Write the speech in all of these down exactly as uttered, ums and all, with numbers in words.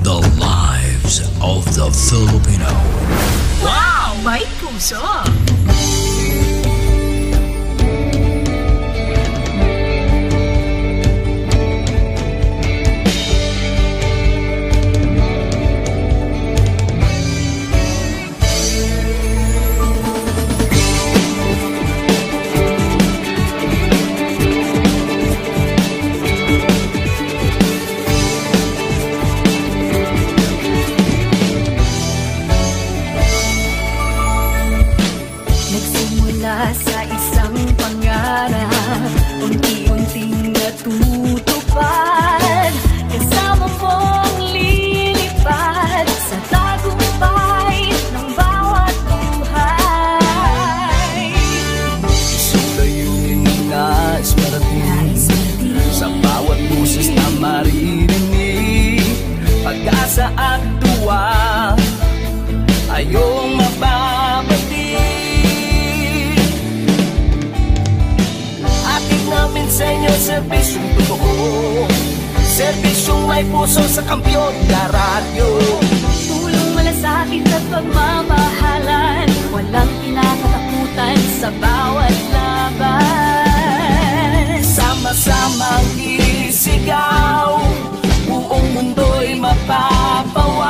The lives of the Filipino. Wow! May puso! Nagsimula sa isang pangarap, unti-unting natutupad. Kasama mong lilipad sa tagumpay ng bawat buhay. Isang layunin na nais marating sa bawat boses na maririnig. Pag-asa at tuwa, ayong mababati. Hatid namin sa inyo serbisyong totoo, serbisyong may puso sa Kampiyon na Radyo. Tulong, malasakit at pagmamahalan, walang kinakatakutan sa bawat laban. Sama-samang isigaw, buong mundo'y mapapawaw.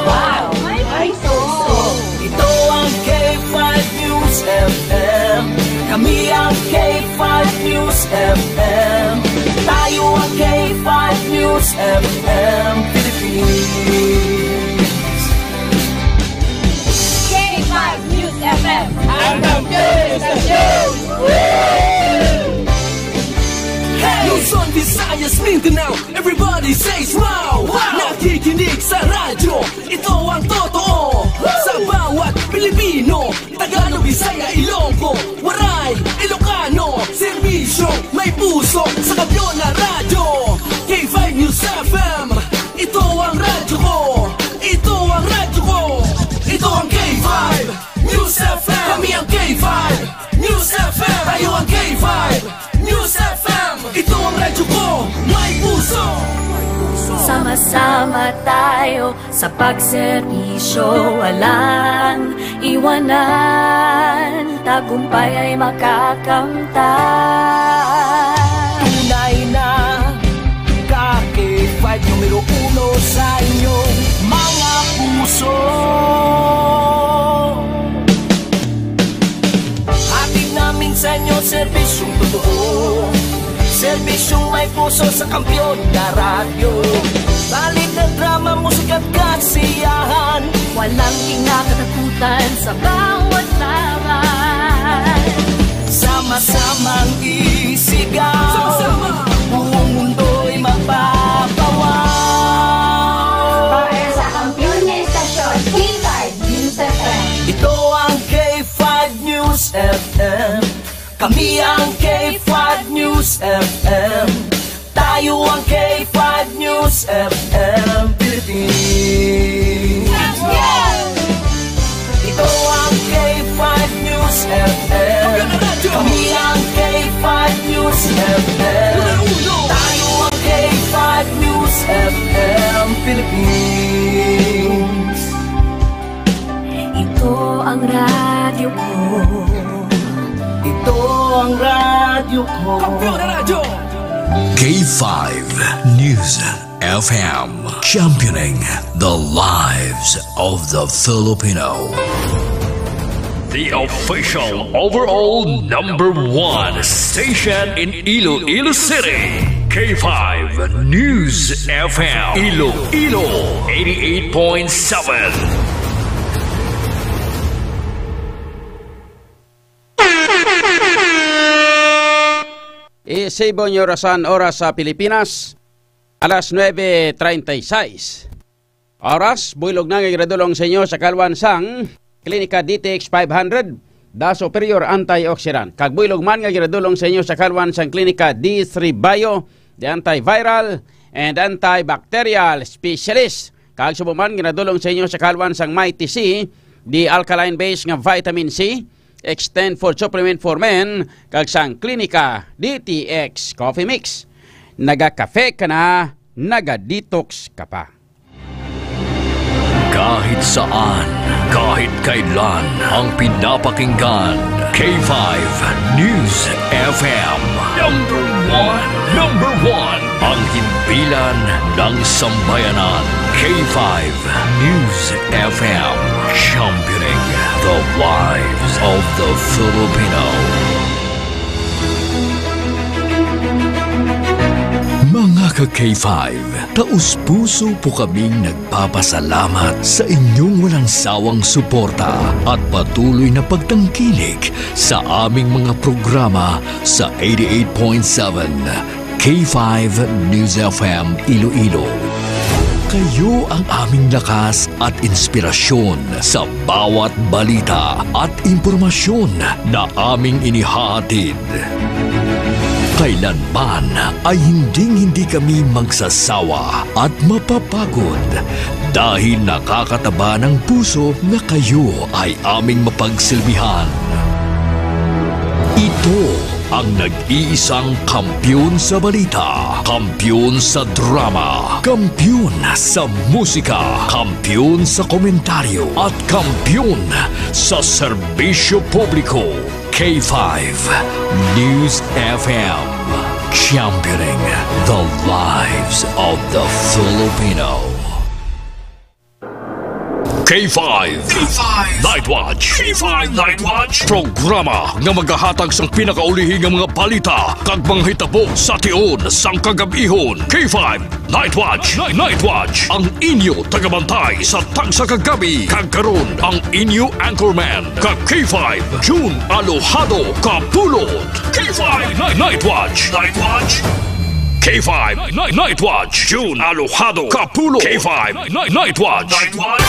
Wow! May puso! Ito ang K five News F M. Kami ang K five News F M. Tayo ang K five News F M Philippines. K five News F M. Ang kampiyon sa show! Hey! Luzon, Visayas, Mindanao, everybody says wow! Wow! Nakikinig sa radyo, ito ang totoo. Sa bawat Pilipino, Tagalog, Bisaya, Ilonggo, Waray, Ilocano, serbisyo, may puso, sa Kampiyon na Radyo, K five News F M. Ito ang radyo ko, ito ang radyo ko, ito ang K five News F M. Kami ang K five News F M. Tayo ang K five News F M. Ito ang radyo ko, may puso. Sama-sama tayo sa pagserbisyo, walang iwanan. Tagumpay ay makakamtan. Tunay na ka K five numero uno sa inyong mga puso. Hatid namin sa inyo serbisyong totoo, serbisyong may puso sa Kampiyon na Radyo. Balik ang drama, musika at kasiyahan. Walang kinakatakutan sa bawat laban. Sama-samang isigaw. Sama-sama. Buong mundo'y mapapawaw. Para sa kampiyon nga istasyon, K five News F M. Ito ang K five News F M. Kami ang K five News F M. Tayo ang K five News F M Philippines. Ito ang K five News F M. Kami ang K five News F M. Tayo ang K five News F M Philippines. Ito ang radyo ko. Ito ang radyo ko. Kampiyon na Radyo. K five News F M, championing the lives of the Filipino. The official overall number one station in Iloilo City, K five News F M, Iloilo, eighty-eight point seven. Isibon yung orasan, oras sa Pilipinas, alas nuebe treinta y seis. Oras, buylog na nga ginadulong sa inyo sa kalwan sang Klinika D T X five hundred, The Superior Antioxidant. Kag buylog man nga ginadulong sa inyo sa kalwan sang Klinika D three Bio, the antiviral and antibacterial specialist. Kag subong man ginadulong sa inyo sa kalwan sang Mighty C, the alkaline base nga vitamin C, Extend Food Supplement for Men, kag sang Klinika D T X Coffee Mix. Nagakafe ka na, naga-detox ka pa. Kahit saan, kahit kailan, ang pinapakinggan, K five News F M. Number one, number one, ang himpilan ng sambayanan, K five News F M, championing the lives of the Filipino. Mga ka-K five, taos-puso po kaming nagpapasalamat sa inyong walang sawang suporta at patuloy na pagtangkilik sa aming mga programa sa eighty-eight point seven K five News F M Iloilo. Kayo ang aming lakas at inspirasyon sa bawat balita at impormasyon na aming inihahatid. Kailanman ay hinding-hindi kami magsasawa at mapapagod dahil nakakataba ng puso na kayo ay aming mapagsilbihan. Ito ang nag-iisang kampiyon sa balita, kampiyon sa drama, kampiyon sa musika, kampiyon sa komentaryo, at kampiyon sa serbisyo publiko. K five News F M, championing the lives of the Filipino. K five K five Night Watch. K five Night Watch. Programa nga magahatag sang pinakaulihi nga mga balita kag mga hitabo sa tion sang kagab-ihon. K five Night Watch. Night Watch. Ang inyo tagabantay sa tagsa ka gabi. Kag karon ang inyo anchorman, ka K five, June Alojado Kapulot. K five Night, Night Watch. Night Watch. K five Night, Night Watch. June Alojado Kapulot. K five Night, Night Watch. Night Watch.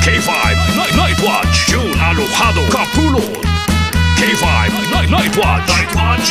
K five Night, Night Watch, June Alojado Kapulot. K five Night, Night Watch. Night Watch.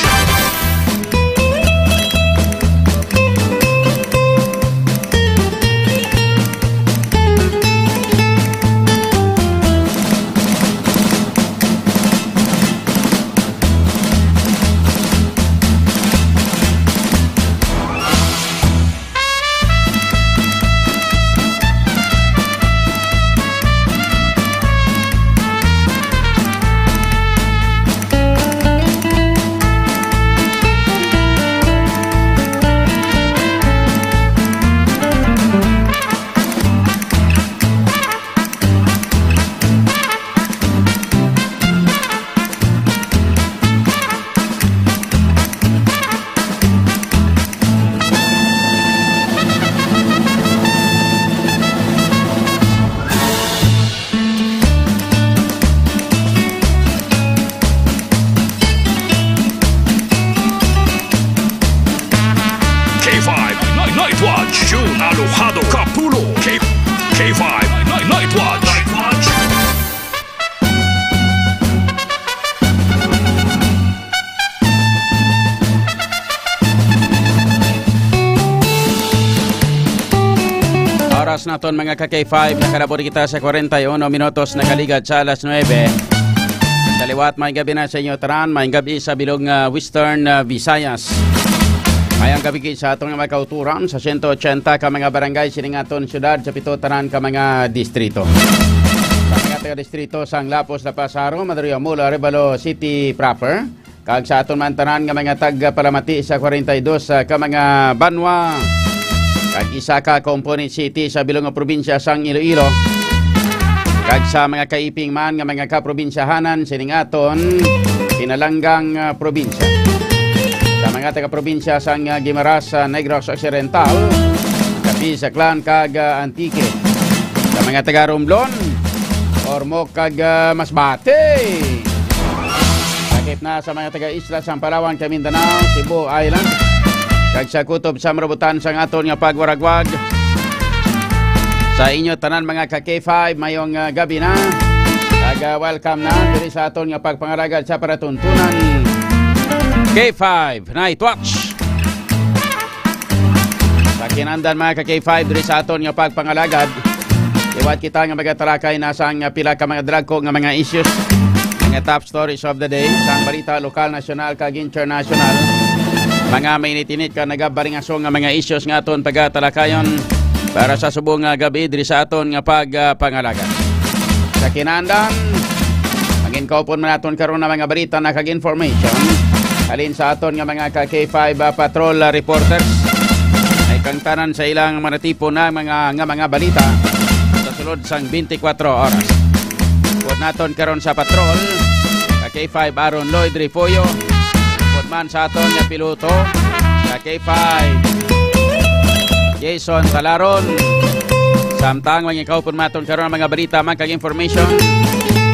K five Night, Night Watch, June Alojado Kapulot. K, K five Night, Night Watch. Night Watch. Oras naton, mga ka K five, nakalabot kita sa kwarenta y uno minutos, nakaligad sa alas nuebe. Sa liwat, may gabi na sa inyo tanan, may gabi sa bilog nga Western, ah, Visayas. May ang gabi sa atong mga kauturan sa siyento ochenta ka mga barangay sining aton syudad, sa pito tanan ka mga distrito. Sa mga taga-distrito sang Lapos, La Paz, Jaro, Mandaluyong, Molo, Arevalo City proper, kag sa aton man tanan nga mga tagpalamati sa kwarenta y dos ka mga banwa, kag isa ka component city sa bilog nga probinsya sang Iloilo, kag sa mga kaiping man nga mga kaprobinsyahanan sining aton pinalanggang, ah, probinsya. Sa mga taga-probinsya sang, ah, Guimaras, sa Negros Occidental, Capiz, Aklan, kag, ah, Antique. Sa mga taga-Romblon, Ormoc, kag, ah, Masbate. Sakit na sa mga taga-isla sang Palawan, kag Mindanao, Cebu Island, kag sa kutob sa marabutan sang aton nga pagwaragwag. Sa inyo tanan, mga ka K five, mayong, ah, gabi na. Kag, ah, welcome na diri sa aton nga pagpangalagad sa paratuntunan, K five Night Watch. Sa kinandan, mga ka K five, diri sa aton nga pagpangalagad, liwat kita nga magatalakay na sang, ah, pila ka mga dagko nga mga issues, mga top stories of the day, sang balita lokal, nasyonal, kag international. Mga mainit-init ka nagabaringaso nga mga issues nga aton pagatalakayon para sa subong nga gabi diri sa aton nga pagpangalagad. Sa kinandan, manginkaupon man naton karon na mga balita na kag information halin sa aton nga mga ka K five, ah, patrol, ah, reporters. Ay kang tanan sa ilang manatipon na mga, nga mga balita sa sulod sang twenty-four oras. Upod naton karon sa patrol, ka K five Aaron Lloyd Refollo. Upod man sa aton nga piloto, ka K five Jason Talaron. Samtang manginkaupon man naton karon ang mga balita man kag information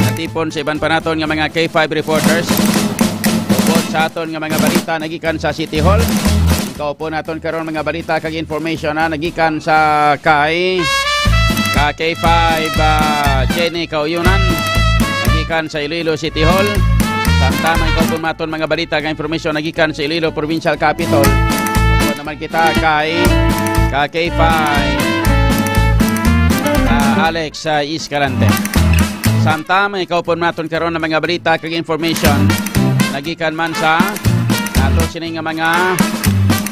natipon sa iban pa naton nga mga K five reporters. Upod sa aton nga mga balita nagikan sa City Hall. Kaupon naton karon mga balita kag information na nagikan sa kay ka K five, ah, Jenny Kauyunan, nagikan sa Iloilo City Hall. Samtang manginkaupon man naton mga balita kag information nagikan sa Iloilo Provincial Capitol. Upod naman kita kay ka K five, ah, Alex, ah, Escalante. Samtang manginkaupon man naton karon ang mga balita kag information nagikan man sa nato sini nga mga,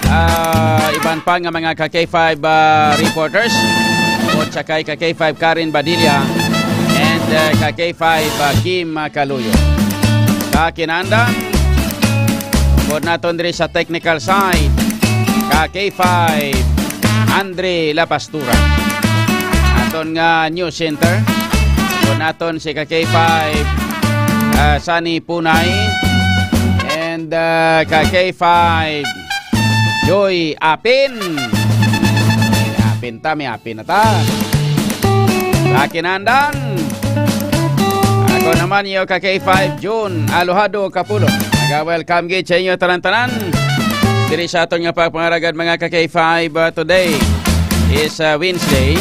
ah, iban pa nga mga ka K five, ah, reporters, upod sa kay ka K five Karen Badilla and, ah, ka K five, ah, Kim, ah, Kaluyo. Sa kinandan, upod naton diri sa technical side, ka K five Andre La Pastura. Aton nga news center. Upod naton si ka K five, ah, Sunny Punay. And, ah, ka K five, Joy Apin. May Apin ta, may Apin na ta. Sa kinandan, ako naman iyo ka K five, June Alojado Kapulo. Naga-welcome gid sa inyo tanan-tanan. Diri sa aton nga pagpangalagad, mga ka K five, uh, today is, uh, Wednesday,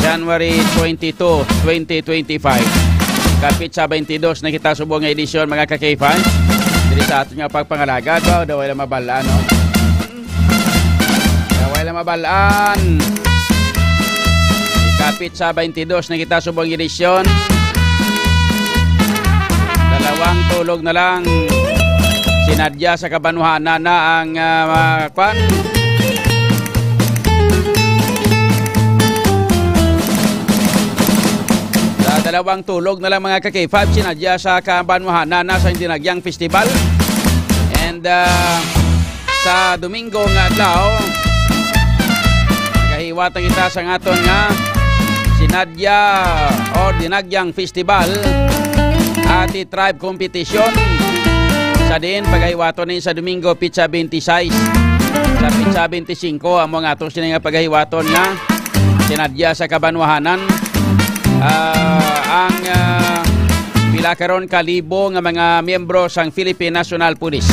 January twenty-two, twenty twenty-five. Kapit sa twenty-dos na kita subong nga edisyon, mga ka K five. Diri sa aton nga pagpangalagad, ba, daw wala mabal-an, no? Daw wala mabal-an. Kapit sa twenty-dos na kita subong edisyon. Dalawang tulog na lang. Sinadya sa kabanwahanan na ang, ah, mga kwan. Sa dalawang tulog na lang, mga ka K five, sinadya sa kabanwahanan na sa Dinagyang Festival. And, ah, sa Domingo nga adlaw, nagahiwat ang kita sa aton nga Sinadya o Dinagyang Festival, Ati Tribe Competition. Sa diin, pagahiwaton ni sa Domingo, pitsa twenty-six. Sa pitsa twenty-singko, amo nga ato sini nga pagahiwaton nga Sinadya sa kabanwahanan. Ah, ang, ah, pila karon ka libo nga mga miyembro sang Philippine National Police.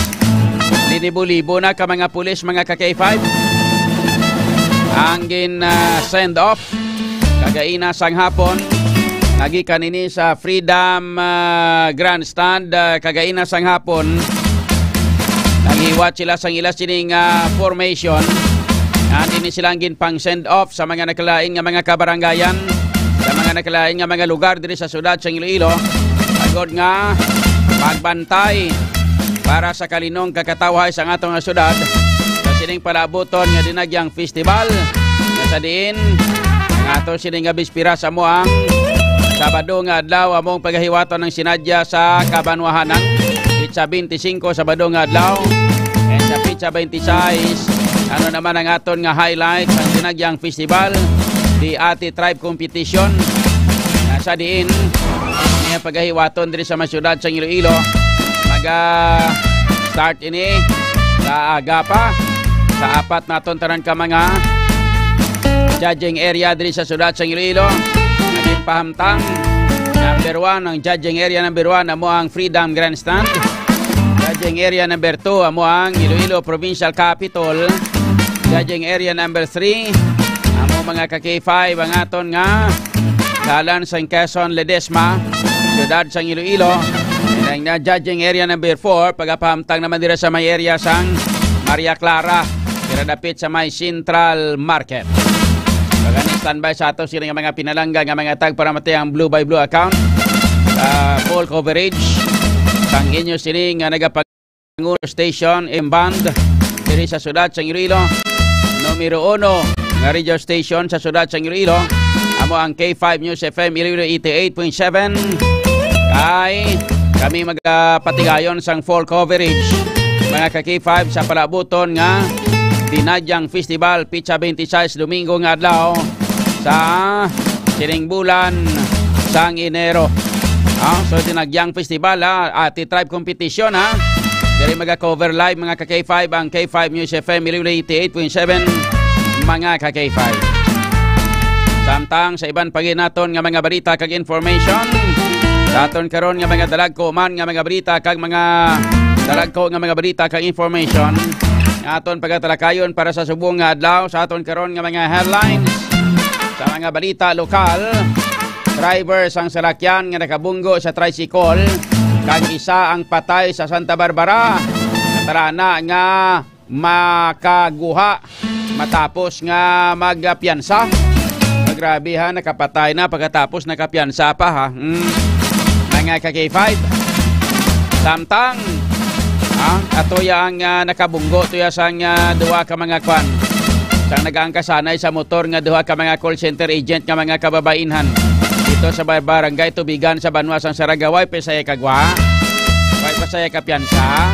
Linibo-libo na ka mga pulis, mga ka K five, ang gin, ah, send off kagaina sang hapon. Nagikan ini sa Freedom, ah, Grandstand, ah, kagaina sang hapon. Naghiwat sila sang ila sining, ah, formation. And ini sila ang ginpang send off sa mga nakalain nga mga kabarangayan, sa mga nakalain nga mga lugar diri sa siyudad sang Iloilo, agod nga magbantay para sa kalinong kakatawhay sa aton nga siyudad sa sining palaabuton nga Dinagyang Festival, nga sa diin ang ato sini nga bispira sa amo ang Sabado nga adlaw among pagahiwaton ng Sinadya sa Kabanwahanan, pitsa twenty-singko, Sabado nga adlaw, and sa pitsa twenty-six, ano naman ang aton nga highlight sa Dinagyang Festival, the Ati Tribe Competition, na sa diin niya pagahiwaton diri sa mga syudad sa Iloilo. Maga-start ini sa aga pa sa apat naton tanan ka mga judging area diri sa syudad sa Iloilo. Naging pahamtang, number one, ang judging area number one, amo ang Freedom Grandstand. Judging area number two, amo ang Iloilo Provincial Capitol. Judging area number three, amo mga ka-K five, ang aton nga dalan sang Quezon, Ledesma, siyudad sang Iloilo. And ang, uh, judging area number four, pagapahamtang naman dira sa may area sang Maria Clara, dira dapit sa may Central Market. Pagani, standby sa ato sila nga mga pinalangga nga mga tag para matay ang Blue by Blue account. Uh, full coverage sang inyo sini nga nagapag- Station M band diri sa siyudad sang Iloilo. Numero uno nga radio station sa siyudad sang Iloilo, amo ang K five News F M Iloilo eighty-eight point seven. Kay kami magapatigayon sang full coverage, mga ka-K five, sa palabuton nga Dinadyang Festival, pitsa twenty-six, Domingo nga adlaw sa sining bulan sang Enero. Ah, so, Dinagyang Festival, ha? Ati Tribe Competition, ha? Diri maga-cover live, mga ka-K five, ang K five News F M, Iloilo eighty-eight point seven, mga ka-K five. Samtang sa iban pa gid naton nga mga balita kag information, sa aton karon nga mga dalagko man nga mga balita kag mga dalagko nga mga balita kag information, nga aton pagatalakayon para sa subong nga adlaw, sa aton karon nga mga headlines, sa mga balita lokal, driver sang salakyan nga nakabunggo sa tricycle, kag isa ang patay sa Santa Barbara. Natarana nga makaguha matapos nga magpiyansa. Ah, grabe ha, nakapatay na pagkatapos nakapiyansa pa ha. Mm. Mga ka-K five. Samtang, ah, ato ya ang, ah, nakabunggo to ya sang, ah, duha ka mga kwan. Sang nagaangkasanay sa motor nga duha ka mga call center agent nga mga kababainhan dito sa bar-, barangay Tubigan sa banwa sang Saragaway, Pisaya kagwa. Way Pisaya ka piyansa.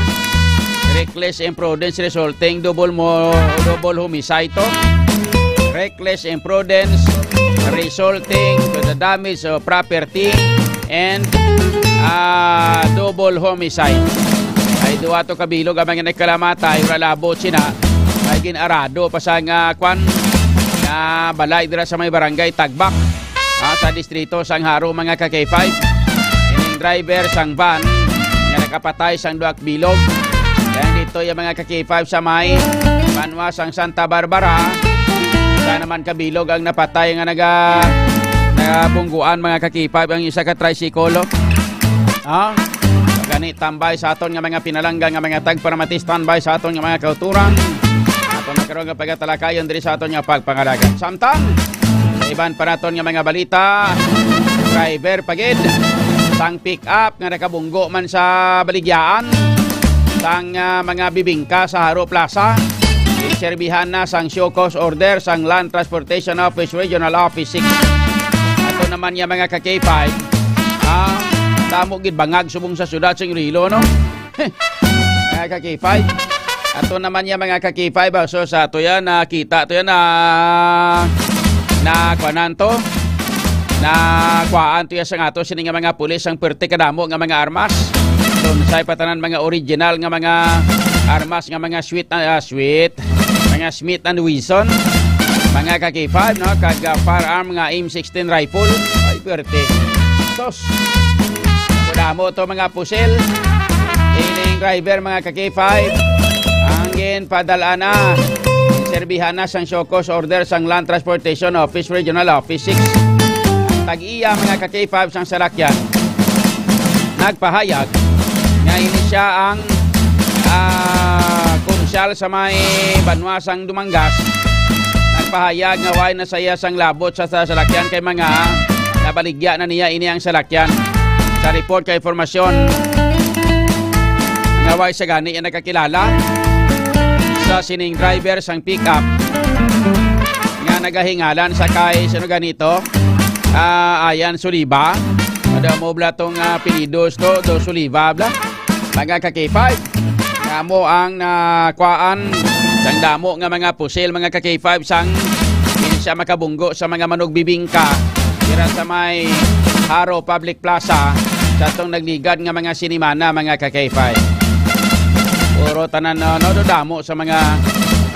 Reckless imprudence resulting double mo, double homicide to. Reckless imprudence resulting to the damage of property and, ah, double homicide. Ay duha to kabilog ang mga nagkalamatay, wala labot sina. Ay gin-arado pa sa nga, kwan, nga balay dira sa may barangay Tagbak, ah, sa distrito sang Jaro, mga ka-K five. Ining driver sang van nga nakapatay sang duha ka bilog. Kaya dito yung mga ka-K five sa may banwa sang Santa Barbara. Sa naman kabilog ang napatay nga naga-, nagabungguan, mga ka-K five, ang isa ka tricycle, oh. Ha? Gani, tambay sa aton nga mga pinalangga nga mga tagparamati, standby sa aton nga mga kauturan. Aton na karon nga pagatalakayon diri sa aton nga pagpangalaga. Samtang sa iban pa naton nga mga balita, driver pa gid sang pick-up nga nakabunggo man sa baligyaan sang, ah, mga bibingka sa Jaro Plaza, inserbihan na sang show cause order sang Land Transportation Office Regional Office six. Ato naman nga mga ka-K five, ah, damo gid bangag subong sa siyudad sa Iloilo, no? Mga ka-K five. Ato naman ya, mga ka-K five, ah. So, sa ato yan, nakita to yan na, na kuanan to. Na kuhaan to yan sa ato sini nga mga pulis ang perti kadamo nga mga armas. So, sa patanan mga original nga mga armas nga mga sweet na, ah, sweet. Mga Smith and Wesson. Mga ka-K five, no? Kag, ah, firearm nga M sixteen rifle. Ay, pwerte. Sos. Damo to mga pusil. Ining driver, mga ka-K five. Ang ginpadala na. Serbihan na sang show cause order sang Land Transportation Office Regional Office six. Ang tag-iya, mga ka-K five, sang salakyan. Nagpahayag nga ini siya ang, ah, konsyal sa may banwa sang Dumangas. Nagpahayag nga way na saya sang labot sa, sa salakyan kay mga nabaligya na niya ini ang salakyan. Sa report kay informasyon nga way sa gani ang nakakilala sa sining driver sang pick-up nga nagahingalan sa kay sino ganito? Ah, Ayan Suliba. Ano mo bla tong, ah, apelyidos to? Do Suliba bla? Mga ka-K five. Nga mo ang nakuhaan sang damo nga mga pusil, mga ka-K five, sang hindi siya makabunggo sa mga manugbibingka dira sa may Jaro Public Plaza sa atong nagligad nga mga sinimana, mga ka-K five. Puro tanan, no, no, damo sa mga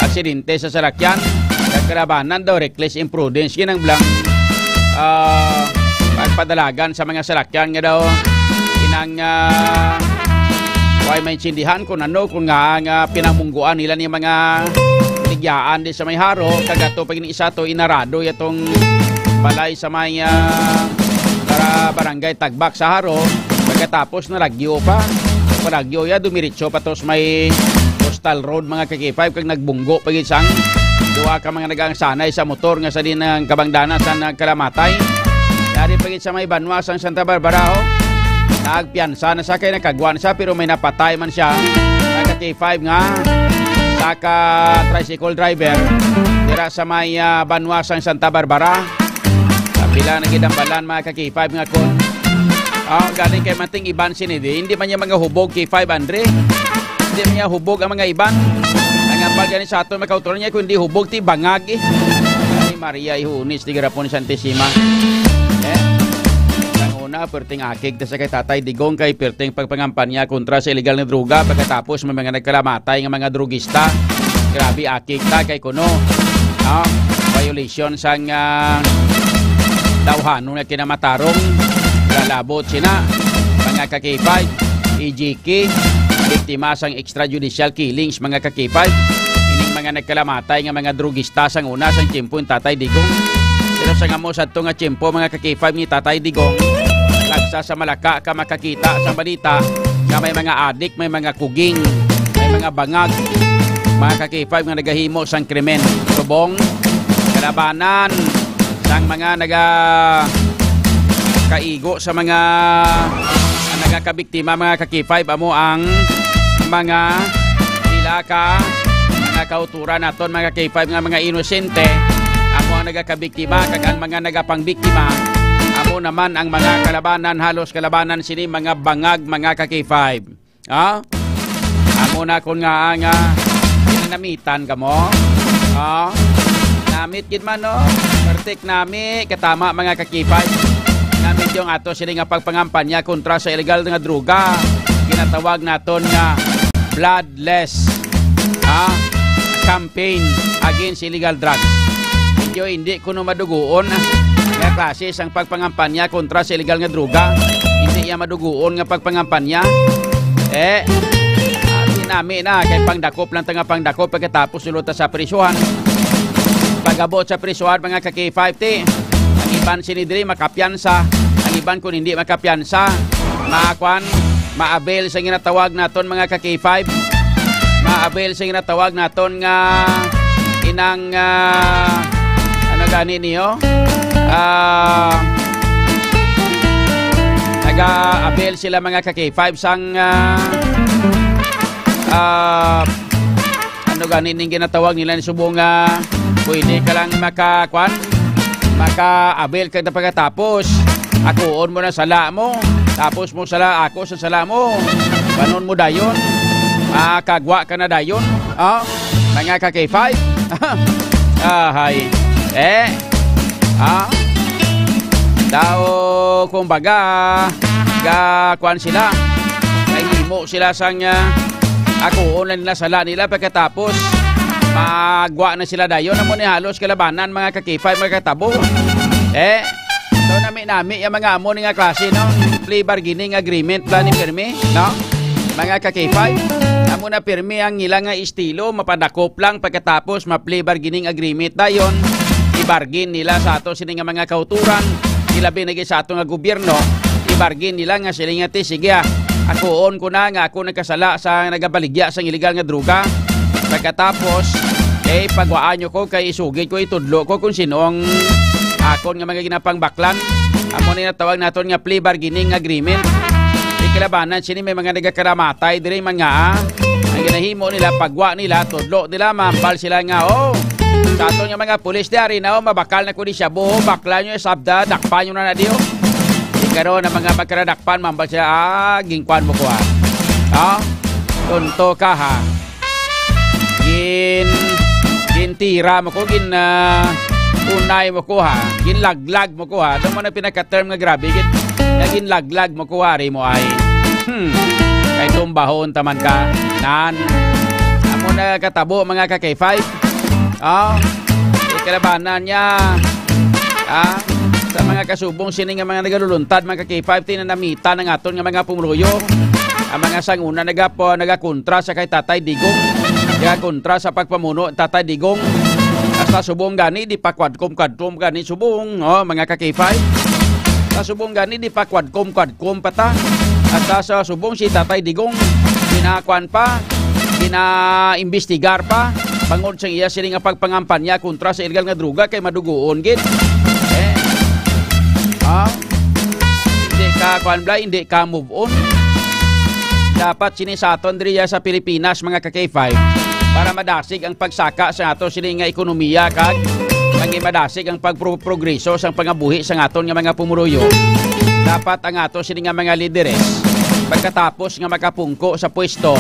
aksidente sa salakyan. Kagkarabanan daw, reckless imprudence. Yun ang blang, ah, pagpadalagan sa mga salakyan nga daw inang, ah, way maintindihan kung ano, kung nga, nga pinamungguan nila ni mga tigyaan di sa may Jaro, kag ato pa gini isa to inarado yatong balay sa may, ah, para barangay Tagbak sa Jaro. Pagkatapos nalagyo pa. Palagyo ya, dumiretso pa to sa may Coastal Road, mga ka-K five, kag nagbunggo pa gid sang duha ka mga nagaangsanay sa motor nga sa din ang kabangdanan sa nagkalamatay. Yari pa gid sa may banwa sang Santa Barbara, oh. Nagpiyansa na siya kay nakagwa na siya, pero may napatay man siya. Mga ka-K five nga sa ka tricycle driver dira sa may, ah, banwa sang Santa Barbara. Sa pila na gid ang balan, mga ka-K five, nga kon, ah, galing kay Manting Iban sini, di, hindi man niya mga hubog, K five, Andre. Hindi man niya hubog ang mga iban. Ang ambal gani sa aton, makauturan niya, kung hindi hubog, ti bangag, eh. Ay, Maria, ihunis, di garapon ni Santisima. Eh? Ang una, perting akig ta sa kay Tatay Digong kay perting pagpangampanya kontra sa illegal nga droga. Pagkatapos, may mga nagkalamatay nga mga drugista. Grabe, akig ta kay kuno, ah, violation sang, ah, dawhanon nga kinamatarong. Lalabot sina, mga ka-K five, E J K, biktima sang extrajudicial killings, mga ka-K five. Ining mga nagkalamatay nga mga drugista sang una sang tiyempo ni Tatay Digong. Pero sa ngamo sadto nga tiyempo, mga ka-K five, ni Tatay Digong, lagsa sa Malaka ka makakita sa balita nga may mga adik, may mga kuging, may mga bangag, mga ka-K five, nga nagahimo sang krimen. Subong, kalabanan sang mga naga kaigo sa mga nagakabiktima, mga ka-K five, amo ang mga pila ka mga kauturan naton, mga K five, nga mga inosente, amo ang nagakabiktima, kag ang mga nagapangbiktima, amo naman ang mga kalabanan, halos kalabanan sini mga bangag, mga ka-K five. Ah? Amo na kon nga, nga ginanamitan kamo. Ah? Namit gid man, no? Pertik nami, katama, mga ka-K five. Namit yung ato sini nga pagpangampanya kontra sa illegal nga droga. Ginatawag naton nga bloodless, ah, campaign against illegal drugs. Medyo hindi kuno maduguon, ah, nga klase sang pagpangampanya kontra sa illegal nga droga. Hindi iya maduguon nga pagpangampanya. Eh, abi nami na, kay pangdakop lang ta nga pangdakop, pagkatapos sulod ta sa prisuhan. Pag-abot sa prisuhan, mga ka-K five, ti, ang iban sini diri makapiyansa, ang iban kun hindi makapiyansa, makuan, ma-avail sa ginatawag naton, mga ka-K five. Ma-avail sa ginatawag naton nga inang, ah, ano gani niyo? Ah, naga-avail sila, mga ka-K five, sang, ah, ah, ano gani ning ginatawag nila ni subong nga pwede ka lang maka, kwan? Maka-avail ka na pagkatapos. Akuon mo na sala mo. Tapos mo sala ako sa sala mo. Panon mo dayon? Makagwa ka na dayon. Ah, mga ka-K five. Ahay. Eh. Ah. Daw, kumbaga, ga, kwan sila. Nahimo sila sang, ah, akuon lang nila sala nila pagkatapos magwa na sila dayon. Amo ni halos kalabanan, mga ka-K five, mga katabo. Eh, ito nami-nami yung mga amo ni nga klase, no? Plea bargaining agreement ba ni pirmi, no? Mga ka-K five, amo na pirmi ang ilang nga estilo, mapadakop lang pagkatapos ma-plea bargaining agreement dayon. I-bargain nila sa ato sini nga mga kauturan, ilabi na gid sa ato nga gobyerno. I-bargain nila nga sila nga ti, sige, ah, akuon ko na nga ako nagkasala sa nagabaligya sang illegal nga droga. Pagkatapos, eh, pagwaan nyo ko kay isugid ko, itudlo ko kung sino ang akon nga mga ginapangbaklan. Amo ni natawag naton nga plea bargaining agreement. Ikalabanan sini may mga nagakaramatay diri man nga, ah. Ang ginahimo nila, pagwa nila, tudlo nila, mambal sila nga, oh, sa aton nga mga pulis di ari na, oh, mabakal na ko di siya, buho, bakla nyo, sabda, dakpan nyo na na diyo. Di karon ang mga magkaradakpan, mambal sila, ah, gingkwan mo ko, ah. Ah, tonto ka, ha. Gin, gintira mo ko, gin, ah, unay mo ko, ha. Ginlaglag mo ko, ha. Ito mo na pinaka-term nga grabe, gin, nga ginlaglag mo ko, hari mo ay. Hmm. Kay tumbahon taman ka. Nan. Amo na katabo, mga ka-K five. Ah, ikalabanan niya. Ah, sa mga kasubong sini nga mga nagaluluntad, mga ka-K five, tinanamitan ang aton nga mga pumuluyo. Ang mga sanguna nagapo-, nagakontra sa kay Tatay Digong. Ya kontra sa pagpamuno ni Tatay Digong. Hasta subong gani, di pa kwadkom-kwadkom gani subong, oh, mga ka-K five. Hasta subong gani, di pa kwadkom-kwadkom pa ta. Hasta sa subong si Tatay Digong, ginakuan pa, ginaimbestigar pa, bangod sa iya sini nga pagpangampanya kontra sa illegal nga droga kay maduguon gid. Eh. Ah? Hindi ka, kuan, Blay, hindi ka move on. Dapat sini sa aton diriya sa Pilipinas, mga ka-K five, para madasig ang pagsaka sa ato sini nga ekonomiya kag maging madasig ang pagpro-, progreso sang pangabuhi sa aton nga mga pumuruyo. Dapat ang ato sini nga mga lideres, pagkatapos nga makapungko sa pwesto,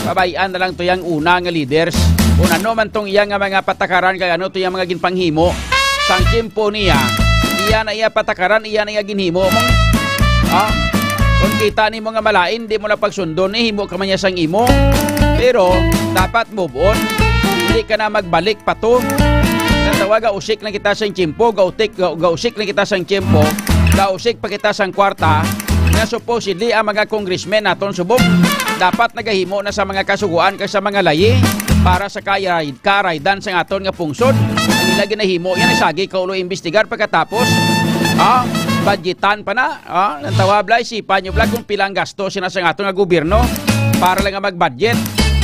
pabay-an na lang to yang una nga leaders. Kung ano man tong iya nga mga patakaran kag ano to yang mga ginpanghimo sang tiyempo niya, iya na iya patakaran, iya na iya ginhimo mo. Ha? Kung kita nimo nga malain, di mo na pagsundon, ihimo ka man niya sang imo. Pero dapat move on. Hindi ka na magbalik pa to. Natawa, gausik na kita sang tiyempo, gautik, ga-, gausik na kita sang tiyempo, gausik pa kita sang kwarta, nga supposedly ang mga congressmen naton subong dapat nagahimo na sa mga kasugoan kag sa mga layi para sa kayay-, karaydan sang aton nga pungsod. Ang ila ginahimo, yan ay sagi ka ulo imbestigar pagkatapos, ah, budgetan pa na. Ah, ang tawag, Blay, sipa nyo, Blay, kung pila ang gasto sina sang aton nga gobyerno para lang nga mag-budget,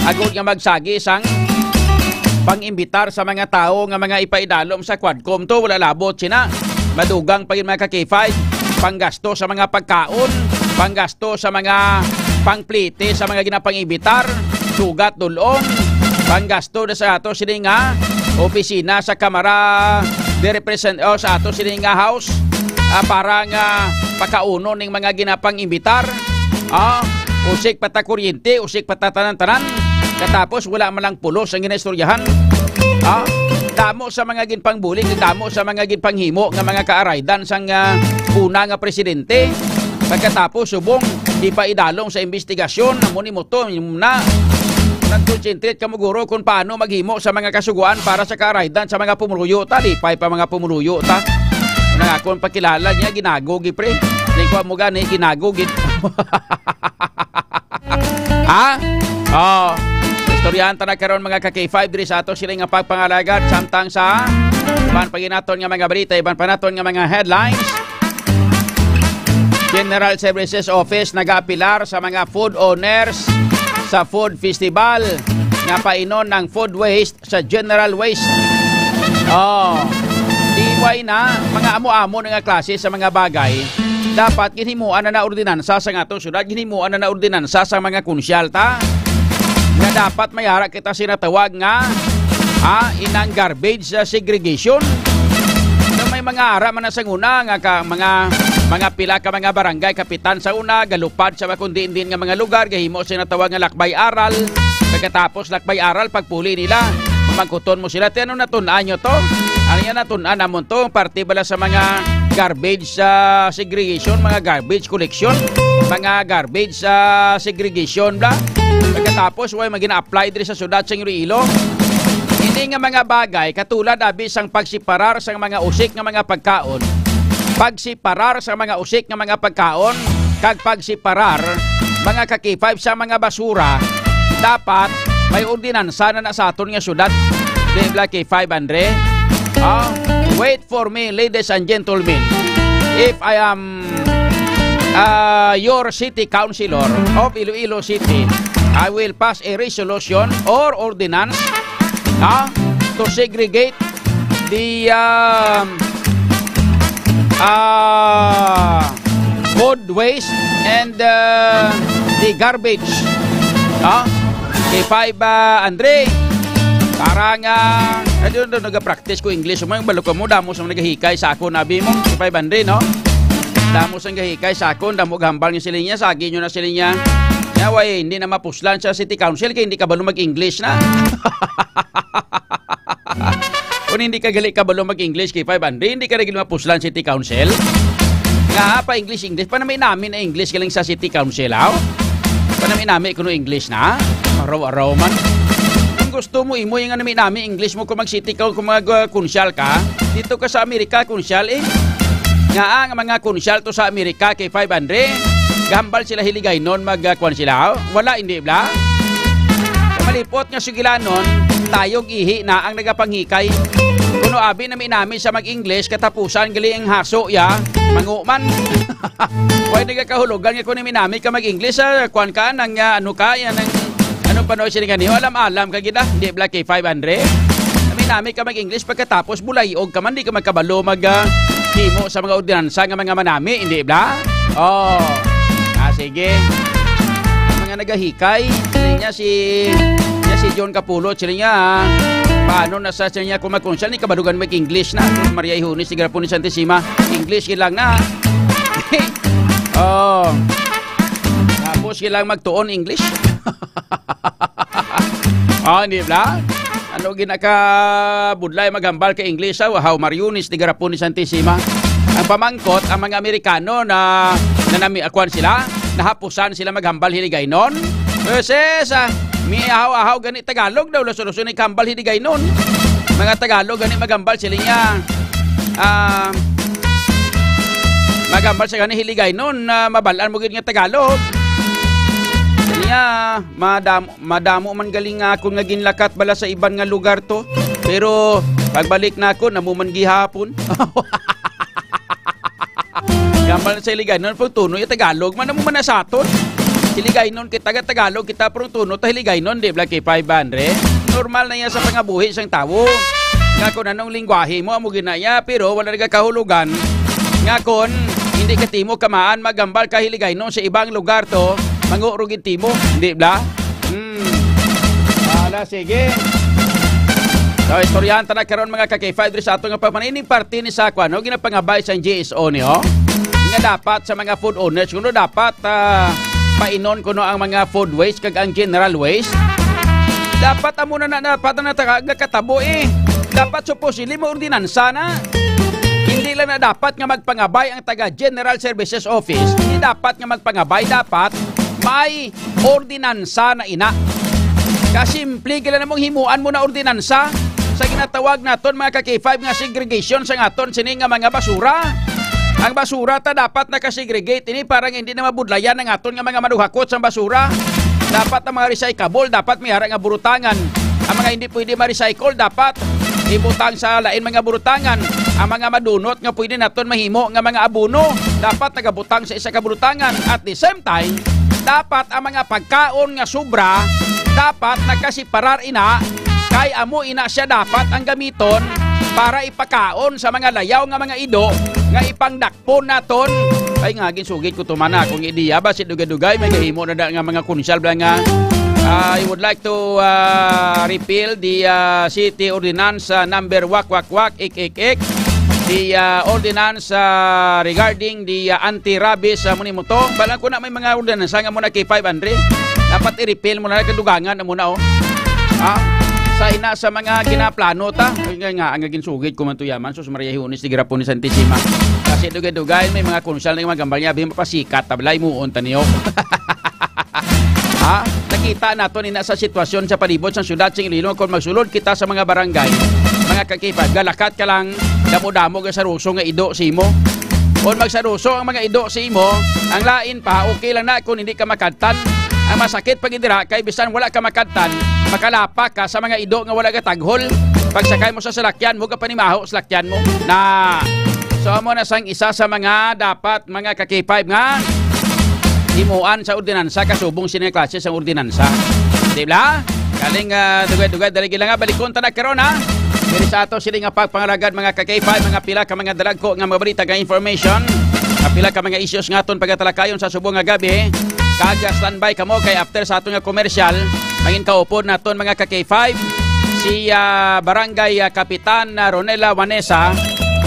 agod nga magsagi sang pang-imbitar sa mga tawo nga mga ipaidalom sa Quadcom to, wala labot sina. Madugang pa yun, mga ka-K five, panggasto sa mga pagkaon, panggasto sa mga pangplite sa mga ginapang-imbitar, sugat dulong, panggasto na sa ato sini nga opisina sa Kamara de Represent-, o sa ato sini nga House, ah, para nga pakaunon ning mga ginapang-imbitar. Ah, usik pa ta kuryente, usik pa ta tanan-tanan. Katapos wala man lang pulos ang ginaistoryahan. Ah, damo sa mga ginpangbulig, damo sa mga ginpanghimo nga mga kaaraydan sang, ah, una nga presidente. Pagkatapos, subong, di pa idalom sa imbestigasyon, amo ni mo to, na nag-concentrate ka mo, guro, kung paano maghimo sa mga kasuguan para sa karaydan sa mga pumuruyo ta. Lipay pa mga pumuruyo ta. Nang akon pakilala niya, ginago gi, pre. Di ko mo gani, ginago gi. Ha? Oh. Istoryahan ta na karon, mga ka-K five, diri sa ato sila nga pagpangalagad samtang sa iban pa ginaton nga mga balita, iban pa naton nga mga headlines. General Services Office nagaapilar sa mga food owners sa food festival nga painon ang food waste sa general waste. Oh, D Y na, mga amo-amo na nga klase sa mga bagay. Dapat ginhimuan na na ordinansa sa nga atong syudad, ginhimuan na na ordinansa sa mga kunsyal ta. Nga dapat may ara kita sinatawag nga, ah, inang garbage, ah, segregation. Nga may mga ara man na sa una nga ka, mga, mga pila ka mga barangay kapitan sa una, galupad sa makundi-indi nga mga lugar, gahimo sinatawag nga lakbay aral. Pagkatapos lakbay aral, pagpuli nila, mamangkuton mo sila, "Ti, ano natun-an nyo to? Ano yan natun-an namon to?" Parte bala sa mga garbage, ah, segregation, mga garbage collection, mga garbage, ah, segregation bla. Pagkatapos, way magina-apply diri sa syudad sa Iloilo. Ini nga mga bagay, katulad abi sang pagsiparar sang mga usik nga mga pagkaon, pagsiparar sa mga usik nga mga pagkaon, kag pagsiparar, mga ka-K five, sa mga basura, dapat may ordinansa na na sa aton nga syudad. Di bala, K five, Andre? Ah, wait for me, ladies and gentlemen. If I am, ah, your city councilor of Iloilo City, I will pass a resolution or ordinance, ah, to segregate the, um, uh, food waste and, uh, the garbage. Ah, K five, uh, Andre, parang, uh, I don't know, nagapractice ko English. May balo ka mo, damo sa mga nagahikay sa akon, abi mo, K five Andre, no? Damo sa nagahikay sa akon, damo gahambal nga sila niya, sagi nyo na sila niya. Nga, way, hindi na mapuslan sa city council kay hindi kabalo mag-English na. Kung hindi ka gali kabalo mag-English, K five Andre, hindi ka na gid mapuslan city council. Nga pa English, English, pa namin namin na English galing sa city council, aw? Pa namin nami kuno English na? Araw-araw man. Kung gusto mo, imo yung nami nami English mo kung mag-city ka, kung mag, uh, kunsyal ka. Dito ka sa Amerika, kunsyal eh. Nga ang mga kunsyal to sa Amerika, K five Andre, gambal sila hiligay non mag, uh, kwan sila, aw? Wala, hindi bla? Malipot nga sugilanon, tayog ihi na ang nagapanghikay. Kuno abi na minami sa mag-English, katapusan gali ang haso ya, manguman. Way nagakahulugan nga kung minami ka mag-English, ah, kwan ka, nang, ah, ano ka, yan ang, ano pa no, sini ganiho, alam-alam ka gid, ah. Di bala kay five hundred? Minami ka mag-English, pagkatapos bulayog ka man, di ka magkabalo mag, ah, himo sa mga ordinansa nga mga manami, hindi bala? Oh. Ah, sige. Ang mga nagahikay, sila niya si, niya si John Capulot, sila niya, ah, paano na sa, sila niya, kung magkunsal, ni kabalugan mag-English na. Maria Ihunis, Tigarapon ni Santissima, English gid lang na. Oh. Tapos, kailangan magtuon English. Ah, hindi bala? Ano ginakabudlay maghambal ka English, ah? Wow, Mariunis, Tigarapon ni Santissima. Ang pamangkot, ang mga Amerikano na, na nami-, kuwan sila, nahapusan sila maghambal Hiligaynon. Versus, ah, may ahaw-ahaw gani Tagalog daw, luso-luso ni kambal Hiligaynon. Mga Tagalog gani maghambal sila niya. Ah, maghambal sa gani Hiligaynon na mabalaan mo gid nga Tagalog. Niya, madam-, madamo man galing nga akon nga ginlakat bala sa iban nga lugar to. Pero pagbalik na ako, namo man gihapon. Gambal sa Hiligaynon, pero tuno yung Tagalog man, namo man na sa aton. Hiligaynon kita, taga Tagalog kita, pero tuno ta Hiligaynon, di bala kay five hundred. Normal na yan sa pangabuhi sang tawo. Nga kung anong lingwahe mo, amo ginaya, pero wala nagakahulugan. Nga kung hindi ka timo kamaan, magambal ka Hiligaynon sa ibang lugar to, mango ro gid timo, di bala? Hmm. Ala, sige. So, istoryahan ta na karon, mga ka-K five, diri sa ato nga pagpanining parte ni sa kwan, no? Ginapangabay sa G S O ni, oh. Nga dapat sa mga food owners, kuno dapat, ah, painon kuno ang mga food waste kag ang general waste. Dapat amo na, na dapat na taga-, nagkatabo, eh. Dapat supposedly mo ordinansa na. Hindi lang na dapat nga magpangabay ang taga General Services Office. Hindi dapat nga magpangabay, dapat may ordinansa na ina. Kasimple gila namong himuan mo na ordinansa sa ginatawag naton, mga ka-K five, nga segregation sa aton sini nga mga basura. Ang basura ta dapat naka-segregate ini para nga hindi na mabudlayan ang aton nga mga manuhakot sa basura. Dapat ang mga recyclable, dapat may ara nga burutangan. Ang mga hindi pwede ma-recycle, dapat ibutang sa lain mga burutangan. Ang mga madunot nga pwede naton mahimo nga mga abono, dapat nagabutang sa isa ka burutangan. At the same time, dapat ang mga pagkaon nga sobra, dapat nagkasiparar ina, kay amo ina siya dapat ang gamiton para ipakaon sa mga layaw nga mga ido nga ipangdakpon naton. Ay nga, ginsugid ko to man akong ideya ba si Dugay-Dugay, may gahimo na da nga mga kunsyal bala nga, ah, I would like to, ah, repeal the, ah, city ordinance, ah, number wak, wak, wak, ik, ik, ik. The, ah, ordinance, ah, regarding the, ah, anti-rabies, ah, muni mo to. Bala ko na may mga ordinansa nga muna kay five hundred. Dapat i-repeal mo na, kadugangan na muna, oh. Ah, sa ina sa mga ginaplano ta. Ay, nga, nga, ang ginsugid ko man to yaman. Sus, Maria Hiunis, di girapon ni Santissima. Kasi dugay-dugay, may mga kunsyal na yung mga gambal niya, abi, mapasikat, tablay, muon, taniyo. Ha? Nakita nato ni na sa sitwasyon sa palibot sang syudad sing Iloilo, kung magsulod kita sa mga barangay, mga ka-K five, galakat ka lang, damo-damo ka sa ruso nga ido sa imo. Kung magsaruso ang mga ido sa imo, ang lain pa, okay lang na kung hindi ka makadtan. Ang masakit pag dira kay bisan wala ka makadtan, makalapa ka sa mga ido nga wala gataghol. Pagsakay mo sa salakyan mo, kapanimaho salakyan mo. Na. So, amo na sang isa sa mga dapat, mga ka-K five, nga himuan sa ordinansa, kasubong sini nga klase sang ordinansa. Di ba? Kaling, ah, dugay-dugay, dali gila nga, balikon ta na karon, ha? Diri sa ato sini nga pagpangalagad, mga ka-K five, mga pila ka mga dalagko nga mga balita nga information, nga pila ka mga issues nga aton pagatalakayon sa subong nga gabi. Kag, ah, standby kamo kay after sa aton nga commercial, mangin kaupod naton, mga ka-K five, si, ah, Barangay, ah, Kapitan, ah, Ronela Vanessa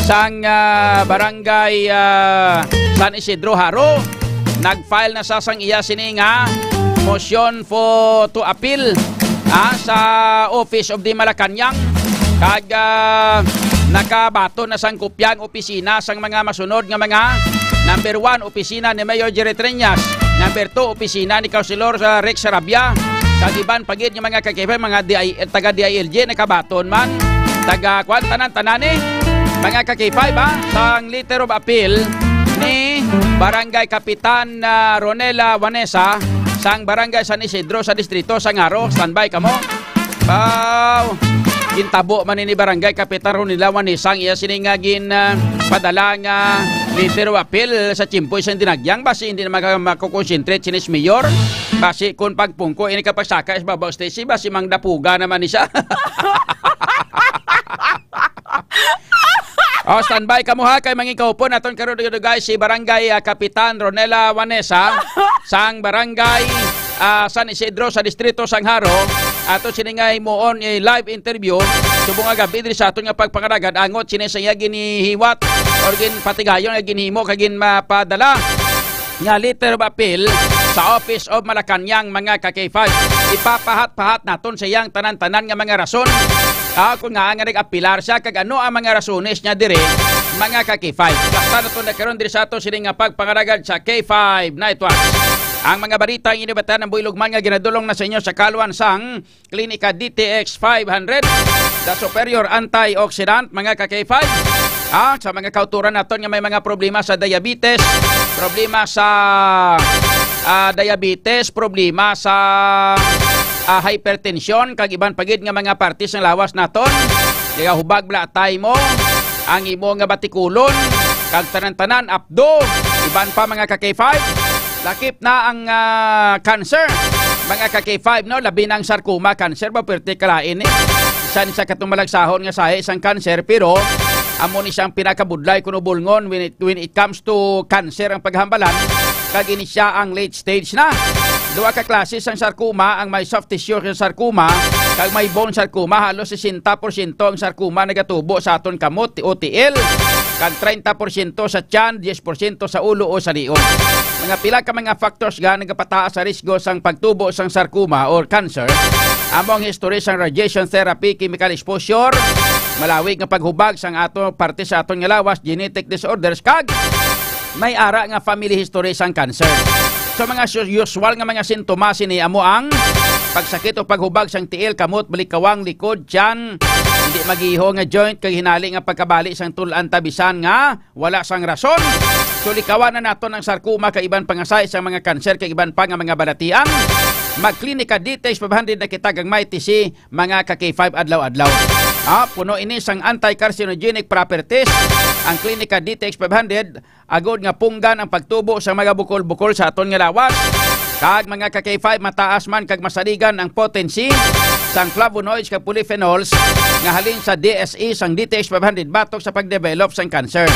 sang, ah, Barangay, ah, San Isidro Jaro. Nag-file na sa sang iya sini nga motion for to appeal, ah, sa Office of the Malacañang. Kag, ah, nakabaton na sang kopya ang opisina sang mga masunod nga mga: number one, opisina ni Mayor Jerry Treñas. Number two, opisina ni Councilor, ah, Rex Sarabia. Kag iban pa gid nga mga ka-K five, mga D I, taga D I L G, nakabaton man. Taga, kwan, tanan-tanan, eh. Mga ka-K five, ha? Sang letter of appeal ni Barangay Kapitan, ah, Ronela Vanessa, sang Barangay San Isidro sa distrito sang Jaro. Standby kamo. Wow! Gintabo man ni Barangay Kapitan Ronila Juanesa ang iya sini nga gin, ah, padala nga letter of appeal sa tiyempo sang dinagyang. Basi hindi na maka-, mako-concentrate sini si Mayor. Basi kung pagpungko ini ka pagsaka sa babaw station, basi mangdapuga naman ni siya. Oh, standby kamo ha, kay mangin kaupod naton karon dito, guys, si Barangay, ah, Kapitan Ronela Juanesa sang Barangay, ah, San Isidro sa Distrito sang Jaro. Ato sini nga himuon, eh, live interview subong nga gabi diri sa aton nga pagpangaragad angot sini sa iya ginihiwat or ginpatigayon nga ginhimo kag ginmapadala nga letter of appeal sa Office of Malacañang, mga ka-K five. Ipapahat-pahat naton sa iyang tanan-tanan nga mga rason. Ah, kung nga nga nag-apilar siya, kag ano ang mga rasones niya diri, mga ka-K five. Laktan naton na karon diri sa ato sini nga pagpangaragad sa K five Night Watch. Ang mga balita ang inibatan ng Buylog Man nga ginadulong na sa inyo sa kaluan sang Klinika D T X five hundred, the superior antioxidant, mga ka-K five. Ah, sa mga kauturan naton nga may mga problema sa diabetes, problema sa, ah, diabetes, problema sa, ah, hypertension, kag iban pa gid nga mga parte sa lawas naton. Kaya hubag blatay mo ang imo nga batikulon, kag tanan-tanan apdo, iban pa, mga ka-K five. Lakip na ang, ah, cancer. Mga ka-K five, no? Labi na ang sarcoma cancer, ba, pwerte kalain, eh. Isa ni sa katong malagsahon nga sahi sang cancer, pero amo ni siyang pinakabudlay kuno bulngon when it, when it comes to cancer ang paghambalan, kag ini siya ang late stage na. Duha ka klase sang sarcoma, ang may soft tissue sarcoma, kag may bone sarcoma. Halos sesenta porsyento ang sarcoma nagatubo sa aton kamot o tiil, kag treinta porsyento sa tiyan, diyes porsyento sa ulo o sa liog. Mga pila ka mga factors nga nagapataas sa risgo sang pagtubo sang sarcoma or cancer. Amo ang history sang radiation therapy, chemical exposure, malawig nga paghubag sang ato parte sa aton nga lawas, genetic disorders, kag may ara nga family history sang cancer. So, mga su-, usual nga mga sintomas sini amo ang pagsakit o paghubag sang tiil, kamot, balikawang, likod, tiyan, hindi mag-iho nga joint, kag hinali nga pagkabali sang tul-an ta bisan nga wala sang rason. So, likawan na naton ang sarcoma kag iban pa nga sahi sang mga cancer kag iban pa nga mga balatian. Mag-Klinika D T X five hundred na kita kag may T C, mga ka-K five, adlaw-adlaw. Ah, puno ini sang anti-carcinogenic properties ang Klinika D T X five hundred, agod nga punggan ang pagtubo sa mga bukol-bukol sa aton nga lawas. Kag, mga ka-K five, mataas man kag masaligan ang potency sang flavonoids kag polyphenols nga halin sa D S E sang D T X five hundred batok sa pagdevelop sang cancer.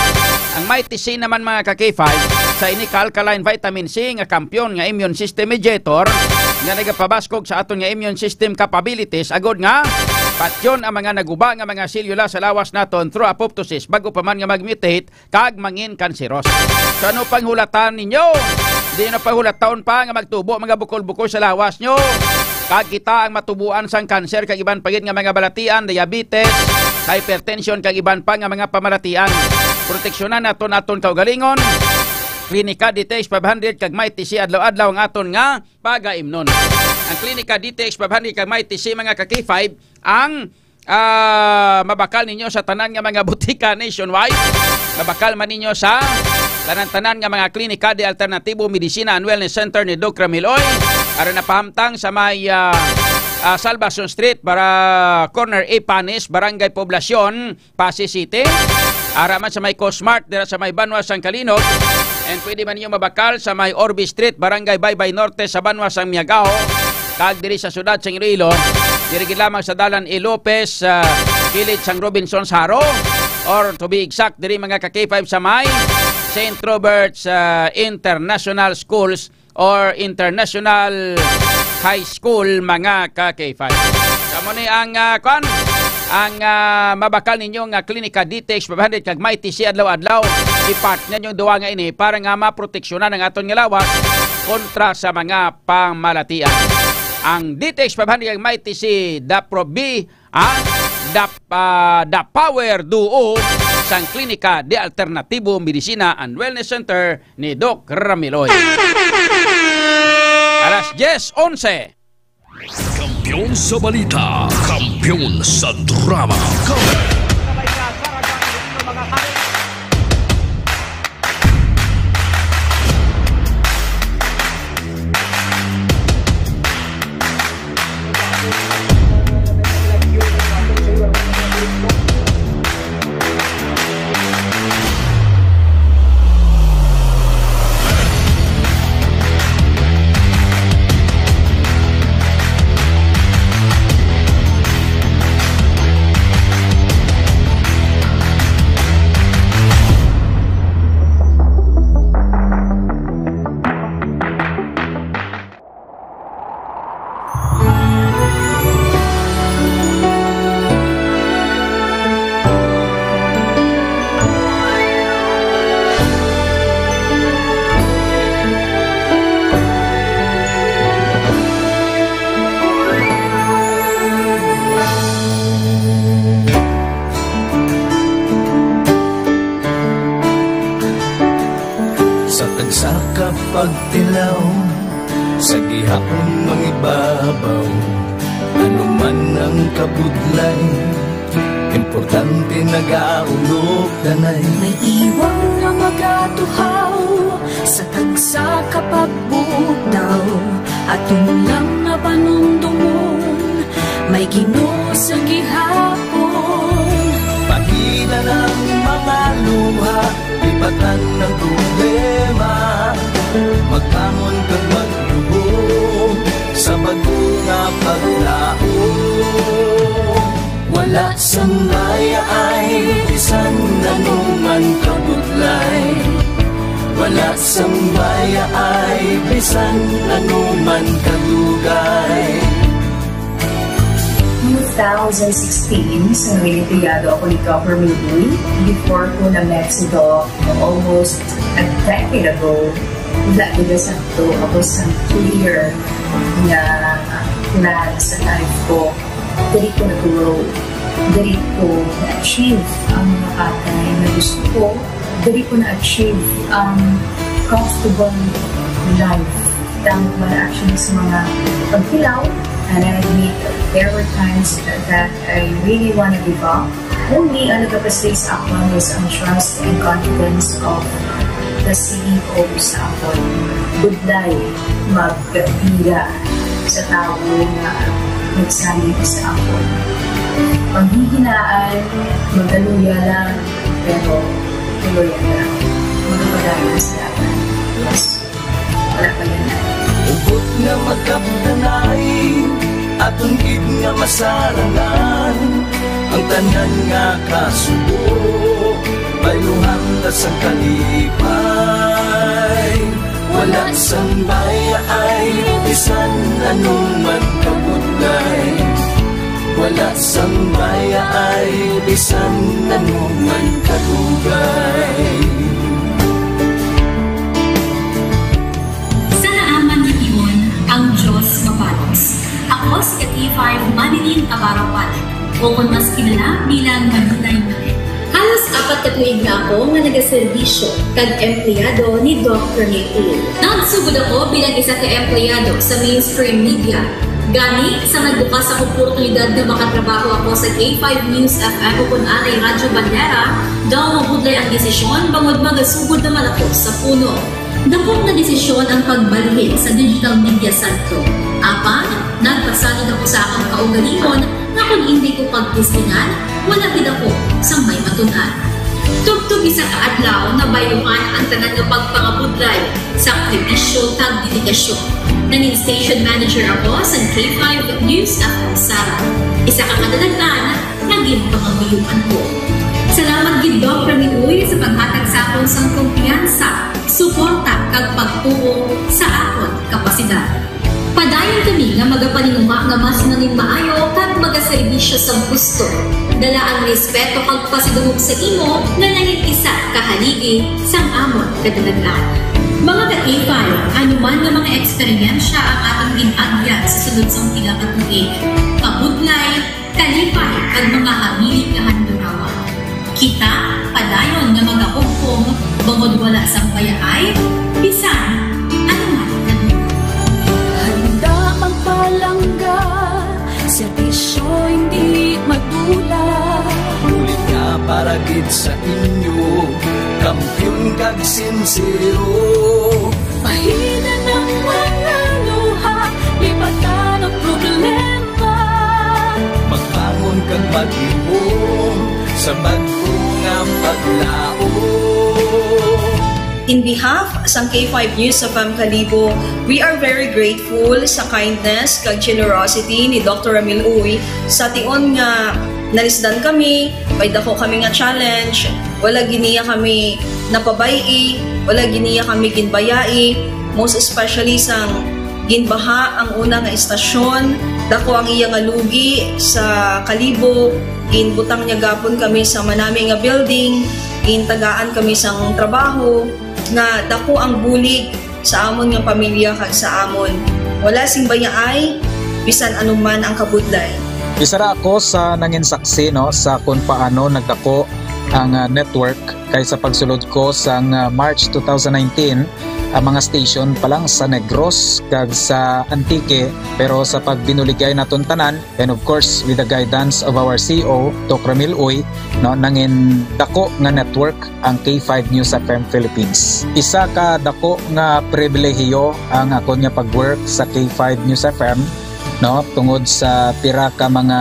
Ang may T C naman, mga ka-K five, sa ini ka alkaline vitamin C nga kampiyon nga immune system mediator nga nagapabaskog sa aton nga immune system capabilities, agod nga patyon ang mga naguba nga mga selula sa lawas naton through apoptosis, bago pa man nga mag-mutate kag mangin kanseros. So, ano pang hulatan ninyo? Di na pahulataon pa nga magtubo mga bukol-bukol sa lawas nyo. Kag kita ang matubuan sang kanser kag iban pa gid nga mga balatian, diabetes, hypertension, kag iban pa nga mga pamalatian. Proteksyonan naton aton kaugalingon. Klinika D T X five hundred kag may T C adlaw-adlaw ang aton nga pagaimnon. Ang Klinika D T X five hundred kag may T C, mga ka-K five, ang, ah, mabakal ninyo sa tanan nga mga butika nationwide. Mabakal man ninyo sa tanan-tanan nga mga klinika de alternatibo, medisina and wellness center ni Doc Ramiloy. Ara napahamtang sa may, ah, ah, Salvacion Street, para corner Ipanes, Barangay Poblacion, Passi City. Ara man sa may Cosmart, dira sa may banwa sang Calinog. And pwede man ninyo mabakal sa may Orbe Street, Barangay Baybay Norte, sa banwa sang Miagao. Kag diri sa siyudad sang Iloilo, diri gid lamang sa Dalan E. Lopez, ah, kilid sang Robinsons Jaro. Or to be exact, diri, mga ka-K five, sa may Saint Robert's, ah, International Schools or International High School, mga ka-K five. Kamo ni ang, ah, kwan, ang, ah, mabakal ninyo nga klinika D T X five hundred kag may T C adlaw-adlaw. I-partner ninyo duha nga ini para nga maproteksyonan ang aton nga lawas kontra sa mga pamalatian. Ang D T X five hundred kag may T C, the Pro B, ah, the, ah, the Power Duo sang Klinika de Alternatibo Medicina and Wellness Center ni Doc Ramiloy. Alas diyes onse. Kampiyon sa balita, kampiyon sa drama. Kampiyon. Sa gihapon mangibabaw, ano man ang kabudlay, importante nagaulog danay. May iwang nga magatuhaw sa tagsa ka pagbugtaw, aton lang nga panumdomon, may Ginoo sa gihapon. Pahilan ang mga luha, lipatan ang problema, magbangon kag magluhod sa bag-o nga paglaom. Wala sang bayaay bisan ano man kabudlay. Wala sang bayaay bisan ano man kadugay. Two thousand sixteen, sa naging empleyado ako ni Governor Uy, before ko na-met si Doc almost a decade ago, wala gid sa to ako sa clear nga plan sa life ko. Diri ko nag-grow. Diri ko na-achieve ang mga bagay na gusto ko. Diri ko na-achieve ang comfortable life. Damo ko na-achieve sa mga pagkilaw. And I admit, there were times that I really wanna give up. Only ang nagapastig sa akon is ang trust and confidence of the C E O sa akon. Budlay magpila sa tawo nga nagsalig sa akon. Panghihinaan, magaluya lang, pero tuloy lang. Magapadayon sa dalan. Yes. Wala pa yan. Hugot nga magkapdanay, aton gid nga masarangan ang tanan nga kasubo. Bayluhan ta sang kalipay, wala sang bayaay, bisan ano man kabudlay. Wala sang bayaay, bisan ano man kadugay. Sa naaman ni Tion, ang Diyos mabalos. Ako si K five Manilin Abarapan. O kon mas kilala bilang Manilay Manilay. Halos apat ka tuig na ako nga nagaserbisyo kag empleyado ni Doc Rene Uy. Nagsugod ako bilang isa ka empleyado sa mainstream media. Gani, sa nagbukas ang oportunidad nga makatrabaho ako sa K five News F M o kon anay Radyo Bandera, daw mabudlay ang desisyon bangod magasugod naman ako sa puno. Dakop nga desisyon ang pagbalhin sa digital media sentro. Apan, nagpasalig ako sa akon kaugalingon nga kon indi ko pagtistingan, wala gid ako sang may matun-an. Tubtob isa ka adlaw, nabayluhan ang tanan nga pagpangabudlay, sakripisyo kag dedikasyon. Nangin station manager ako sa K five News F M Sara, isa ka kadalag-an nga ginpangabuyuan ko. Salamat gid, Doc Rene Uy, sa paghatag sa akon sang kumpiyansa, suporta, kag pagtuo sa akon kapasidad. Padayon kami nga magapaninguha nga mas nangin maayo kag magaserbisyo sang husto. Dala ang respeto kag pasidungog sa imo nga nangin isa ka haligi sang amon kadalag-an. Mga ka-K five, ano man nga mga eksperyensya ang aton gin-agyan sa sulod sang pila ka tuig, kabudlay, kalipay, kag mga hamili nga handurawan. Kita padayon nga magahugpong bangod wala sang bayaay bisan ano man nga lugar. Handa magpalangga, serbisyo hindi magdula. Bulig nga para gid sa inyo, kampiyon kag sinsero. Pahilan ang mga luha, lipatan ang problema. Magbangon kag maglihom sa bag-o nga paglaom. In behalf sang K five News F M Kalibo, we are very grateful sa kindness kag generosity ni Doctor Ramil Uy. Sa tion nga nalisdan kami, may dako kami nga challenge, wala gid niya kami napabay-i, wala gid niya kami ginbayai, most especially sang ginbaha ang una nga istasyon, dako ang iya nga lugi sa Kalibo, ginbutang niya gapon kami sa manami nga building, gintagaan kami sang trabaho, nga dako ang bulig sa amon nga pamilya kag sa amon. Wala sing bayaay, bisan ano man ang kabudlay. Isa ra ako sa nangin saksi, no, sa kung paano nagdako ang, ah, network kay sa pagsulod ko sang, ah, March two thousand nineteen. ang mga station pa lang sa Negros kag sa Antique, pero sa pagbinuligay naton tanan, and of course, with the guidance of our C E O, Doc Ramil Uy, no, nangin dako nga network ang K five News F M Philippines. Isa ka dako nga pribilehiyo ang akon nga pag-work sa K five News F M, no, tungod sa pira ka mga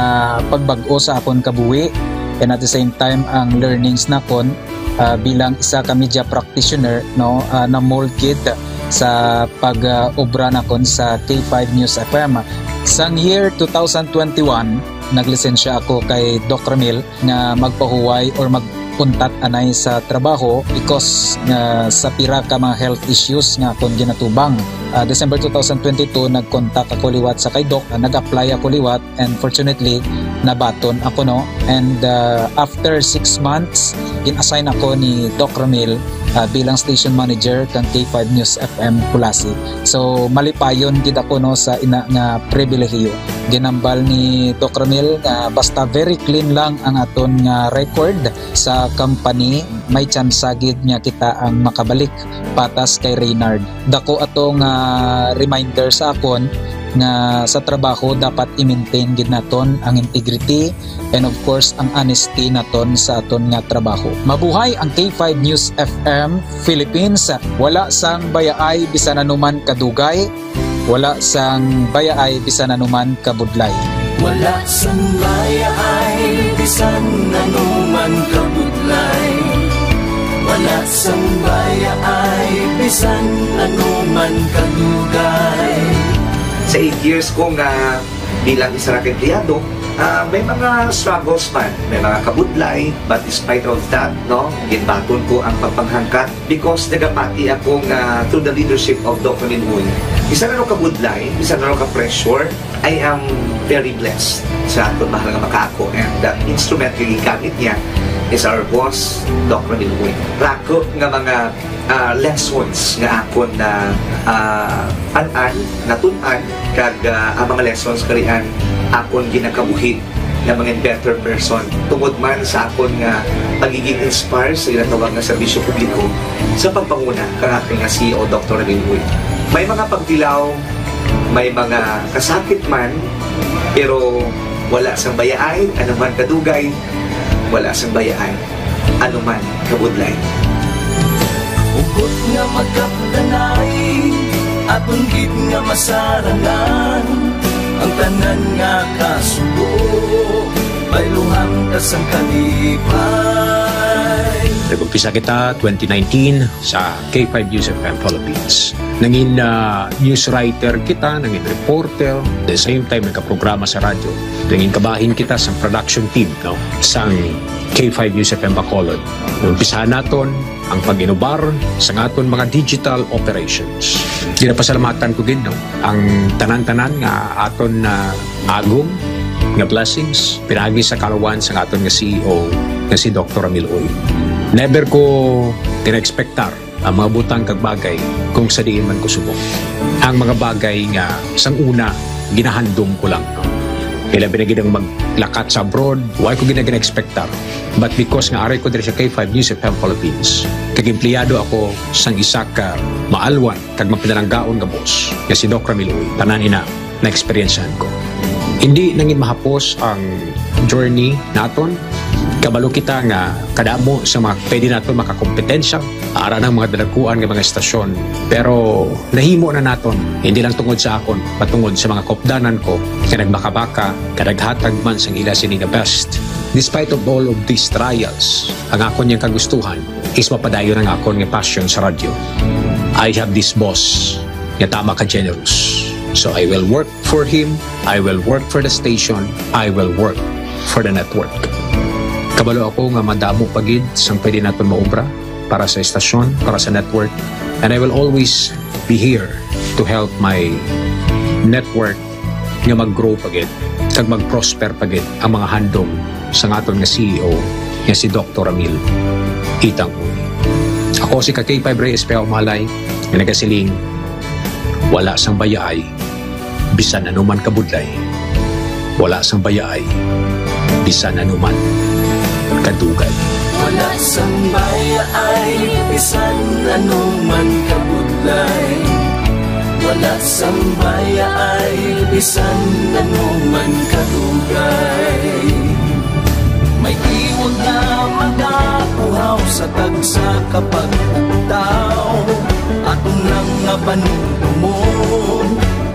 pagbag-o sa akon kabuhi, and at the same time ang learnings nakon, ah, bilang isa ka media practitioner, no, ah, na-mold gid sa pag, ah, obra nakon sa K five News F M. Sang year two thousand twenty-one, naglisensya ako kay Doc Ramil nga magpahuway or mag-untat anay sa trabaho because nga sa pira ka mga health issues nga akon ginatubang. Ah, December two thousand twenty-two, nag-contact ako liwat sa kay Doc. Ah, nag-apply ako liwat, and fortunately, nabaton ako, no. And, ah, after six months, gin-assign ako ni Doc Ramil, ah, bilang station manager kang K five News F M Culasi. So, malipayon gid ako, no, sa ina nga pribilehiyo. Ginambal ni Doc Ramil nga basta very clean lang ang aton nga record sa company, may tsansa gid nga kita ang makabalik patas kay Reynard. Dako ato nga reminder sa akon nga sa trabaho dapat i-maintain gid naton ang integrity and of course ang honesty naton sa aton nga trabaho. Mabuhay ang K five News F M Philippines. Wala sang bayaay bisan anuman kadugay, wala sang bayaay bisan anuman kabudlay. Wala sang bayaay bisan anuman kabudlay. Wala sang bayaay bisan anuman kadugay. Sa eight years ko nga bilang isa ra ka empleyado, ah, may mga struggles man, may mga kabudlay, but despite of that, no, ginbaton ko ang pagpanghangkat because nagapati ako nga through the leadership of Doc Ramil Uy, bisan ano kabudlay, bisan ano ka pressure, I am very blessed sa akon mahal nga makaako, and the instrument nga gigamit niya is our boss, Doc Ramil Uy. Rako nga mga, ah, lessons nga akon na, ah, an-an, natun-an, kag, ah, ang mga lessons karian akon ginakabuhi nga mga better person tungod man sa akon nga pagiging inspire sa ginatawag nga serbisyo publiko sa pagpanguna kang akon nga C E O, Doktor Ramil Uy. May mga pagtilaw, may mga kasakit man, pero wala sang bayaay, anuman kadugay, wala sang bayaay, anuman kabudlay. Hugot nga magkapdanay, aton gid nga masarangan, ang tanan nga kasubo, bayluhan ta sang kalipay. Nag-umpisa kita twenty nineteen sa K five News F M Philippines. Nangin, ah, news writer kita, nangin reporter, the same time nagkaprograma sa radyo. Nangin kabahin kita sa production team, no, sang K five News F M Bacolod. Umpisahan naton ang pag-inubar sa aton mga digital operations. Ginapasalamatan ko gid, no, ang tanan-tanan nga aton na agom nga blessings pinaagi sa kalawan sa aton nga C E O nga si Doktor Ramil Uy. Never ko gina-expectar ang mga butang kag bagay kung sa diin man ko subong. Ang mga bagay nga sang una ginahandom ko lang, no? Ilabi na gid ang maglakat sa abroad, wa ko gid na gina-expectar. But because nga ari ko diri sa K five News F M Philippines, kag empleyado ako sang isa ka maalwan kag mapinalanggaon nga boss, nga si Doc Ramil Uy, tanan ina na-eksperyensyahan ko. Hindi nangin mahapos ang journey naton. Kabalo kita nga kadamo sa mga pwede naton makakompetensya, ara ng mga dalaguan nga mga estasyon. Pero nahimo na naton, hindi lang tungod sa akon, patungod sa mga kopdanan ko nga nagbakabaka, nga naghatag man sang ila sini nga best. Despite of all of these trials, ang akon yang kagustuhan is mapadayon ang akon nga passion sa radyo. I have this boss nga tama ka generous. So I will work for him, I will work for the station, I will work for the network. Kabalo ako nga madamo pa gid sang pwede naton maobra para sa estasyon, para sa network, and I will always be here to help my network nga mag-grow pa gid kag mag-prosper pa gid ang mga handom sang aton nga C E O nga si Doktor Ramil Itang Uy. Ako si ka K five Reyes Pea Umalay nga nagasiling, wala sang bayaay bisan anuman kabudlay, wala sang bayaay bisan anuman kadugay. Wala sang bayaay bisan anuman kabudlay. Wala sang mayaay bisan ano man kadugay. May iwag na magapuhaw sa tagsa ka pagpugtaw. Aton lang nga panumdumon,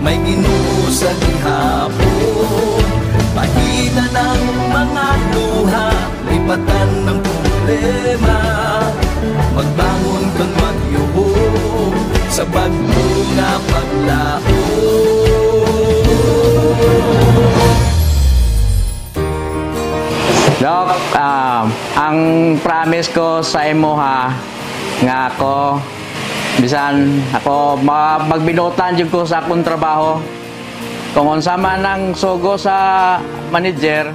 may Ginoo sa gihapon. Pahitan ang mga luha, lipatan ang problema. Magbangon kag magyuhong sa bag-o nga paglaom. Doc, ah, ang promise ko sa imo ha, nga ako, bisan ako ma-, magbinutan jud ko sa akong trabaho. Kung unsa man ang sugo sa manager,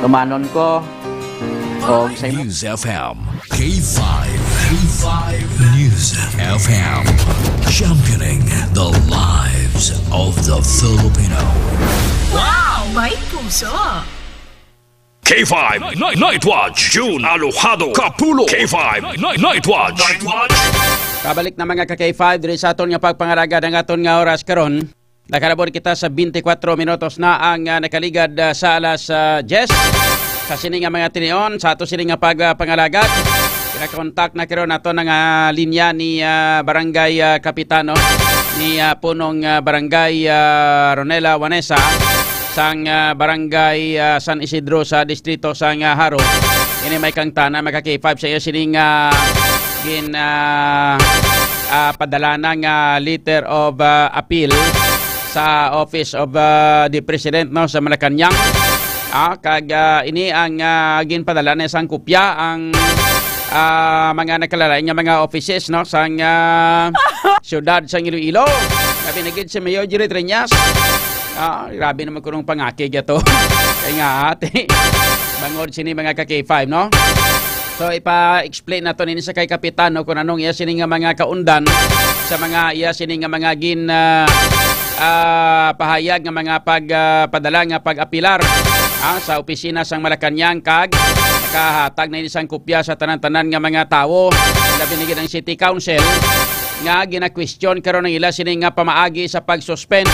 tumanon ko. Og sa imo. News F M, K five, K five News F M, championing the lives of the Filipino. Wow! May puso! K five Night, Night Watch, June Alojado Kapulo. K five Night, Night Watch. Night Watch. Kabalik na, mga ka K five, diri sa aton nga pagpangalagad ang aton nga oras karon. Nakalabot kita sa twenty-four minutos na ang, ah, nakaligad, ah, sa alas, ah, diyes. Sa sini nga mga tinion, sa ato sini nga pag, ah, pangalagad, pinakontak na karon nato nga linya ni, ah, Barangay, ah, Kapitano, ni, ah, Punong, ah, Barangay, ah, Ronela Vanessa, sang, ah, Barangay, ah, San Isidro sa Distrito sang, ah, Jaro. Ini may kangtana, mga ka K five, sa iya sining, ah, gin, ah, ah, padala na nga letter of, ah, appeal sa Office of, ah, the President, no, sa Malacañang. Ah, kag, ah, ini ang, ah, ginpadala na sang kopya ang, ah, mga nagkalain-lain nga mga offices, no, sang, ah, siyudad sang Iloilo. Labi na gid si Mayor Jerry Treñas. Ah, grabe naman kunong pangakig ato. Kay nga, ate, bangod sini, mga ka K five, no? So, ipa-explain nato nini sa kay Kapitan, no, kung anong iya sini nga mga kaundan sa mga iya sini nga mga gin, ah, ah, pahayag nga mga pag, ah, padala nga pag-apilar, ah, sa opisina sang Malacañang, kag nakahatag na ini sang kopya sa tanan-tanan nga mga tawo, labi na gid ang City Council, nga gina-question karon ang ila sini nga pamaagi sa pag-suspend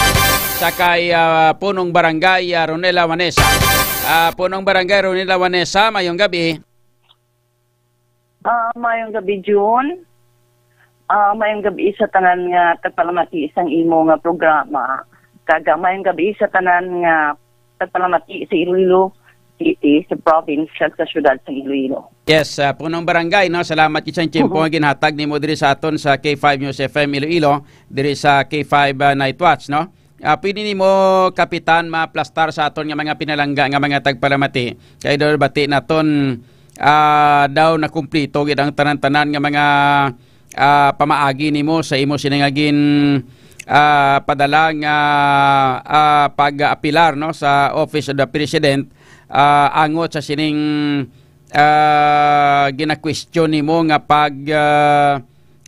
sa kay, ah, Punong Barangay, ah, Ronela Vanessa. Ah, Punong Barangay Ronela Vanessa, mayong gabi. Ah, mayong gabi, June. Ah, mayong gabi sa tanan nga tagpalamati sang imo nga programa. Kag, ah, mayong gabi sa tanan nga tagpalamati sa Iloilo City, sa province, kag sa siyudad sang Iloilo. Yes, ah, Punong Barangay, no? Salamat gid sa tiyempo nga ginhatag nimo diri sa aton sa K five News F M Iloilo, diri sa K five, ah, Night Watch, no? Ah, pwede nimo, Kapitan, maplastar sa aton nga mga pinalangga nga mga tagpalamati. Kay daw bati naton, ah, daw nakumplito gid ang tanan-tanan nga mga, ah, pamaagi nimo sa imo sini nga gin, ah, padala nga, ah, pag-apilar, no, sa Office of the President, ah, angot sa sining, ah, gina-question nimo nga pag, ah,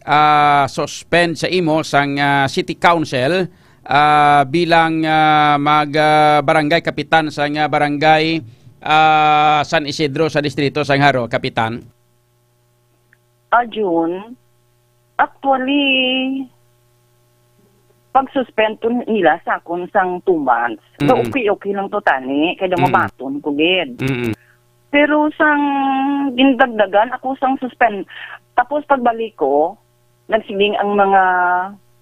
ah, suspend sa imo sang, ah, City Council, ah, bilang, ah, mag, ah, barangay kapitan sang, ah, barangay, ah, San Isidro sa distrito sang Jaro, Kapitan? Ah, June, actually, pag-suspend to nila sa akon sang two months. So, Mm-mm. okay-okay lang to tani, kay daw Mm-mm. mabaton ko gid. Mm-mm. Pero sang gindagdagan ako sang suspend. Tapos pagbalik ko, nagsiling ang mga,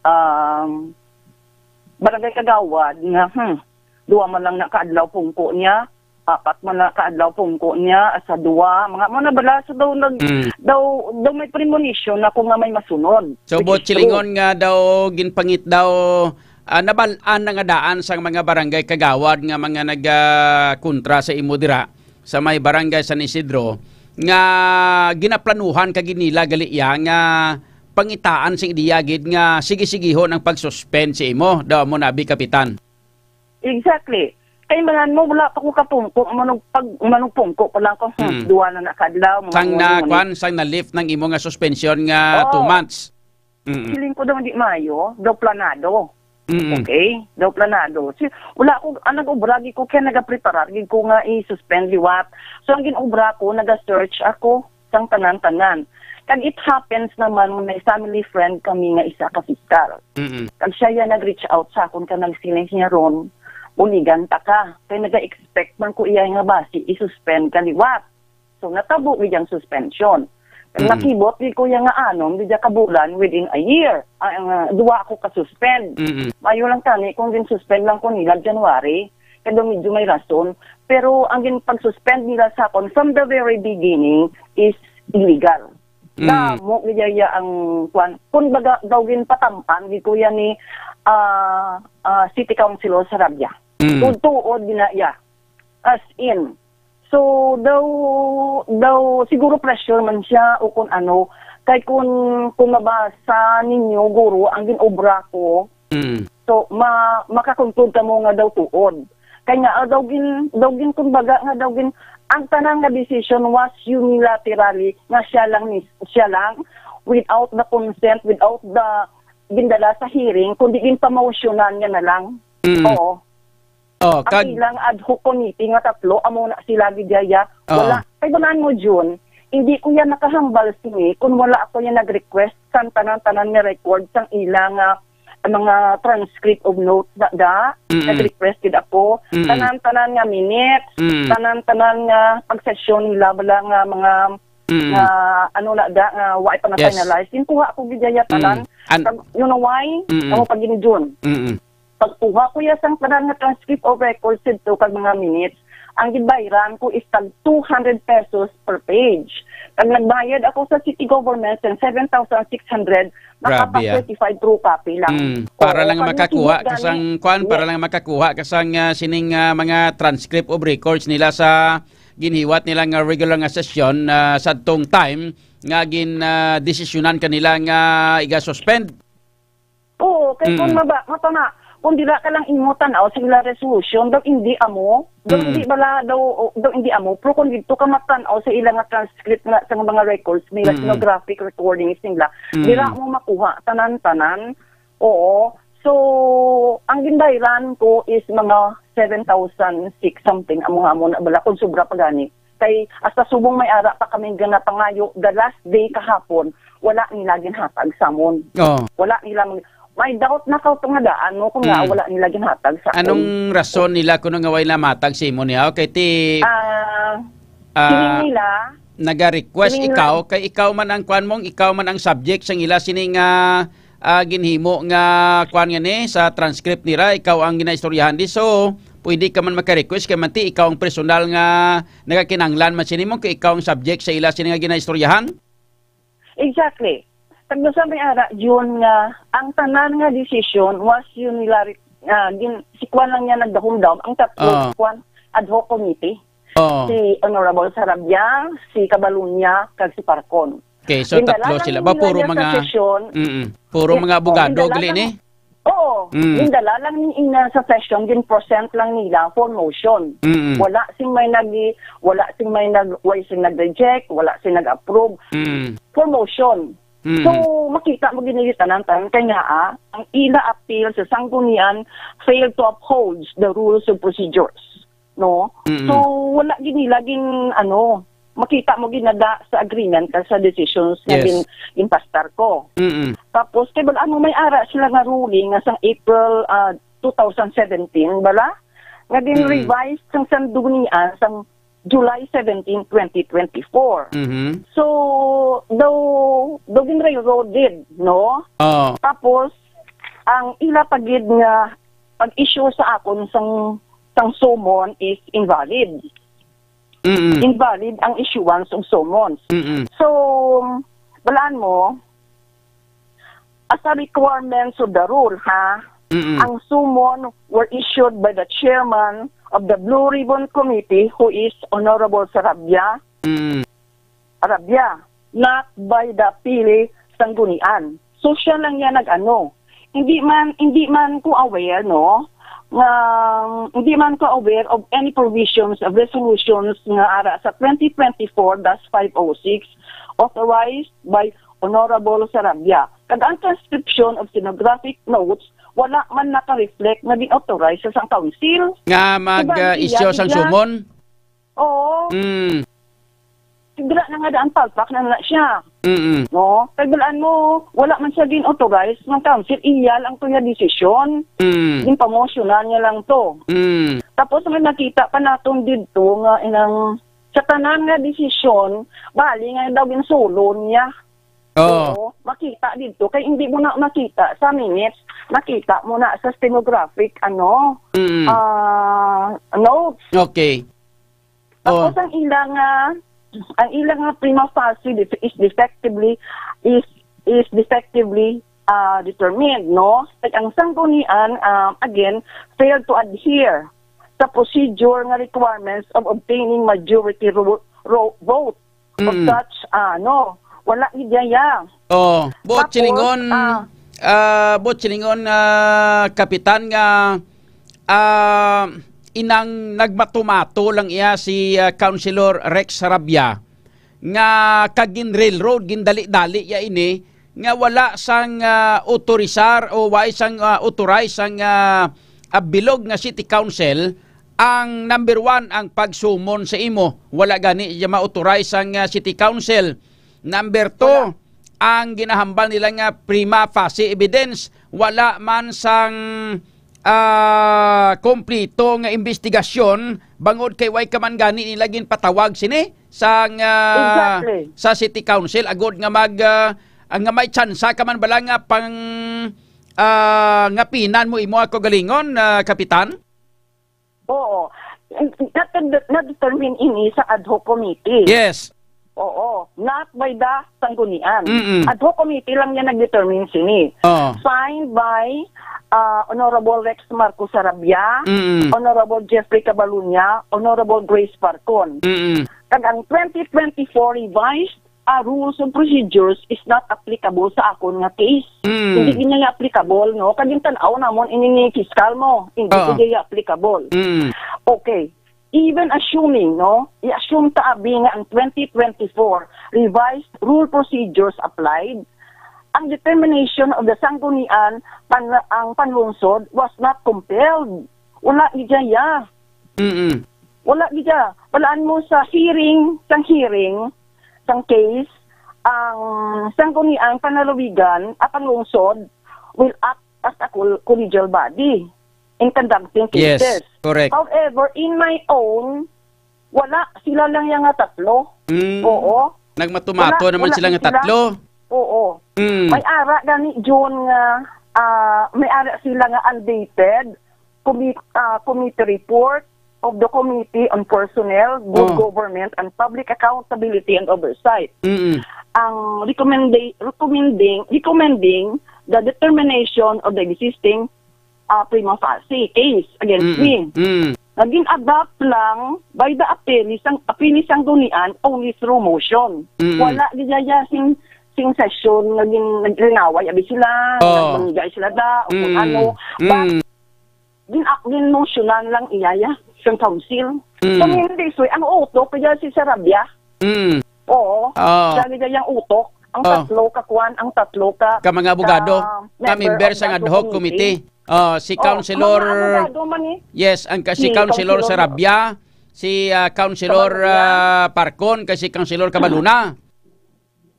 um, barangay kagawad nga, hmm, duha man lang na kaadlaw pungko niya, apat man na kaadlaw pungko niya, sa duha, mga mo na bala, so daw nag-, Mm. daw, daw may premonition ako nga may masunod. So, Which is true. Bot silingon nga daw, ginpangit daw, ah, nabal-an na nga daan sang mga barangay kagawad nga mga nag, ah, kontra sa imo dira sa may barangay San Isidro, nga ginaplanuhan ka gid nila gali iya nga pangitaan sing ideya gid nga sige-sigihon ang pag-suspend sa imo, daw mo nabi, Kapitan. Exactly. Kay manan mo, wala pa ko kapungko, manug-, pag manugpungko pa lang ko, hmm, Mm. duwa na nakadlaw, mga Sang mga na, ngunit. Kwan, sang na-lift ng imo nga suspension nga Oo. two months. Mm-mm. Feeling ko daw hindi maayo, daw planado. Mm-mm. Okay? Daw planado. Si, wala ako, ang nag-obra gid ko, kaya nagapreparar gid ko nga i-suspend liwat. So, ang gin-obra ko, naga-search ako sang tanan-tanan. Kag it happens naman nga may family friend kami nga isa ka fiscal. Mm-mm. Kag siya ya nag-reach out sa akon kag nagsiling siya ron, "Buligan ta ka. Kay naga-expect man ko iya nga basi i-suspend ka liwat." So, natabo gid ang suspension. Kag Mm. nakibot gid ko iya nga anom gid ka bulan within a year. Ang, ah, duwa ako ka-suspend. Mm-mm. Mayo lang tani kung gin-suspend lang ko nila January, kay daw medyo may rason. Pero ang gin-, pag-suspend nila sa akon from the very beginning is illegal. Mm. Damo gid iya ang kwan. Kun baga daw ginpatampan gid ko iya ni, ah, ah, City Councilor Sarabia. Mm. Tuod-tuod gid na iya. As in. So, daw, daw, siguro pressure man siya o kung ano. Kay kung, kung mabasa ninyo, guro, ang ginobra ko, Mm. so, ma-, makakonclude kamo nga daw tuod. Kay nga, ah, daw gin-, daw gin-, kumbaga nga daw gin-, ang tanan nga decision was unilaterally nga siya lang ni, siya lang, without the consent, without the gindala sa hearing, kundi ginpamosyonan niya na lang. Mm. Oo. Oh, Ang kag ilang ad hoc committee nga tatlo, amo na sila gid yaya. Oo. Wala. Kay balaan mo, Jun, hindi ko yan nakahambal sini kung wala ako yan nag-request sang tanan-tanan nga record sang ilang, ah, mga transcript of notes na da. Mm-mm. Nag-request gid ako. Mm-mm. Tanan-tanan nga minutes, Mm. tanan-tanan nga pagsesyon nila, bala nga mga, Mm. nga ano na da, nga wa pa Yes. na-finalize. Yung kuha ko gid yaya tanan. Mm. An- Kag, you know why? Mm-mm. Amo pa gid, Jun. Mm-mm. Pagkuha ko ya sang tanan nga transcript of records didto kag mga minutes, ang gibayran ko is tag two hundred pesos per page. Kag nagbayad ako sa city government sang seven thousand six hundred, Grabe, ah. makapa-certified true copy lang. Mm, para Oo, lang pag makakuha nahibot ka gani, sang, kwan, para yes. lang makakuha ka sang, ah, sining, ah, mga transcript of records nila sa ginhiwat nila nga regular nga session, ah, sadtong time nga gin, ah, desisyonan kanila nga iga-suspend. Oo, kay kung Mm. maba-, mata na, kung dira ka lang imo tan-aw sa ila resolution, daw hindi amo, daw Mm. hindi bala, daw, daw hindi amo, pero kung dito ka matan-aw sa ila nga transcript nga, sa mga records nila, Mm. stenographic recordings nila, Mm. dira mo makuha tanan-tanan. Oo. So, ang ginbayran ko is mga seven thousand six something, amo nga amo na bala, kung sobra pa gani. Kay hasta subong may ara pa kami ganapangayo, the last day kahapon, wala nila ginhatag sa amon. Oh. Wala nila mag-, may doubt na ka ito nga daan, no, kung nga Mm. wala nila ginhatag sa Anong akon. rason nila kuno nga wala matag sa imo niya? Okay, ti, Ah, ah, siling nila, naga-request siling ikaw, nila. Kay ikaw man ang kwan mong, ikaw man ang subject sang ila sining, ah, ah, ginhimo nga kwan nga ni sa transcript nira, ikaw ang ginaistoryahan di. So, pwede ka man maka-request kay man ti ikaw ang personal nga nagakinanglan man sini mo, kay ikaw ang subject sa ila sini nga ginaistoryahan. Exactly. Tagno sa may ara, yun nga, ang tanan nga decision was unilateral, ah, gin-, si kwan lang niya nagdahumdahom, ang tatlo, Ah. kwan, ad hoc committee. Oh. Si Honorable Sarabia, si Cabalunya, kag si Parcon. Okay, so Gindala tatlo lang sila. Ba, nila puro niya sa mga, sesyon. Mm-mm. Puro Yes, mga oh, abogado, gindala gali lang ni? Oo. Mm. Gindala lang ni ina sa session, gin-present lang nila for motion. Mm-mm. Wala sing may nag-, wala sing may nag-, wala sing nag-reject, wala sing nag-approve. Mm. For motion. Mm. So, makita mo gini tanan-tanan kay nga, ah, ang ila appeal sa sanggunian failed to uphold the rules of procedures. No? Mm-mm. So, wala gid nila gin-, ano, makita mo ginada sa agreement kag sa decisions nga Yes. gin-, ginpastar ko. Mm-mm. Tapos, kay bala, ano, may ara sila nga ruling nga sang April, ah, two thousand seventeen, bala? Nga Mm-mm. gin-revise sang sanggunian sang July seventeen, twenty twenty-four. Mm-hmm. So, daw, daw gin-railroaded, no? Oo. Tapos, ang ila pa gid nga pag-issue sa akon sang, sang summon is invalid. Mm-mm. Invalid ang issuance ng summons. Mm-mm. So, balaan mo, as a requirements of the rule, ha, Mm-mm. ang summon were issued by the chairman of the Blue Ribbon Committee, who is Honorable Sarabia. Mm. Arabia, not by the pili sanggunian. So, siya lang niya nag-ano. Hindi man, hindi man ko aware, no, nga, hindi man ko aware of any provisions of resolutions nga ara sa twenty twenty-four dash five oh six authorized by Honorable Sarabia. Kag ang transcription of stenographic notes, wala man naka-reflect nga gin-authorize sa sang council. Nga mag, Diba, uh, issue iya, sang iya. Summon? Oo. Mm. Dira na nga daan palpak na na siya. Mm-mm. No? Kay balaan mo, wala man siya gin-authorize ng council, iya lang to niya desisyon. Mm. Ginpamosyonan niya lang to. Mm. Tapos may nakita pa naton didto nga inang sa tanan nga desisyon, bali nga daw ginsulon niya. Oo. Oo, makita didto. Kay hindi mo na makita sa minutes, nakita mo na sa stenographic, ano, Mm. ah, notes. Okay. Tapos Oh. ang ilang, ah, ang ilang, ah, prima facie def-, is defectively, is, is defectively, ah, determined, no? Like, ang sanggunian, ah, again, failed to adhere sa procedure nga requirements of obtaining majority ro-, ro-, vote of Mm. such, ah, no? Wala gid iya. Oh, buot Tapos, silingon, ah, ah, buot silingon, ah, Kapitan, nga, ah, inang nagmatumato lang iya si, ah, Councilor Rex Sarabia nga kag gin-railroad, gindali-dali ya ini nga wala sang, ah, autorisar o wala sang, ah, authorize sang, ah, ah, bilog nga city council. Ang number one, ang pag-summon sa imo, wala gani iya ma-authorize sang, ah, city council. Number two, Wala. ang ginahambal nila nga prima facie evidence, wala man sang, ah, kompleto nga investigasyon, bangod kay way ka man gani nila ginpatawag sini sang, ah, Exactly. sa city council, agod nga mag, ah, nga may tsansa ka man bala nga pang, ah, nga pinan mo imo ako galingon, ah, Kapitan? Oo. Nat-, na-determine ini sa ad hoc committee. Yes. Oo. Not by the sanggunian. Mm-mm. Ad hoc committee lang niya nag-determine sini. Oo. Signed by, ah, Honorable Rex Marcos Sarabia, Mm-mm. Honorable Jeffrey Cabalunya, Honorable Grace Parcon. Mm-mm. Kag ang twenty twenty-four revised ah, rules and procedures is not applicable sa akon nga case. Mm. Hindi gid niya applicable, no? Kag gintan-aw namon ini ni fiscal mo, hindi Oo. gid niya applicable. Mm. Okay. Even assuming, no? I-assume ta abi nga ang twenty twenty-four revised rule procedures applied, ang determination of the sanggunian pan-, ang panlungsod was not compelled. Wala gid niya. Mm-mm. Wala gid siya. Balaan mo sa hearing, sang hearing, sang case, ang sangguniang panlalawigan at ang lungsod will act as a col-, collegial body in conducting Yes, cases. correct. However, in my own, wala, sila lang yang nga tatlo. Mm. Oo. Nagmatumato Wala, naman wala sila nga sila. tatlo. Oo. Mm. May ara gani, June, nga, ah, may ara sila nga undated commi-, ah, committee report of the Committee on Personnel, Good Oh. Government, and Public Accountability and Oversight. Mm-mm. Ang recommenda-, recommending, recommending the determination of the existing, ah, prima facie case against Mm-mm. me. Mm. Naging adapt lang by the appellee sang, appellee sang gunian only through motion. Mm-mm. Wala gid siya sing, sing session nga gin-, naglinaway abi sila, Oh. nagmanggay sila da, o kung Mm. ano. But Mm. gin-, ah, gin-motionan lang iya ya, sang council. Mm. So, hindi, so, ang utok kaya si Sarabia. Mm. Oo. Ah. Siya gid yang utok. Ang Oh. tatlo ka kwan, ang tatlo ka, Ka mga abogado, ka ka member member of sang the ad hoc committee. committee. Ah, si Oh, Councilor mga abogado man eh. Yes, ang ka-, si Si Councilor Councilor Sarabia, si, ah, Councilor, Cabaluna. ah, Parcon, kay si Councilor Cabaluna.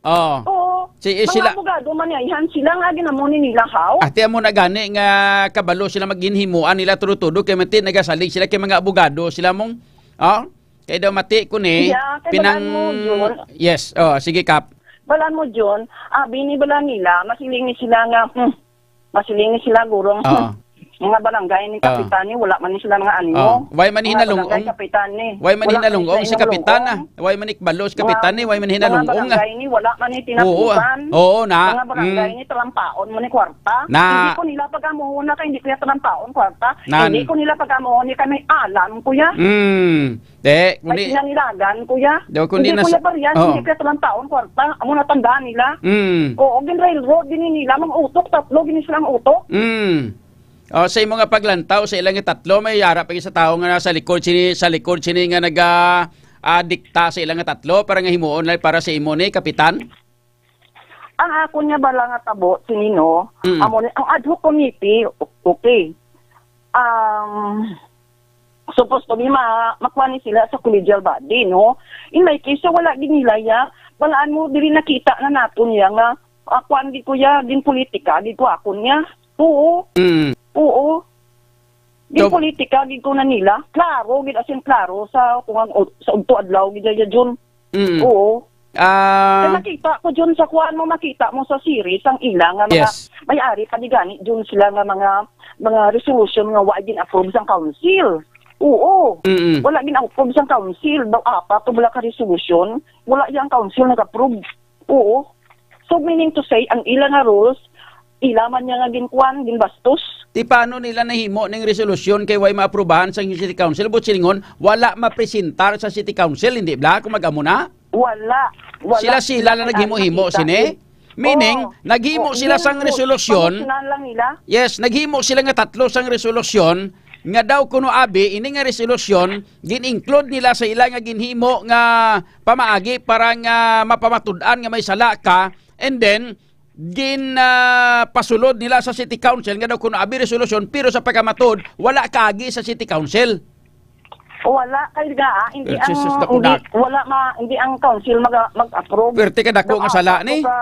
Oh. Oo. Si, eh, Mga sila abogado man eh, han sila nga ginamo ni nila, how? Ate, amo na gani nga kabalo sila maghinhimuan nila tudo-tudo kay mati nagasalig sila kay mga abogado sila mong, oh? Kay daw mati ko ni Yeah, kay pinang balaan mo, Jun. Yes, oh, sige, Kap. Balaan mo, Jun, abi ni bala nila, masiling ni sila nga, hmm, masiling ni sila gurong, Oo. hmm, mga barangay ni Oo. kapitan ni, wala man ni sila mga animo. Oh, why man Mga hinalungong? barangay kapitan ni. Why man Wala man hinalungong ni sa sila kapitan, ah? inulungong. Why man ikbalo sa Mga, kapitan ni? Why man mga hinalungong, ah? barangay ni, wala man ni Oo, ah. tinapusan. Oo, na. Mga barangay Mm. ni, talampaon mo ni kwarta. Na. Hindi ko nila pagamuhon na kay hindi ko ya talampaon kwarta. Nan. Hindi ko nila pagamuhon ni kay may alam ko ya. Mm. Te, Ay, kundi kinanilagan, kuya. Daw, kundi Hindi, nasa-, Kuya Barian, oo. hindi kaya talang taon kwarta. Amo na tandaan nila. Mm. Oo, gin railroad din nila, mga utok, tatlo, gini silang utok. Mm. Oh, sa imo nga paglantaw, sa ilang tatlo, may yara pa sa tao nga nasa likod sini, sa likod sini nga naga, ah, dikta sa ilang tatlo para nga himuon lang para sa imo ni, Kapitan? Ang akon nga bala nga tabo, sini, no, Mm. amo ni, ang ad hoc committee, o-, okay. Um, supposed to be ma-, makuha ni sila sa collegial body, no? In my case, so wala gid nila ya, Balaan mo, diri nakita na nato niya nga, ah, kuan gid ko ya, din politika gid ko akon niya. Oo. Mm. Oo. Din So politika gid ko na nila. Klaro gid, as in klaro sa kung ang, sa udto adlaw gid ya, Jun. Mm. Oo. Ah, Kay makita ko, Jun, sa kuan mo, makita mo sa series ang ila nga mga Yes. may-ari pa di gani, Jun, sila nga mga mga resolution nga wa gin-approve sang council. Oo. Mm-mm. Wala gin-approve sang council. Daw apat o wala ka resolution, wala yang council nag-approve. Oo. So, meaning to say, ang ila nga rules, ila man niya nga ginkuan, ginbastos. Ti paano nila nahimo ning resolusyon kay way maaprubahan sang City Council? But silingon, wala mapresentar sa City Council, hindi bla? Kung mag-amo na? Wala. Wala. Sila-sila Sila lang kay naghimo-himo, ari sini? nakita. Meaning, Oo. naghimo Oo, sila sang so, resolusyon. Pangutyanan lang nila. Yes, naghimo sila nga tatlo sang resolusyon nga daw kuno abi ini nga resolusyon gin-include nila sa ila nga ginhimo nga pamaagi para nga mapamatud-an nga may sala ka, and then gin ah, pasulod nila sa City Council nga daw kuno abi resolusyon, pero sa pagkamatud wala kaagi sa City Council. Wala kay nga, ah, hindi Eh, ang Jesus, dako hindi na. wala ma hindi ang council mag mag-approve. Pwerte ka dako Daw nga sala apat ni. ka,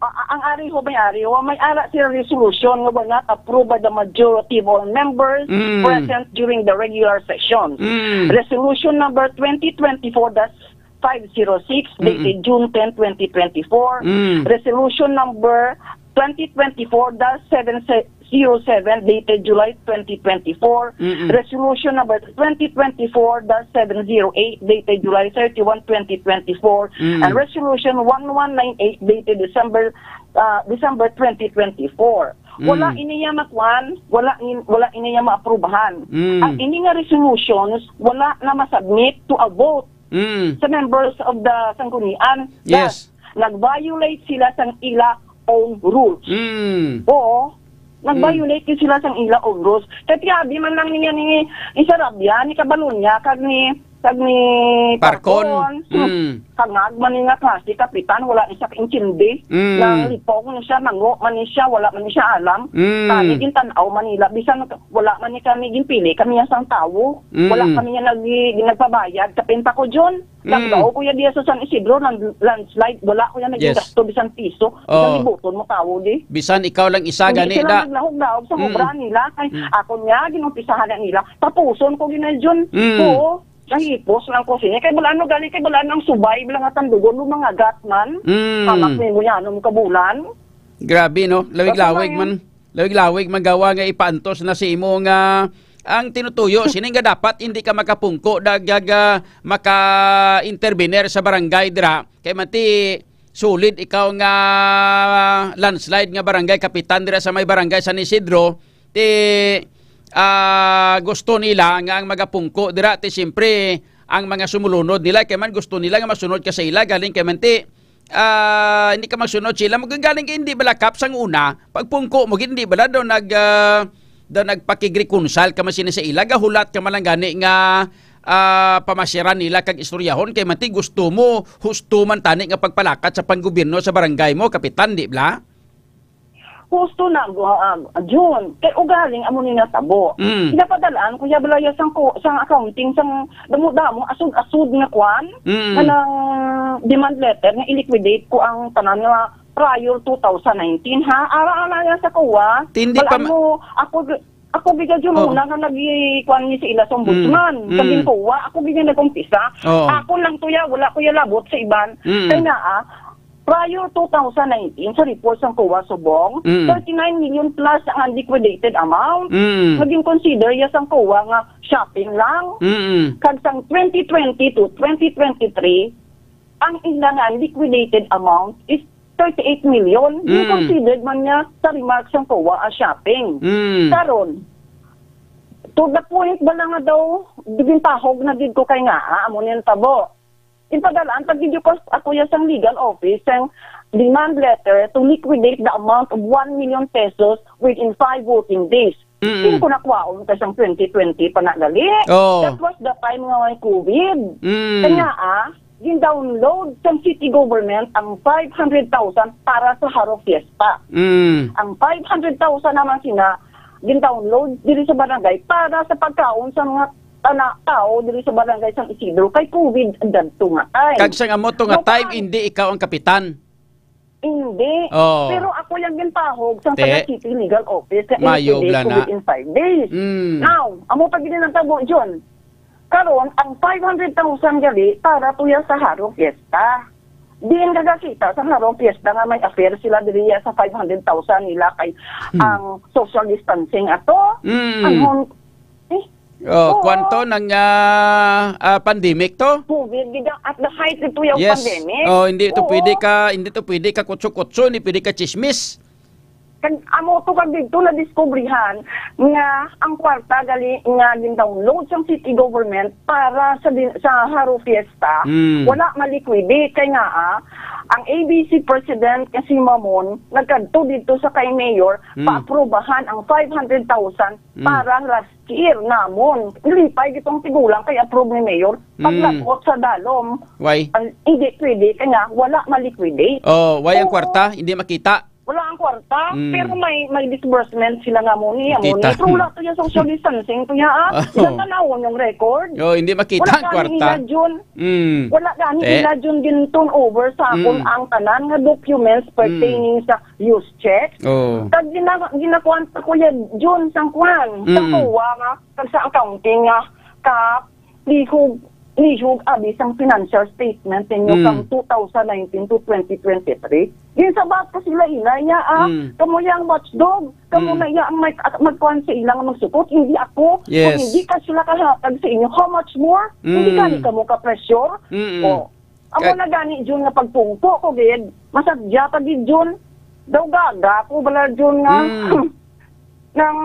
ah, ah, ang ari ho may ari ho, may ara sila resolution nga were not approved by the majority of all members Mm. present during the regular sessions. Mm. Resolution number twenty twenty-four dash five zero six, Mm-mm. dated June ten, twenty twenty-four. Mm. Resolution number twenty twenty-four dash seven zero seven, dated July twenty twenty-four. Mm-mm. Resolution number twenty twenty-four dash seven zero eight, dated July thirty-one, twenty twenty-four. Mm. And Resolution one one nine eight, dated December, uh, December twenty twenty-four. Wala Mm. ini niya makuan, wala in, wala ini niya maaprubahan. Mm. Ang ini nga resolutions, wala na masubmit to a vote Mm. sa members of the Sanggunian. Yes. Thus, nag-violate sila sang ila own rules. Mm. Oo. Nag-violate Mm. sila sang ila own rules. Kay tiyabi man lang niya ni Isarabia, ni Kabalunya, kag ni, kag ni Parcon. Parcon. Mm. Hangag man ni nga klase, kapitan, wala ni siya kaintindi. Mm. Nanglipong ni siya, nango man ni siya, wala man ni siya alam. Mm. Kani gintan-aw man nila, bisan wala man ni kami ginpili, kami ya sang tawo. Mm. Wala kami ya nag-, nagpabayad, kapin pa ko, John. Mm. Nagdaog ko ya diya sa San Isidro, land-, landslide, wala ko ya Yes. naging gasto, bisan piso, Oh. bisan libuton mo tawo, di. Bisan ikaw lang isa Hindi gani sila da. naglahog-lahog sa Mm. obra nila. Kay Mm. ako niya, ginumpisahan na nila. Tapuson ko gina, John. Mm. Oo. Nahipos lang ko sini. Kay bulan mo gani, kay bulan ang subay, bilang nga tandugon mo, mga gatman. Mm. Anak ni mo yan, nung kabulan. Grabe, no? Lawig-lawig Basta man. Lawig-lawig man gawa nga ipaantos na si imo nga ang tinutuyo, sini nga dapat hindi ka makapungko, dagag, ah, maka-intervener sa barangay dira. Kay mati, solid ikaw nga landslide nga barangay kapitan dira sa may barangay San Isidro, ti, ah, gusto nila nga ang magapungko dira, ti siyempre ang mga sumulunod nila, kay man gusto nila nga masunod ka sa ila, galing kay man ti, ah, hindi ka magsunod sila. Magagaling kay hindi balakap sang una, pagpungko mo, hindi bala daw nag, ah, daw nagpakigreconcile ka man sini sa ila, gahulat ka man lang gani nga, ah, pamasyaran nila kag istoryahon, kay man ti gusto mo, husto man tani nga pagpalakat sa panggobyerno sa barangay mo, kapitan, di bala? Husto na, ah, June. Kay ugaling amo ni natabo. Mm. Pinapadalaan ko ya balaya sang ko, sang accounting, sang damo-damo, asud-asud nga kwan, Mm. nga nang demand letter nga i-liquidate ko ang tanan nga prior two thousand nineteen, ha? Ara, ara ya sa kuwa. Tindi pa Balaan ma- mo, ako, ako biga June Oh. una nga nagikuan ni sa ila sa ombudsman. Mm. Sa Mm. ginkuwa, ako biga nag-umpisa. Oh. Ako lang to ya, wala ko ya labot sa iban. Mm. Kaya nga, ah, Prior two thousand nineteen, sa report sang kuwa subong, Mm. thirty-nine million plus ang unliquidated amount. Mm. Naging consider ya sang kuwa nga shopping lang. Mm. Kag sang twenty twenty to twenty twenty-three, ang ila nga unliquidated amount is thirty-eight million. Mm. Considered man niya sa remarks sang kuwa as shopping. Mm. Karon, to the point ba lang nga daw, gintahog na gid ko kay nga, ah, amo ni ang tabo. Ipadalaan pag video ko, ako ya sang legal office sang demand letter to liquidate the amount of one million pesos within five working days. Mm-mm. Singko na kwaon ka sang twenty twenty pa na gali. Oh. That was the time nga may covid. Mm. Kanya, ah, gin-download sang city government ang five hundred thousand para sa Haro Fiesta. Mm. Ang five hundred thousand naman sina gin-download diri sa barangay para sa pagkaon sa mga tana-, tao diri sa barangay San Isidro kay COVID ang dadto nga time. Kag sang amo to nga Now, time, paan? Hindi ikaw ang kapitan? Hindi. Oh. Pero ako yung gintahog sa Te. Taga City Legal Office nga Mayo, hindi pwede bla na. COVID in five days. Mm. Now, amo pa gid ang tabo, John. Karon, ang five hundred thousand gali para to yan sa Haro Fiesta. Diin ka gakita sa Haro Fiesta nga may affair sila diri sa five hundred thousand nila kay Hmm. ang social distancing ato? Mm. Ang hon-, eh, Oh, Oo. Kwanto ng, ah, ah, pandemic to? COVID, gid ang, at the height nito yung Yes. pandemic. Oh, hindi to Oo. pwede ka, hindi to pwede ka kutso-kutso, hindi pwede ka chismis. Kag amo to kag didto nadiskubrihan nga ang kwarta gali nga gin-download sang city government para sa din-, sa Haro Fiesta, Mm. wala ma-liquidate kay nga, ah, ang A B C president nga si Mamon nagkadto didto sa kay mayor Mm. paaprubahan ang five hundred thousand Mm. para last year namon. Lipay gitong tigulang kay approve ni mayor. Mm. Paglabot sa dalom, Why? ang, hindi pwede kay nga wala ma-liquidate. Oh, why ang Oo. kwarta? Hindi makita? Wala ang kwarta, Mm. pero may, may disbursement sila nga mo ni, amo ni. Makita. Pero wala to yung social distancing, kuya, ah. Oh. Ilang tanawon yung record? Oh, hindi makita Wala ang gani kwarta. nila, Jun. Mm. Wala gani Eh? nila, Jun, gin-turn over sa akon Mm. ang tanan nga documents Mm. pertaining sa use check. Oh. Kag gina-, ginakuan pa, kuya, Jun, sang kuan, sa Mm. kuwa nga, kag sa accounting nga, ka, lihog, lihog, abi sang financial statement ninyo Mm. kang two thousand nineteen to twenty twenty-three. Ginsabat ko sila, ina, ya, ah, Mm. kamo yang watchdog, kamo Mm. na ya ang mag-, magkuan sa ila nga magsukot, hindi ako. Yes. Kung hindi ka sila kahatag sa inyo, how much more? Hindi Mm. gani kamo ka-pressure? Mm-mm. Oh. Amo Kag na gani, Jun, nga pagpungko ko gid, masadya pa gid, Jun. Daw gaga ko bala, Jun, nga Mm. nang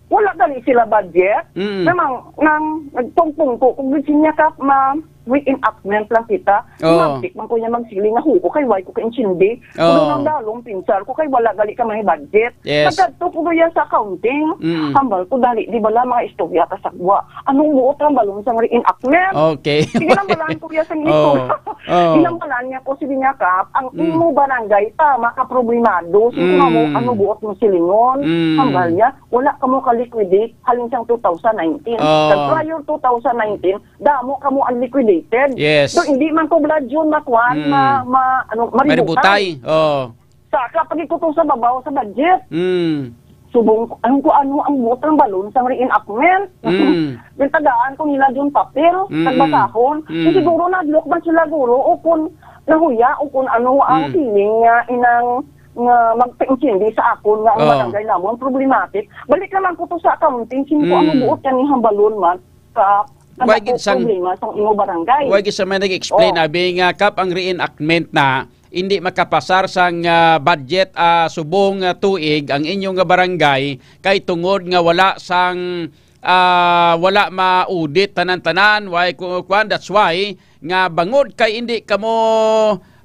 wala gani sila budget. Mm. Namang, nang nagpungpungko ko gid sinya ka ma-, reenactment lang kita. Oo. Mabtik man ko niya magsiling nga huko kay why ko ka-intindi. Oo. Kuno nang dalong pinsar ko kay wala gali ka may budget. Yes. Nagkadto ko gaya sa accounting. Mm. Hambal ko, dali, di bala mga istorya ta sa gwa. Anong buot ang balon sang reenactment? Okay. Sige lang balaan ko ya sa Oh. istorya. Oh. Ginambalan niya ko, sige niya, Kap, ang Mm. imo barangay, tama ka problemado. Sige nga mo, Mm. ano buot mo silingon? Mm. Hambal niya, wala ka mo ka-liquidate halin sang two thousand nineteen. Oh. Kag prior two thousand nineteen, damo ka mo unliquidated. Yes. So, hindi man ko blood yun, makuan, Mm. ma-, ma-, ano, maributay. Maributay. Oh. Saka pag ikuto sa babaw sa budget. Mm. Subong ko, ano ko, ano ang buot ng balon sa reenactment? Mm. Yung tagaan ko nila yung papel, Mm. nagbasahon. Mm. Yung siguro nadlok man sila, guro, o kung nahuya, o kung ano ang Mm. feeling nga inang, nga magpaintindi sa akon nga ang Oh. barangay namon problematic. Balik naman ko to sa accounting, sin ko ano Mm. buot yan yung hambalon man sa Why gid sang problema sa imo barangay. Why gid sa may nag-explain, Oh. abi nga, Kap, ang reenactment na hindi makapasar sang, ah, budget, ah, subong, ah, tuig ang inyong nga barangay kay tungod nga wala sang, ah, wala ma-audit tanan-tanan, why ku-, kuan, that's why nga bangod kay hindi kamo,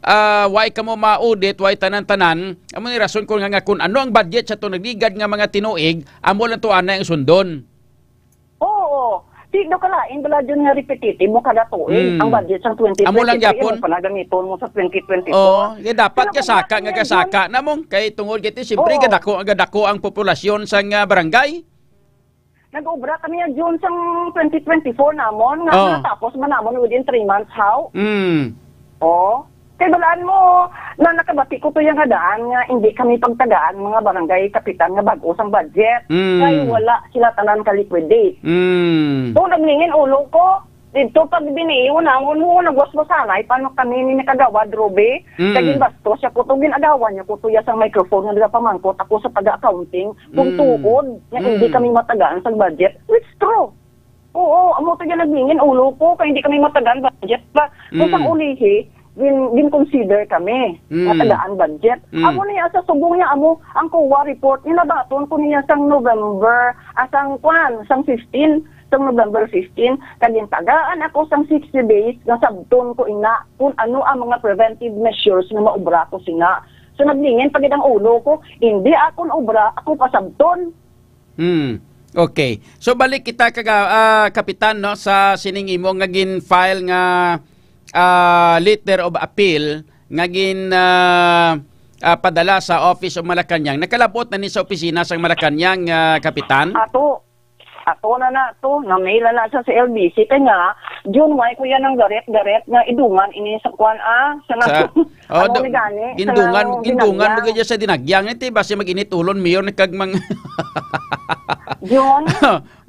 ah, why kamo ma-audit, why tanan-tanan, amo ni rason ko nga, nga kun ano ang budget sa to nagligad nga mga tinuig, amo lang to anay ang sundon. Oo. Di daw kalain bala dyan nga repetitive mo kada tuig. Mm. Ang budget sa Amo lang twenty twenty-three, gyapon. Mo pa na gamiton mo sa twenty twenty-four. Oo, kaya dapat Pero kung kasaka wala nga niya kasaka dyan, na mong kay tungod kay siyempre Oo. gadako, gadako ang populasyon sa nga barangay. Nag-obra kami nga June sang twenty twenty-four namon nga Oo. Natapos man namon within three months, how? Mm. Oh, kay balaan mo na nakabati ko to yung nga daan nga hindi kami pagtagaan mga barangay kapitan nga bag-o sang budget. Mm. Kay wala sila tanan ka-liquidate. Mm. So, naglingin ulo ko. Dito pag biniyo namon mo, nagwaswasanay, paano kami ni nakagawad, Ruby? Mm. Kag ginbastos siya ko to, ginagawa niya ko to ya sang microphone nga nagapamangkot ako sa taga-accounting kung Mm. tuod nga hindi Mm. kami matagaan sa budget. It's true. Oo, amo to yan naglingin ulo ko, kay hindi kami matagaan budget pa. Kung Mm. sang ulihi, gin-, gin-consider kami Mm. nga tagaan budget. Mm. Amo niya sa subong niya, amo ang COA report, nilabaton ko niya sang November, ah, sang kwan, sang fifteen, sang November fifteen, kag gintagaan ako sang sixty days, nga sabton ko ina kung ano ang mga preventive measures nga maubra ko sina. So, naglingin pa gid ang ulo ko, hindi akon obra, ako pasabton. Hmm. Okay. So, balik kita, kaga-, ah, Kapitan, no, sa sining imo nga gin-file nga, ah, letter of appeal nga gin, ah, ah, padala sa Office of Malacañang. Nakalabot na ni sa opisina sang Malacañang, ah, Kapitan? Ato. Ato na na to, na-mail na na sa, sa L B C, kay nga, June, why ko yan ang garet-garet nga idungan ini sa kwan, ah, sa Sa, nang-, oh, ano do-, ni gani, sa gindungan, nang-, gindungan mo ginagyang. Gaya sa dinagyang, iti, basi mag-init ulon, mayor, ni kag mang- June,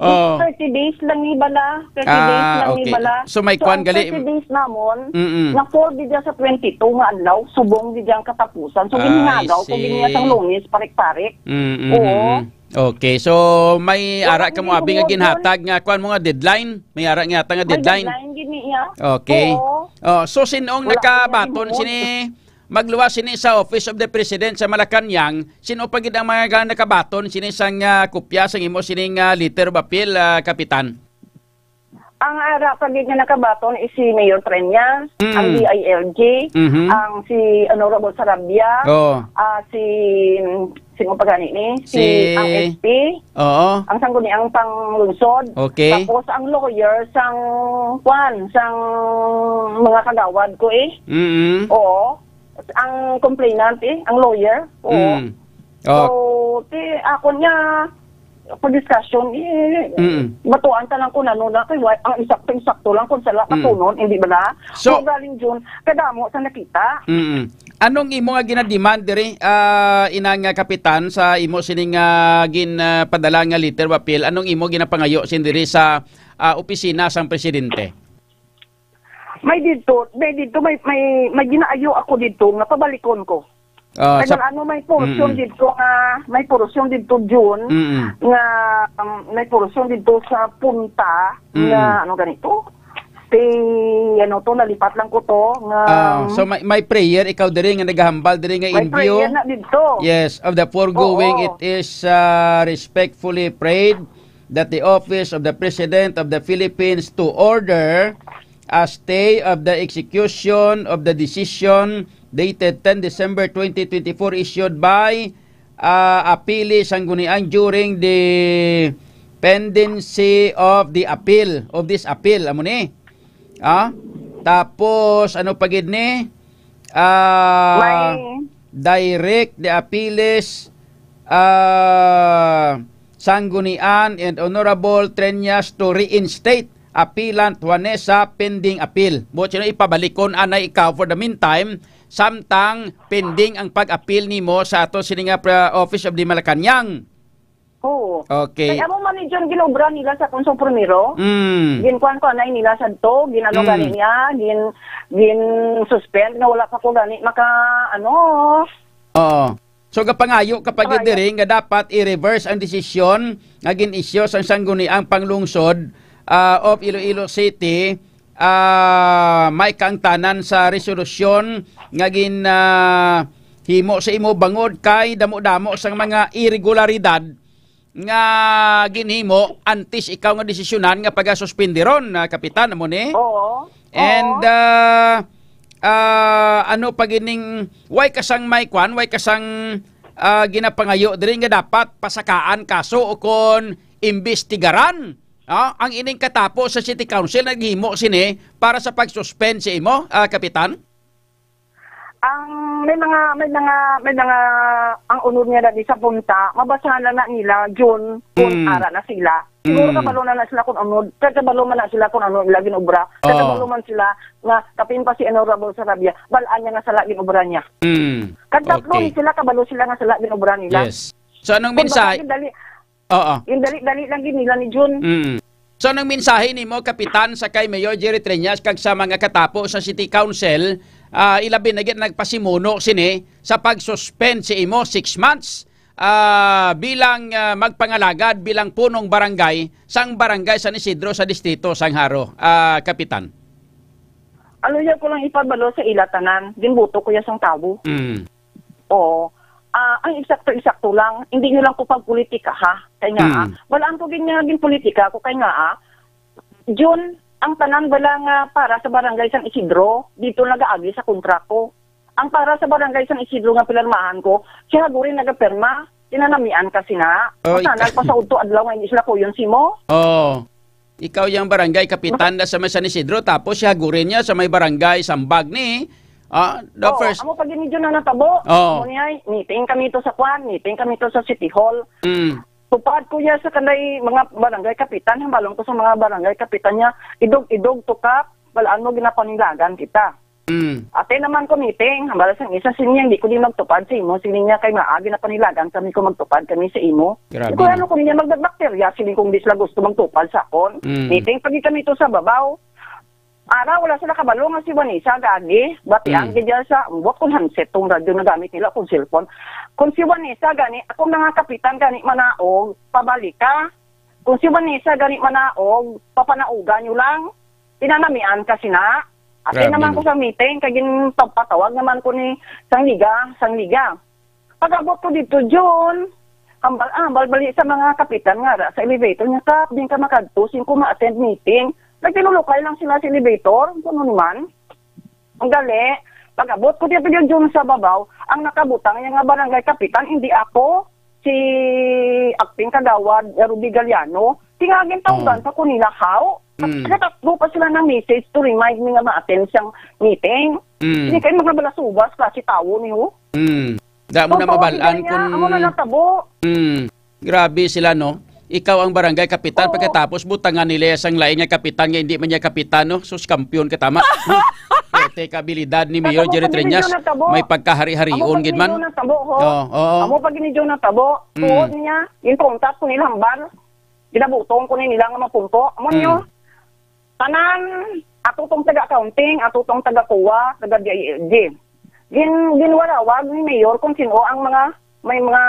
Oh. thirty days lang ni bala, thirty days Ah, lang ni okay. bala. So, may So, kwan ang gali. thirty days namon, Mm-mm. na-fall gid siya sa twenty-two nga adlaw, subong gid ang katapusan. So, I ginhingagaw ko gid niya see. sang Lunes, parik-parik. Mm, mm, Oo. mm. Okay, so may ara Wala ka ko mo abi nga hinuon, ginhatag nga kuan mo nga deadline? May ara nga hatag nga May deadline? deadline gid niya. Okay. Oo. Oh, so sin-ong Wala ko nakabaton hinuon. sini, magluwas sini sa Office of the President sa Malacañang, sin-o pa gid ang mga ga-, nakabaton sini sang, ah, kopya sang imo sining, ah, letter of appeal, ah, Kapitan? Ang ara pa gid nga nakabaton is si Mayor Treñas, Mm. ang D I L G, Mhm. ang si Honorable Sarabia, Oh. ah, si, sino pa gani ni? Si Si ang S P, Oo. ang sangguniang panglungsod. Okay. Tapos ang lawyer sang, kwan, sang mga kagawad ko eh. Mm-mm. Oo. Ang complainant eh, ang lawyer. Oo. Mm. So, Oh. ti, ako niya, pag-discussion, eh, Mm. batuan ta lang kung ano na, kay wa-, ang insakto-insakto lang kung sala Mm. katunon, hindi ba na? So, So, galing June, kadamo sa nakita. Mm. Anong imo nga ginademand diri, ah, inang, ah, kapitan, sa imo sining, ah, gin, ah, padala nga letter of appeal? Anong imo ginapangayo sin diri sa, ah, opisina sang presidente? May didto, may didto, may, may, may ginaayo ako didto nga pabalikon ko. Ah, Kay sa ano, may portion Mm. didto nga, may portion didto, June, Mm. nga, um, may portion didto sa punta Mm. nga, ano ganito? Si, ano to, nalipat lang ko to, nga Ah, so may, may prayer ikaw diri nga nagahambal diri nga may in view prayer na didto. Yes, of the foregoing, Oo. it is, uh, respectfully prayed that the Office of the President of the Philippines to order a stay of the execution of the decision dated ten December twenty twenty-four issued by, ah, Apili Sangguniang during the pendency of the appeal, of this appeal. Amo ni. Ah? Tapos, ano pa gid ni? Ah, May direct the Apiles, ah, Sanggunian and Honorable Treñas to reinstate Appealant Juanesa pending appeal. Buot siya, ipabalikon anay ikaw for the meantime, samtang pending ang pag-appeal nimo sa ato sini nga pra-, Office of the Malacañang. Oo. Okay. Kay amo man ni John, ginobra nila sa Konsong Primero. Mm. Ginkuan ko anay nila sa to, ginano Mm. gani niya, gin, gin-suspend nga wala pa ko gani maka, ano. Oo. So, gapangayo ka pa gid Pangayo. diri nga dapat i-reverse ang desisyon nga gin-issue sang Sangguniang Panglungsod, ah, of Iloilo City, ah, may kaangtanan sa resolusyon nga gin, ah, himo sa imo bangod kay damo-damo sang mga iregularidad nga ginhimo antes ikaw nga desisyonan nga pagasuspindiron, ah, Kapitan, amo ni? Oo. And, Oo. ah, ah, ano pa gining, way ka sang may kwan, way ka sang, ah, ginapangayo diri nga dapat pasakaan kaso o kon imbestigaran, ah, ang ining katapo sa City Council naghimo sini para sa pag-suspend sa imo, ah, Kapitan? Ang may mga, may mga, may mga, ang unod niya dati sa punta, mabasahan lang na nila, June, kung Mm. ara na sila. Siguro Mm. kabalo na na sila kung ano, kay kabalo man na sila kung ano ila ginobra. Kay Oo. kabalo man sila nga kapin pa si Honorable Sarabia, bal-an niya nga sala ginobra niya. Mm. Kag tatlo Okay. ni sila, kabalo sila nga sala ginobra nila. Yes. So, anong Kung mensahe? baka dali, Oo. yung dali-dali lang gid nila ni June. Mm. So, anong mensahe nimo, Kapitan, sa kay Mayor Jerry Treñas kag sa mga katapo sa City Council, ah, ilabi na gid nagpasimuno sini sa pag-suspend sa imo six months, ah, bilang, ah, magpangalagad bilang punong barangay sang Barangay San Isidro sa Distrito sang Jaro, ah, Kapitan? Ano ya ko lang ipabalo sa ila tanan, ginbuto ko ya sang tawo. Mm. Oo. Ah, ang eksakto-eksakto lang, hindi nyo lang ko pagpolitika, ha? Kay nga, Mm. ah, wala ang ko gin-, nga ginpolitika ko, kay nga, ah, June, ang tanan bala nga para sa Barangay San Isidro, dito nagaagi sa kontra ko. Ang para sa Barangay San Isidro nga pinirmahan ko, si Hagurin nagapirma, tinanamian ka sina. Oh, Sana ikaw. Pasaudto adlaw nga hindi sila kuyon simo. Oh. Ikaw yang barangay kapitan na sa may San Isidro, tapos si Hagurin niya sa may barangay Sambag ni. Ah, the Oo, first amo pa gid ni Jun ang natabo. Oo. Amo niya, meeting kami to sa kwan, meeting kami to sa City Hall. Mm. Tupad ko niya sa kanay mga barangay kapitan, hambalon ko sa mga barangay kapitan niya, idog-idog, tukap, balaan mo, ginapanilagan kita. Mm. Ate naman ko meeting, hambal sang isa, siling niya, "Hindi ko di magtupad sa imo," siling niya, "kay maagi na panilagan kami kung magtupad kami sa imo." Grabe, Di ko, no? Ano ko niya, "Magbakterya," siling kong di sila gusto magtupad sa akon. Mm. Meeting pagi kami to sa babaw. Ara, wala sila kabalo nga si Vanessa gagi. Bati Mm. ang gidya sa, ambot kung handset tong radyo na gamit nila, kung cellphone. Kung si Vanessa gani, akong mga kapitan gani manaog, pabalik ka. Kung si Vanessa gani manaog, papanaugan nyo lang. Pinanamian ka sina. Ate Grabe, naman no? ko sa meeting, kay ginpapatawag naman ko ni Sangliga, Sangliga. Pag-abot ko dito, June, hambal, ah, hambal bali sa mga kapitan nga ra sa elevator niya, "Kap, din ka makadto, sin ko ma-attend meeting." Nagtinulukay lang sila sa elevator, kung ano man. Ang gali, pag-abot ko dito, June, sa babaw, ang nakabutang niya nga barangay kapitan, hindi ako, si Acting Kagawad Ruby Galliano. Tingagin tawgan Oh. pa ko nila, how? Mm. Natatlo pa sila ng message to remind me nga ma-attend siyang meeting. Mm. Hindi kayo mga balasubas, klase tawo niyo. Mm. Da mo na Totoo, mabalaan sila niya, kung amo na natabo. Mm. Grabe sila, no? Ikaw ang barangay kapitan, Oo. pagkatapos butangan nila sang lain nga kapitan nga hindi man niya kapitan, no? Sus, kampiyon ka, tama. Hmm? Perte ka abilidad ni Mayor Natabo Jerry pa gid Treñas, yun, natabo. May pagkahari-harion Amo pa gid gid man. Yun, natabo, ho. Oo, oo. Amo pa gid yun, natabo. Mm. Tuod niya, yung contact ko nila, hambal. Ginabutong ko ni nila nga mapunto. Amo Mm. niyo, tanan, ato tong taga-accounting, ato tong taga-COA, taga-D I L G. Gin-, ginwarawag ni Mayor kung sino ang mga, may mga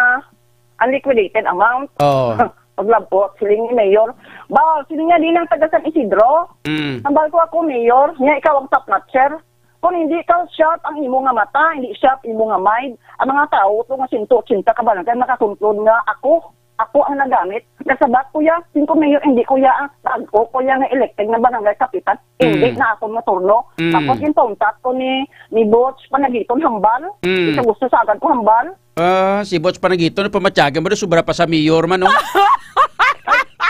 unliquidated amount. Oo. Paglabot, siling ni Mayor. Ba, siling niya, "Di lang taga San Isidro." Mm. Hambal ko, "Ako, Mayor, niya ikaw ang top notcher. Kung hindi ka sharp ang imo nga mata, hindi sharp imo nga mind, ang mga tao to nga sento ochenta ka barangay makakonclude nga ako, ako ang nagamit." Nasabat ko ya, singko mayor, hindi ko ya ang tag-o ko ya nga elected nga barangay kapitan. Hindi Mm. na ako maturno. Mm. Tapos yung contact ko ni, ni Butch Panagiton hambal. Mm. Isa gusto sa agad ko hambal. Ah, si Butch Panagiton, pamatyagan mo na, sobra pa sa mayor man, no?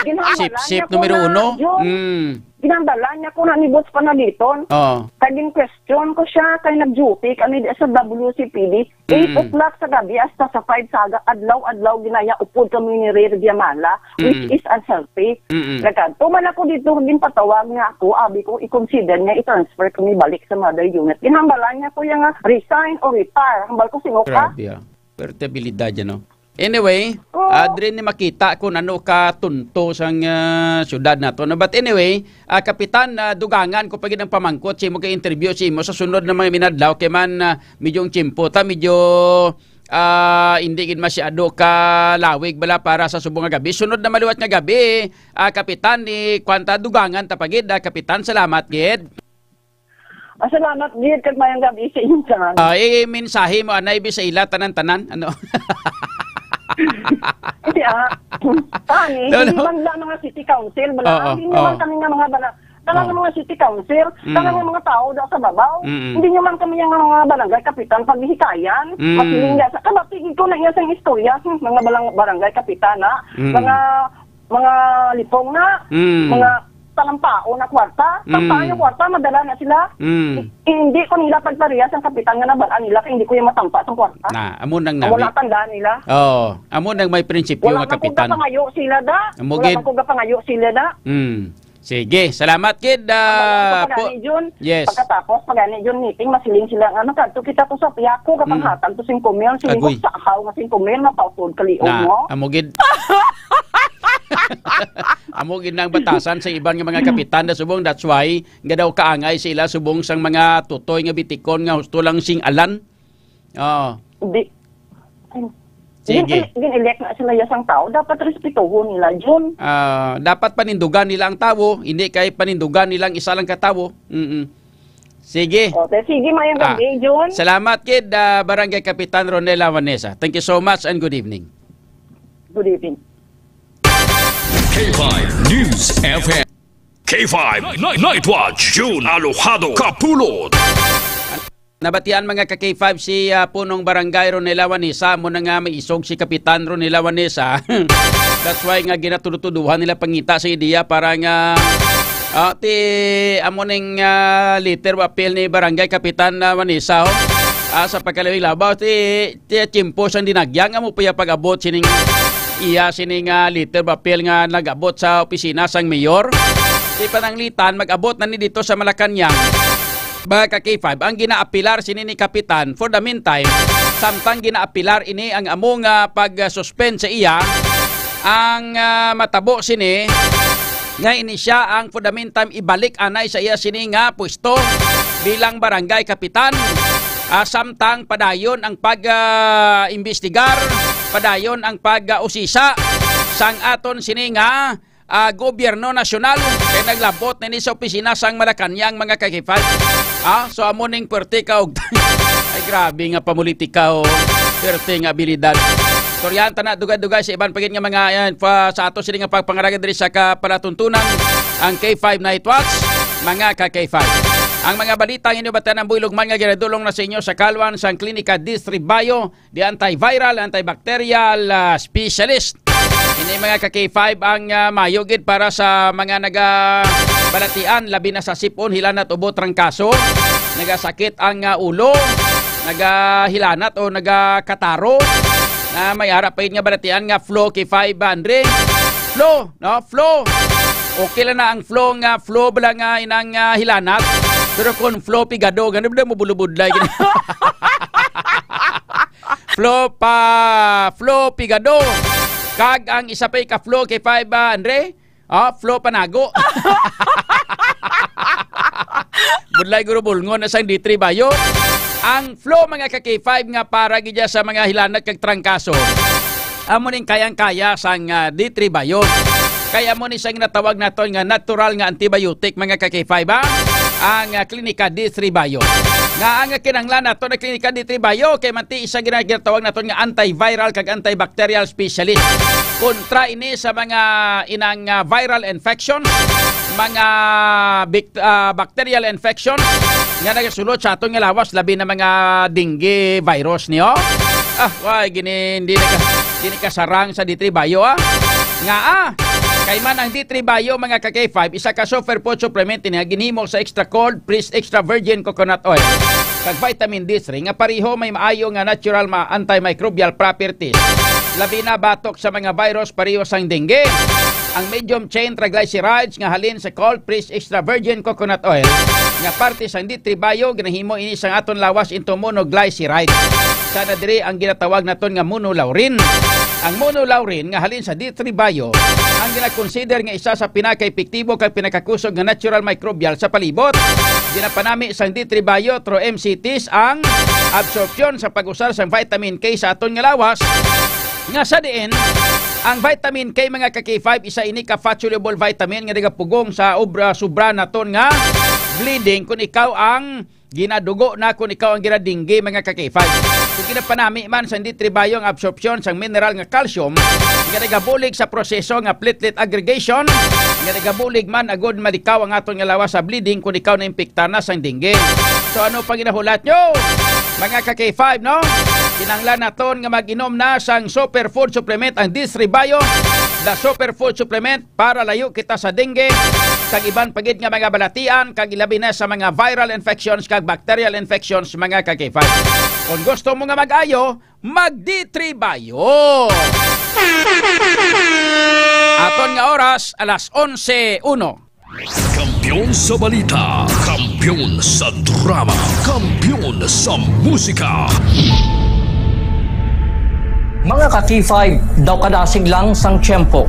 Ginhambalan Sip-sip niya ko numero na, uno. Jun. Mm. Ginhambalan niya ko na ni Butch Panagiton. Oo. Kay gin-question ko siya, kay nag-duty kami di sa W C P D. Eight Mm. o'clock sa gabi hasta sa five sa aga, adlaw-adlaw ginaya upod kami ni Rhea Villamala, which Mm. is unhealthy. Mm-mm. Nagkadto man ako dito, ginpatawag nga ako, abi ko, i-consider niya, i-transfer kami balik sa mother unit. Ginhambalan niya ko yung nga, resign or retire. Hambal ko, sino ka? Grabe, ah. Pertibilidad yan, no? Anyway, Oo. ah, diri ni makita kung ano ka tunto sang, ah, syudad nato, no? But anyway, ah, Kapitan, ah, dugangan ko pa gid ang pamangkot sa imo kay interview sa imo sa sunod na mga minadlaw kay man, ah, medyo ang tiyempo ta, medyo, ah, hindi gid masyado ka lawig bala para sa subong nga gabi. Sunod na maliwat nga gabi, ah, Kapitan, ni kwanta dugangan ta pa gid, ah, Kapitan, salamat gid. Ah, salamat gid kag mayang gabi sa inyo tanan. Ah, eh, mensahe mo, anay, bi sa ila, tanan-tanan, ano? Hindi, ah. Tani, No, hindi no. man lang mga city council, bala, Oo, hindi naman oo. kami nga mga bala, tanan Oo. nga mga city council, Mm. tanan nga mga tao da sa babaw. Mm-mm. Hindi naman kami yung mga barangay kapitan paghihikayan. Mm. Masiling niya sa, kabatigid ko na iya sa istorya, hmm, mga balang-, barangay kapitan, ha? Mm. Mga, mga lipong na, Mm. mga talampao na kwarta. Mm. Tampaan yung kwarta, madala na sila. Mm. I-, hindi ko nila pagparehas ang kapitan nga nabalaan nila, kay hindi ko yung matampa sa kwarta. Na, amo nang Amo nami. lang tandaan nila. Oo, amo nang may prinsipyo Wala nga man ko kapitan. gapangayo sila da. Amo Wala gid. man ko gapangayo sila da. Mm. Sige, salamat gid, Ang ah, mga po. pagani, Jun, Yes. pagkatapos, pagani, Jun, meeting, masiling sila nga, "Ano, kadto kita to sa piyako, kapanghatag Mm. to singko mil, siling ko Agoy. sa ahaw nga singko mil, mapautod ka liog Na, mo." amo gid. Amo gid nang batasan sa iban nga mga kapitan na subong. That's why nga daw kaangay sila subong sang mga tutoy nga bitikon nga husto lang sing alan. Oh. Di, Sige. gin-, gin-elect na sila ya sang tao. Dapat respetuhon nila, Jun. Ah, dapat panindugan nila ang tawo, hindi kay panindugan nilang isa lang ka tawo. Mm-mm. Sige. Okay, sige, mayang Ah, gabi, Jun. salamat gid, ah, Barangay Kapitan Ronela Vanessa. Thank you so much and good evening. Good evening. K five News F M. K five Night, Night Watch, June Alojado Kapulot. Nabatian, mga ka K five, si, ah, Punong Barangay Ronela Vanessa, mo na nga may isog si Kapitan Ronela Vanessa. That's why nga ginatudutuduhan nila pangita sa ideya para nga, ah, ti, amo ning, ah, letter of appeal ni Barangay Kapitan, ah, Vanessa, oh. Ah, sa pagkalawig labaw, ti, ti, tiyempo sang dinagyang, amo pa yung pag-abot sining iya sini nga letter of appeal nga nag-abot sa opisina sang mayor. Di pananglitan, mag-abot na ni dito sa Malacañang. Mga ka K five, ang ginaapilar sini ni Kapitan, for the meantime, samtang ginaapilar ini ang amo nga pag-suspend sa iya, ang, ah, matabo sini nga ini siya ang for the meantime ibalik anay sa iya sini nga pwesto bilang barangay kapitan. Ah, samtang padayon ang pag, ah, imbestigar, padayon ang pag, ah, usisa sang aton sini nga, ah, gobyerno nasyonal kay naglabot na ni sa opisina sang Malacañang, mga ka K five. Ah, so amo ning puwerte ka og ay, grabe nga pamulitika, oh. Puwerte nga abilidad. Istoryahan ta na dugay-dugay sa iban pa gid nga mga, ayan, pa, sa ato sini nga pagpangaragan diri sa kapalatuntunan, ang K five Night Watch, mga ka K five. Ang mga balita nga inyo batan ang buylog man nga ginadulong na sa inyo sa kalwan sang Klinika Distribayo, the antiviral, antibacterial, ah, specialist. Ini, mga ka K five, ang, ah, mayo gid para sa mga nagabalatian, labi na sa sipon, hilanat, ubo, trangkaso, nagasakit ang, ah, ulo, nagahilanat o nagakataro, na may ara pa yun nga balatian nga flu, K five, Andre. Flu, no? Flu. Okay lang na ang flu nga, flu bala nga inang, ah, hilanat. Pero kung flu pigado, gani ba mo bulubudlay? Gani? Flo pa, Flo Pigado. Kag ang isa pa ka Flo kay five, ah, Andre? Ah, Flo Panago. Budlay guro bulngon na sang D three Bayo. Ang Flo, mga ka K five, nga para gid sa mga hilanat kag trangkaso. Amo ning kayang-kaya sang, ah, D three Bayo. Kay amo ni sang natawag naton nga natural nga antibiotic, mga ka K five, ha? Ang, ah, Klinika D three Bayo. Nga ang kinahanglan naton ang Klinika D three Bayo kay manti isa gina-, ginatawag naton nga antiviral kag antibacterial specialist kontra ini sa mga inang, ah, viral infections, mga bic-, ah, bacterial infections nga nagasulod sa aton nga lawas, labi na mga dengue virus niyo. Ah, why gini, hindi na ka, hindi na kasarang sa D three Bayo, ah. Nga, ah, kay man ang D three Bayo, mga ka K five, isa ka superfood supplement niya ginhimo sa extra cold pressed extra virgin coconut oil kag vitamin D three nga pareho may maayo nga natural ma antimicrobial properties. Labi na batok sa mga virus pareho sang dengue. Ang medium chain triglycerides nga halin sa cold pressed extra virgin coconut oil nga parte sang D three Bayo, ginahimo ini sang aton lawas into monoglyceride. Sana diri ang ginatawag naton nga monolaurin. Ang monolaurin nga halin sa D three Bayo ang ginakonsider nga isa sa pinakaepektibo kag pinakakusog nga natural microbial sa palibot. Ginapanami sang D three Bayo through M C Ts ang absorpsyon sa pag-usar sang vitamin K sa aton nga lawas, nga sa diin ang vitamin K, mga ka K five, isa ini ka fat-soluble vitamin nga nagapugong sa obra, sobra naton nga bleeding kung ikaw ang ginadugo na, kung ikaw ang ginadinggi, mga ka K five. Kung ginapanami man sa D three Bayo ang absorpsyon sang mineral nga calcium, nga nagabulig sa proseso nga platelet aggregation, nga nagabulig man agud malikaw ang aton nga lawas sa bleeding kung ikaw naimpiktar na sang dengue. So, ano pa ginahulat nyo, mga ka K five, no? Kinahanglan naton nga mag-inom na sang superfood supplement ang D three Bayo, the superfood supplement para layo kita sa dengue kag iban pa gid nga mga balatian, kag ilabi na sa mga viral infections kag bacterial infections, mga ka K five. Kung gusto mo nga mag-ayo, mag D three Bayo. Aton nga oras, alas onse uno. Kampiyon sa balita, kampiyon sa drama, kampiyon sa musika. Mga ka-K five, daw kadasig lang sang tiyempo.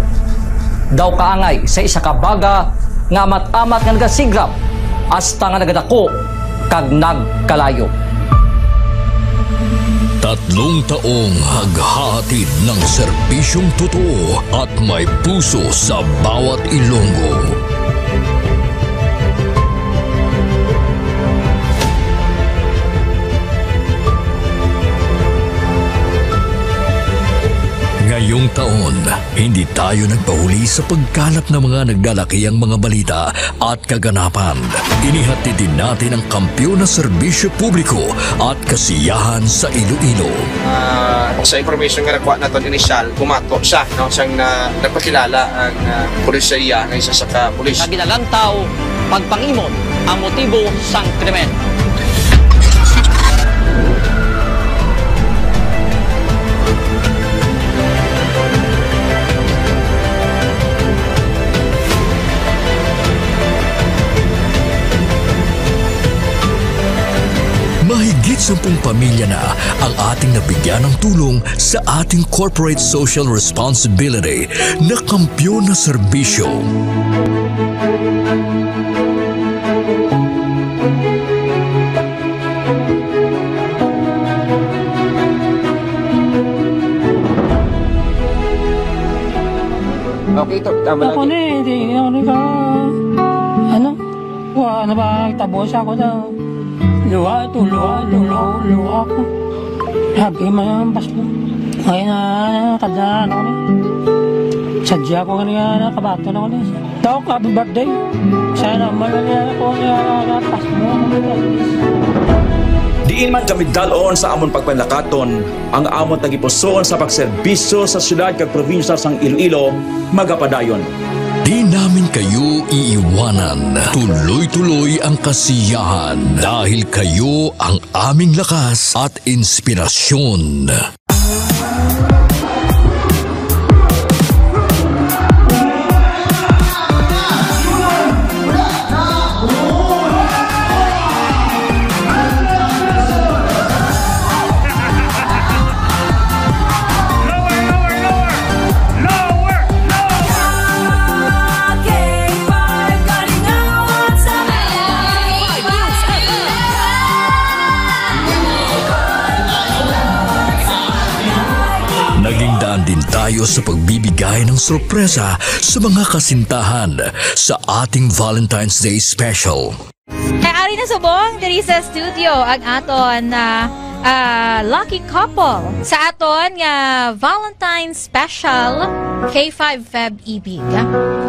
Daw kaangay sa isa ka baga nga amat-amat nga nagasigrap hasta nga nagadako kag nagkalayo. Tatlong taong naghahatid ng serbisyong totoo at may puso sa bawat Ilonggo. Ngayong taon, hindi tayo nagpahuli sa pagkalap ng mga naglalakihang mga balita at kaganapan. Inihatid din natin ang kampiyon na serbisyo publiko at kasiyahan sa Iloilo. Ah, sa information nga nakuha naton inisyal, bumato siya, no, siyang na, nagpakilala ang, ah, pulis sa iya nga isa sa ka pulis. Nga ginalantaw pagpangimot ang motibo sang krimen. Sampung pamilya na ang ating nabigyan ng tulong sa ating corporate social responsibility na Kampiyon na Serbisyo. Okay, to, tama Ako lang. Ni, hindi ako ni ka, ano, wa na ba tabo sa ako daw. Luha to, luha to, luha, luha ko. Happy man ang Pasko. Ay na, kada ano ni. Sadya ko nga nakabaton ako ni. Doc, happy birthday. Sana malala ko nga Pasko. Diin man kami dalon sa amon pagpanlakaton, ang amon tagipusoon sa pagserbisyo sa siyudad kag probinsya sang Iloilo magapadayon. Di namin kayo iiwanan. Tuloy-tuloy ang kasiyahan dahil kayo ang aming lakas at inspirasyon. Naging daan din tayo sa pagbibigay ng sorpresa sa mga kasintahan sa ating Valentine's Day special. Kay ari na subong diri sa studio ang aton, ah, ah, lucky couple sa aton nga Valentine's Special K five Feb Ibig.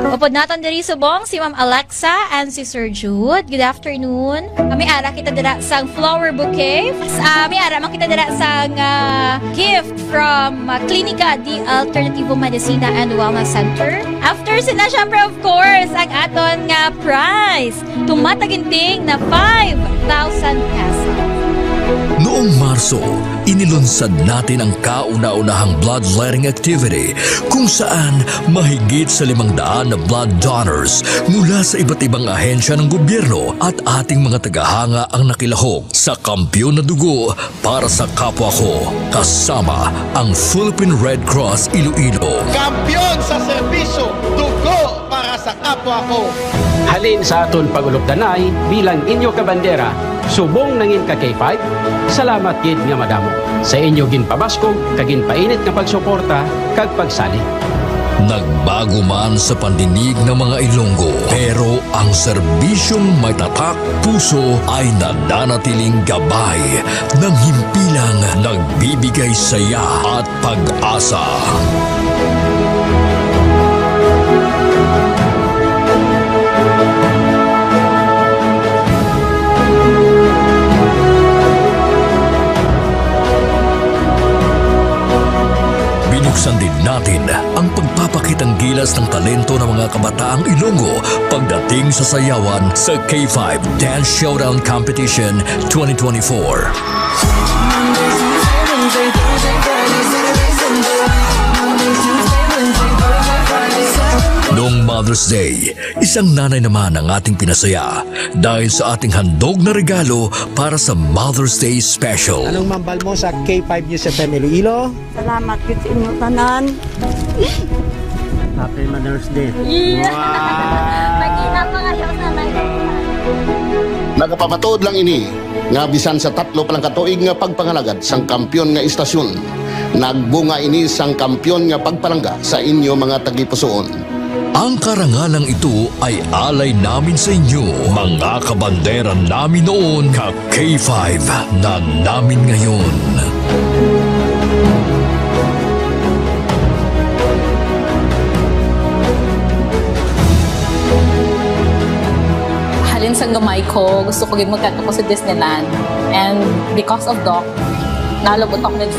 Upod naton diri subong si Ma'am Alexa and si Sir Jude. Good afternoon. Kami ara kita dira sang flower bouquet. Ah, may ara man kita dira sang, ah, gift from, ah, Klinika de Alternativo Medicina and Wellness Center. After sila, syempre, of course, ang aton nga prize. Tumataginting na five thousand pesos. Noong Marso, inilunsad natin ang kauna-unahang bloodletting activity kung saan mahigit sa limang daan na blood donors mula sa iba't ibang ahensya ng gobyerno at ating mga tagahanga ang nakilahok sa Kampiyon na Dugo para sa Kapwa Ko, kasama ang Philippine Red Cross Iloilo. Kampiyon sa serbisyo, dugo para sa kapwa ko. Halin sa aton pag-ulopdanay bilang inyo kabandera, subong nangin ka K five, salamat gid nga madamo sa inyo ginpabaskog kag ginpainit nga pagsuporta kag pagsalig. Nagbago man sa pandinig ng mga Ilonggo, pero ang serbisyong may tatak puso ay nananatiling gabay ng himpilang nagbibigay saya at pag-asa. Binuksan din natin ang pagpapakitang gilas ng talento ng mga kabataang Ilonggo pagdating sa sayawan sa K five Dance Showdown Competition twenty twenty-four. Noong Mother's Day, isang nanay naman ang ating pinasaya dahil sa ating handog na regalo para sa Mother's Day Special. Anong mambal mo sa K five News F M Iloilo? Salamat gid sa inyo tanan. Happy Mother's Day. Yeah. Wow. Mag-ina pa kayo, nanay. Nagapamatuod lang ini nga bisan sa tatlo pa lang ka tuig nga pagpangalagad sang kampiyon nga istasyon, nagbunga ini sang kampiyon nga pagpalangga sa inyo mga tagipusoon. Ang karangalang ito ay alay namin sa inyo, mga kabandera namin noon, ka K five na namin ngayon. Halin sang gamay ko, gusto ko gid magkadto ko sa Disneyland. And because of Doc, nalabot ako na.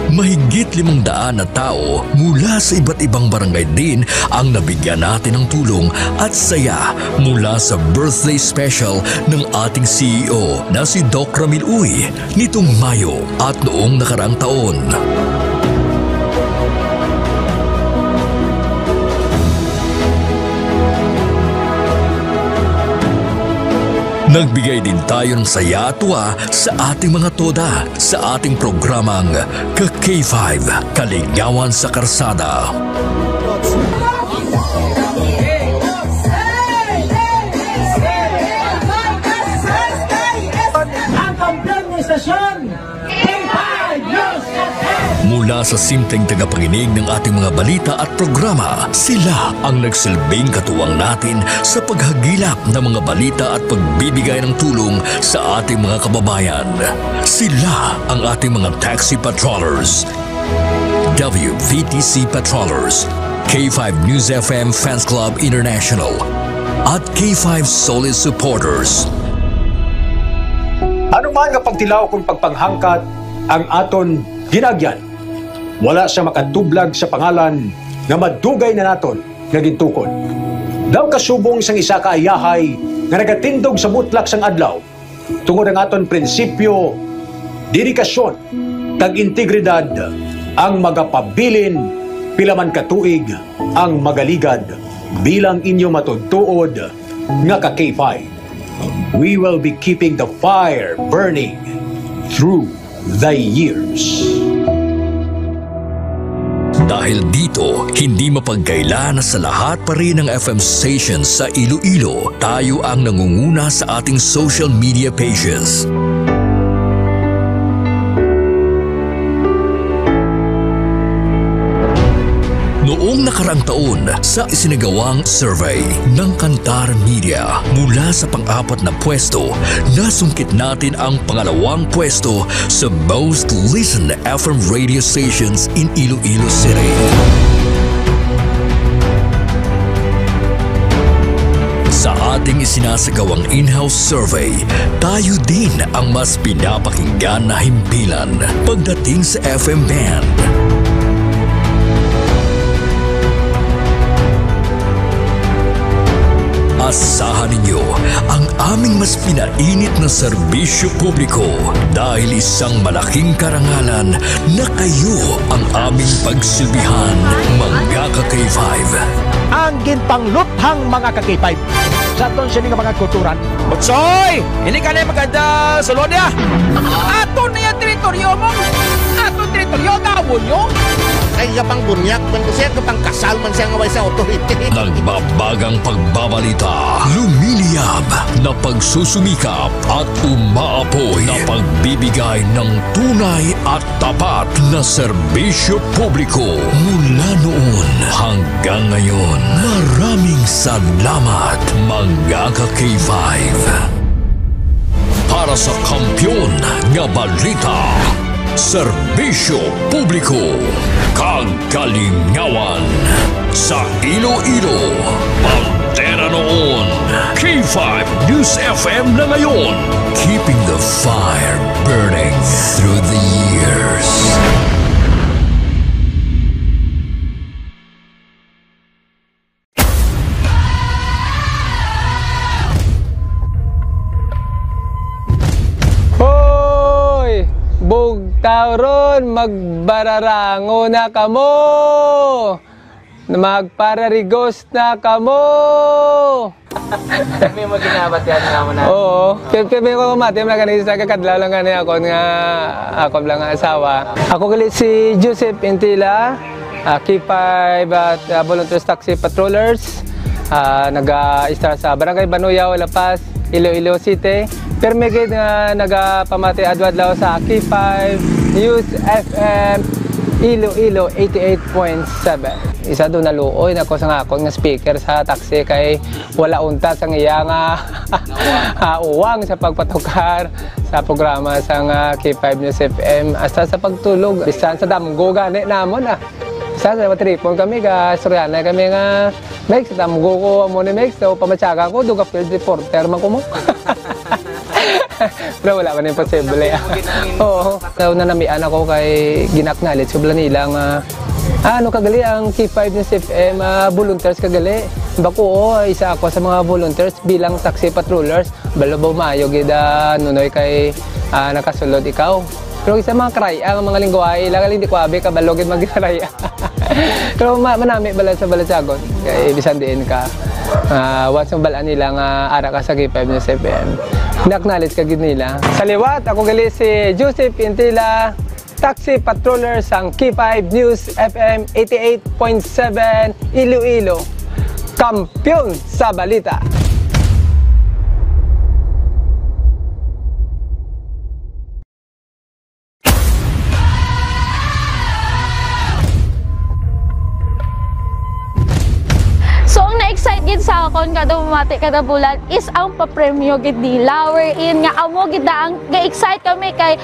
Mahigit limang daan na tao mula sa iba't ibang barangay din ang nabigyan natin ng tulong at saya mula sa birthday special ng ating C E O na si Doc Ramil Uy nitong Mayo at noong nakaraang taon. Nagbigay din tayo ng saya at tuwa sa ating mga toda sa ating programang Ka K five, Kalingawan sa Karsada. Ang kampiyon ng istasyon, K five News F M. Mula sa simpleng tagapakinig ng ating mga balita at programa, sila ang nagsilbing katuwang natin sa paghagilap ng mga balita at pagbibigay ng tulong sa ating mga kababayan. Sila ang ating mga taxi patrollers, W V T C patrollers, K five News F M Fans Club International, at K five Solid Supporters. Ano man nga pagtilaw kung pagpanghangkat ang aton ginagyan, wala siya makatublag sa pangalan nga madugay na naton nga gintukod. Daw kasubong sang isa ka ayahay nga nagatindog sa mutlak sang adlaw, tungod ang aton prinsipyo, dedikasyon, kag integridad ang magapabilin pila man ka tuig ang magaligad bilang inyo matuod-tuod nga ka K five. We will be keeping the fire burning through the years. Dahil dito, hindi mapagkaila na sa lahat pa rin ng F M stations sa Iloilo, tayo ang nangunguna sa ating social media pages. Noong nakaraang taon, sa isinagawang survey ng Kantar Media, mula sa pang-apat na pwesto, nasungkit natin ang pangalawang pwesto sa most listened F M radio stations in Iloilo City. Sa ating isinasagawang in-house survey, tayo din ang mas pinapakinggan na himpilan pagdating sa F M band. Asahan ninyo ang aming mas pinainit na serbisyo publiko, dahil isang malaking karangalan na kayo ang aming pagsilbihan, mga ka K five. Ang ginpangluthang, mga ka K five, sa aton sini nga mga kulturan. Utsoy! Hindi ka na maganda sulod niya. Aton na yung teritoryo mo. Aton teritoryo, gawon nyo. Ay, iya pang bunyak, man ko siya, kapang kasal man siya nga way sa authority. Nagbabagang pagbabalita, lumiliyab na pagsusumikap at umaapoy na pagbibigay ng tunay at tapat na serbisyo publiko mula noon hanggang ngayon. Maraming salamat, mga ka K five. Para sa kampiyon nga balita, serbisyo publiko, kag kalingawan sa Iloilo, bandera noon, K five News F M na ngayon. Keeping the fire burning through the years. Hoy! Bugtaw ron, magbararango na kamo! Magpararigos na kamo! Kami mo ginabatian nga mo na. Oo. Kaya, kaya may mga mati, mga ganito sa kakadlaw lang gani ako nga, ako lang nga asawa. Ako gali si Joseph Intila, ah, K five at, ah, Volunteers Taxi Patrollers. Ah, nag-a-istar sa Barangay Banuyaw, La Paz, Iloilo City. Permi gid nga nagapamati adlaw-adlaw sa K five News F M Iloilo eighty-eight point seven. Isa do naluoy na ko sa akon nga speaker sa taxi kay wala unta sang iya nga, ah, uwang sa pagpatukar sa programa sang K five News F M. Hasta sa pagtulog, bisan sa damgo gani namon, ah. Bisan sa matripon kami, ga istoryahanay kami nga, "Mex, damgo ko amo ni Mex, so pamatyagan ko, duga field reporter man ko mo." Pero wala man imposible. Oo. So, nanamian ako kay gin-acknowledge ko bala nila nga, "Ah, ano ka gali ang K five News F M, ah, volunteers ka gali?" Bako, "Oo, isa ako sa mga volunteers bilang taxi patrollers." "Balo ba maayo gid, ah, Nunoy, kay, ah, nakasulod ikaw?" Pero isa mga karaya ang mga lingwahe ila, gali hindi ko abi kabalo gid magkaraya. Pero ma-, manami bala sa balatyagon. Kay bisan diin ka, ah, once mabal-an nila nga ara ka sa K five News F M, Naknalit ka gid nila. Sa liwat, ako gali si Joseph Intila, taxi patroller sang K five News F M eighty-eight point seven Iloilo. Kampiyon sa balita. So, ang na-excite gid sa akon kada mamati kada bulan is ang papremyo gid nila. Wherein nga amo gid na ang ga-excite kami kay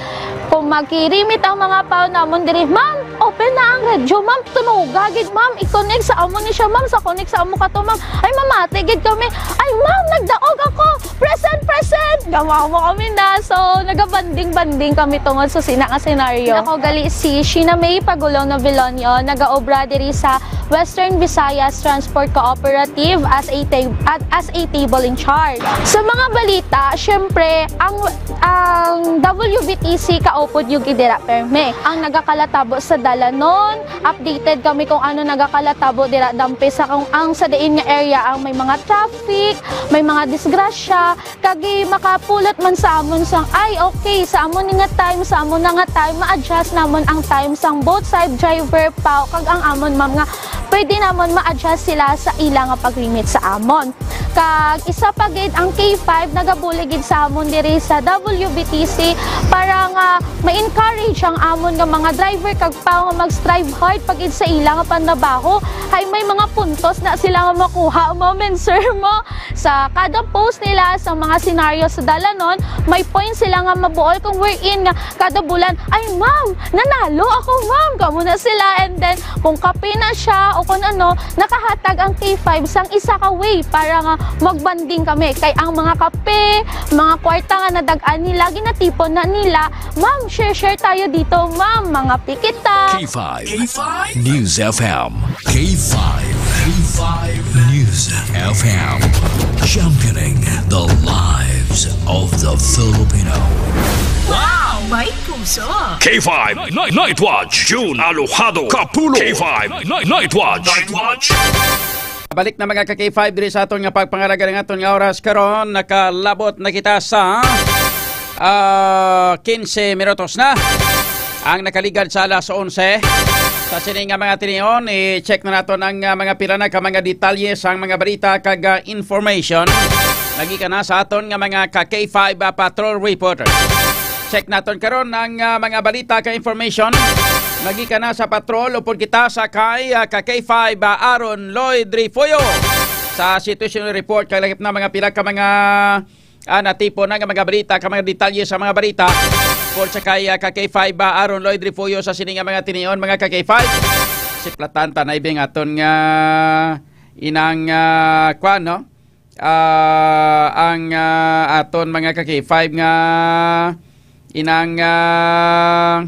kung magkirimit ang mga pao namon diri, "Ma'am, open na ang radyo, ma'am. Tunoga gid, ma'am. I-connect sa amo ni siya, ma'am. Sa connect sa amo ka to, ma'am." Ay, mamati gid kami. "Ay, ma'am, nagdaog ako. Present, present." Gamawa mo kami na. So, nagabanding-banding kami tungod sa sina nga senaryo. Ako gali si Sheena May Pagulong Novilonio, nagaobra diri sa Western Visayas Transport Cooperative as a ta-, at as a table in charge. Sa mga balita, syempre, ang, ang W V T C kaupod yung gid dira perme. Ang nagakalatabo sa dalanon, updated kami kung ano nagakalatabo dira dampe sa kung ang sa diin nga area ang may mga traffic, may mga disgrasya, kag makapulot man sa amon sang, "Ay, okay, sa amon ni nga time, sa amon na nga time, ma-adjust namon ang time sang both side driver pa, kag ang amon, ma'am, nga pwede namon ma-adjust sila sa ila nga pag-limit sa amon." Kag isa pa gid, ang K five nagabulig gid sa amon diri sa W V T C para nga ma-encourage ang amon nga mga driver kag pa nga mag-strive hard pa gid sa ila nga pantrabaho. Hay may mga puntos na sila nga makuha, ma'am and sir, mo. Sa kada post nila sa mga senaryo sa dalanon, may point sila nga mabuol kung wherein nga kada bulan, "Ay, ma'am, nanalo ako, ma'am." Kamo na sila. And then, kung kape na siya o kung ano, nakahatag ang K five sang isa ka way para nga magbanding kami. Kay ang mga kape, mga kwarta nga nadag-an nila, ginatipon na nila, "Ma'am, share-share tayo dito, ma'am. Mga pikita." K five K five News F M. K five. K five News F M. Championing the lives of the Filipino. Wow! May puso! K five Night, Night Watch, June Alojado Kapulo. K five Night, Night Watch. Night Watch. Balik na, mga ka-K five, diri sa aton nga pagpangalaga ng aton nga oras karon. Nakalabot na kita sa, ah, quince minutos na ang nakaligad sa alas onse. Sa sini nga mga tinion, i-check na naton ang, ah, mga pila na ka mga detalye sang mga balita kag, ah, information. Lagi ka na sa aton nga mga ka-K five, ah, patrol reporters. Check naton karon ang, ah, mga balita ka information. Lagi ka na sa patrol, upod kita sa kay, ah, ka-K five, ah, Aaron Lloyd Refuyo. Sa situation report, kay lakip na mga pila ka mga, ah, natipon na nga mga balita, ka mga detalye sa mga balita. Report sa kay, ah, ka-K five, ah, Aaron Lloyd Refuyo sa sini nga mga tinion, mga ka-K five. Siplatan ta na ibing aton nga inang, ah, kwan, no? Ah, ang, ah, aton mga ka-K five nga inang, ah,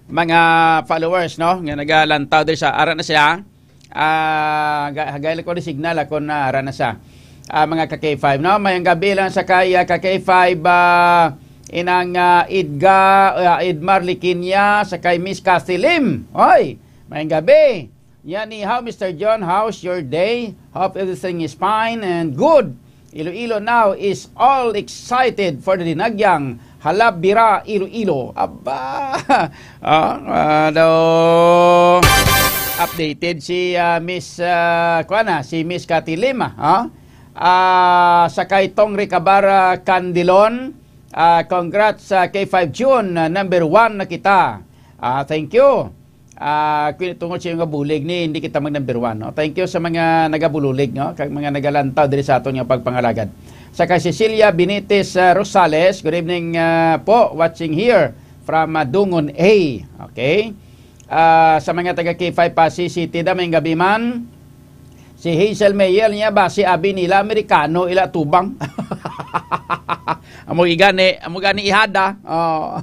mga followers, no, nga nagalantaw diri sa, ara na siya. Ah, ga-, hagay lang ko ni signal ako na ara na siya. Ah, mga ka-K five, no? Mayong gabi lang sa kay, ah, ka-K five, ah, inang, ah, Idga, ah, Idmar Liquinia, sa kay Miss Cathy Lim. Oy, mayong gabi. Yan ni, "How, Mister John? How's your day? Hope everything is fine and good. Iloilo now is all excited for the Dinagyang Halabira Iloilo." Aba! Ah, ano? Updated si, ah, Miss, ah, kuwan na, si Miss Cathy Lim, ah, ah? Ah, sa kay Tong Ricabara Candilon, ah, congrats sa K five June, ah, number one na kita. Ah, thank you. Ah, kun tungod sa iyong bulig ni, hindi kita mag number one, no? Thank you sa mga nagabulig, no? Kag mga nagalantaw diri sa aton nga pagpangalagad. Sa kay Cecilia Benitez, ah, Rosales, good evening, ah, po, watching here from, ah, Dungon A. Okay? Ah, sa mga taga K five Passi City, da, may gabi man. Si Hazel Mayer niya ba, si abi nila, Amerikano, ila tubang. Amo gani, amo gani ihada. Oh.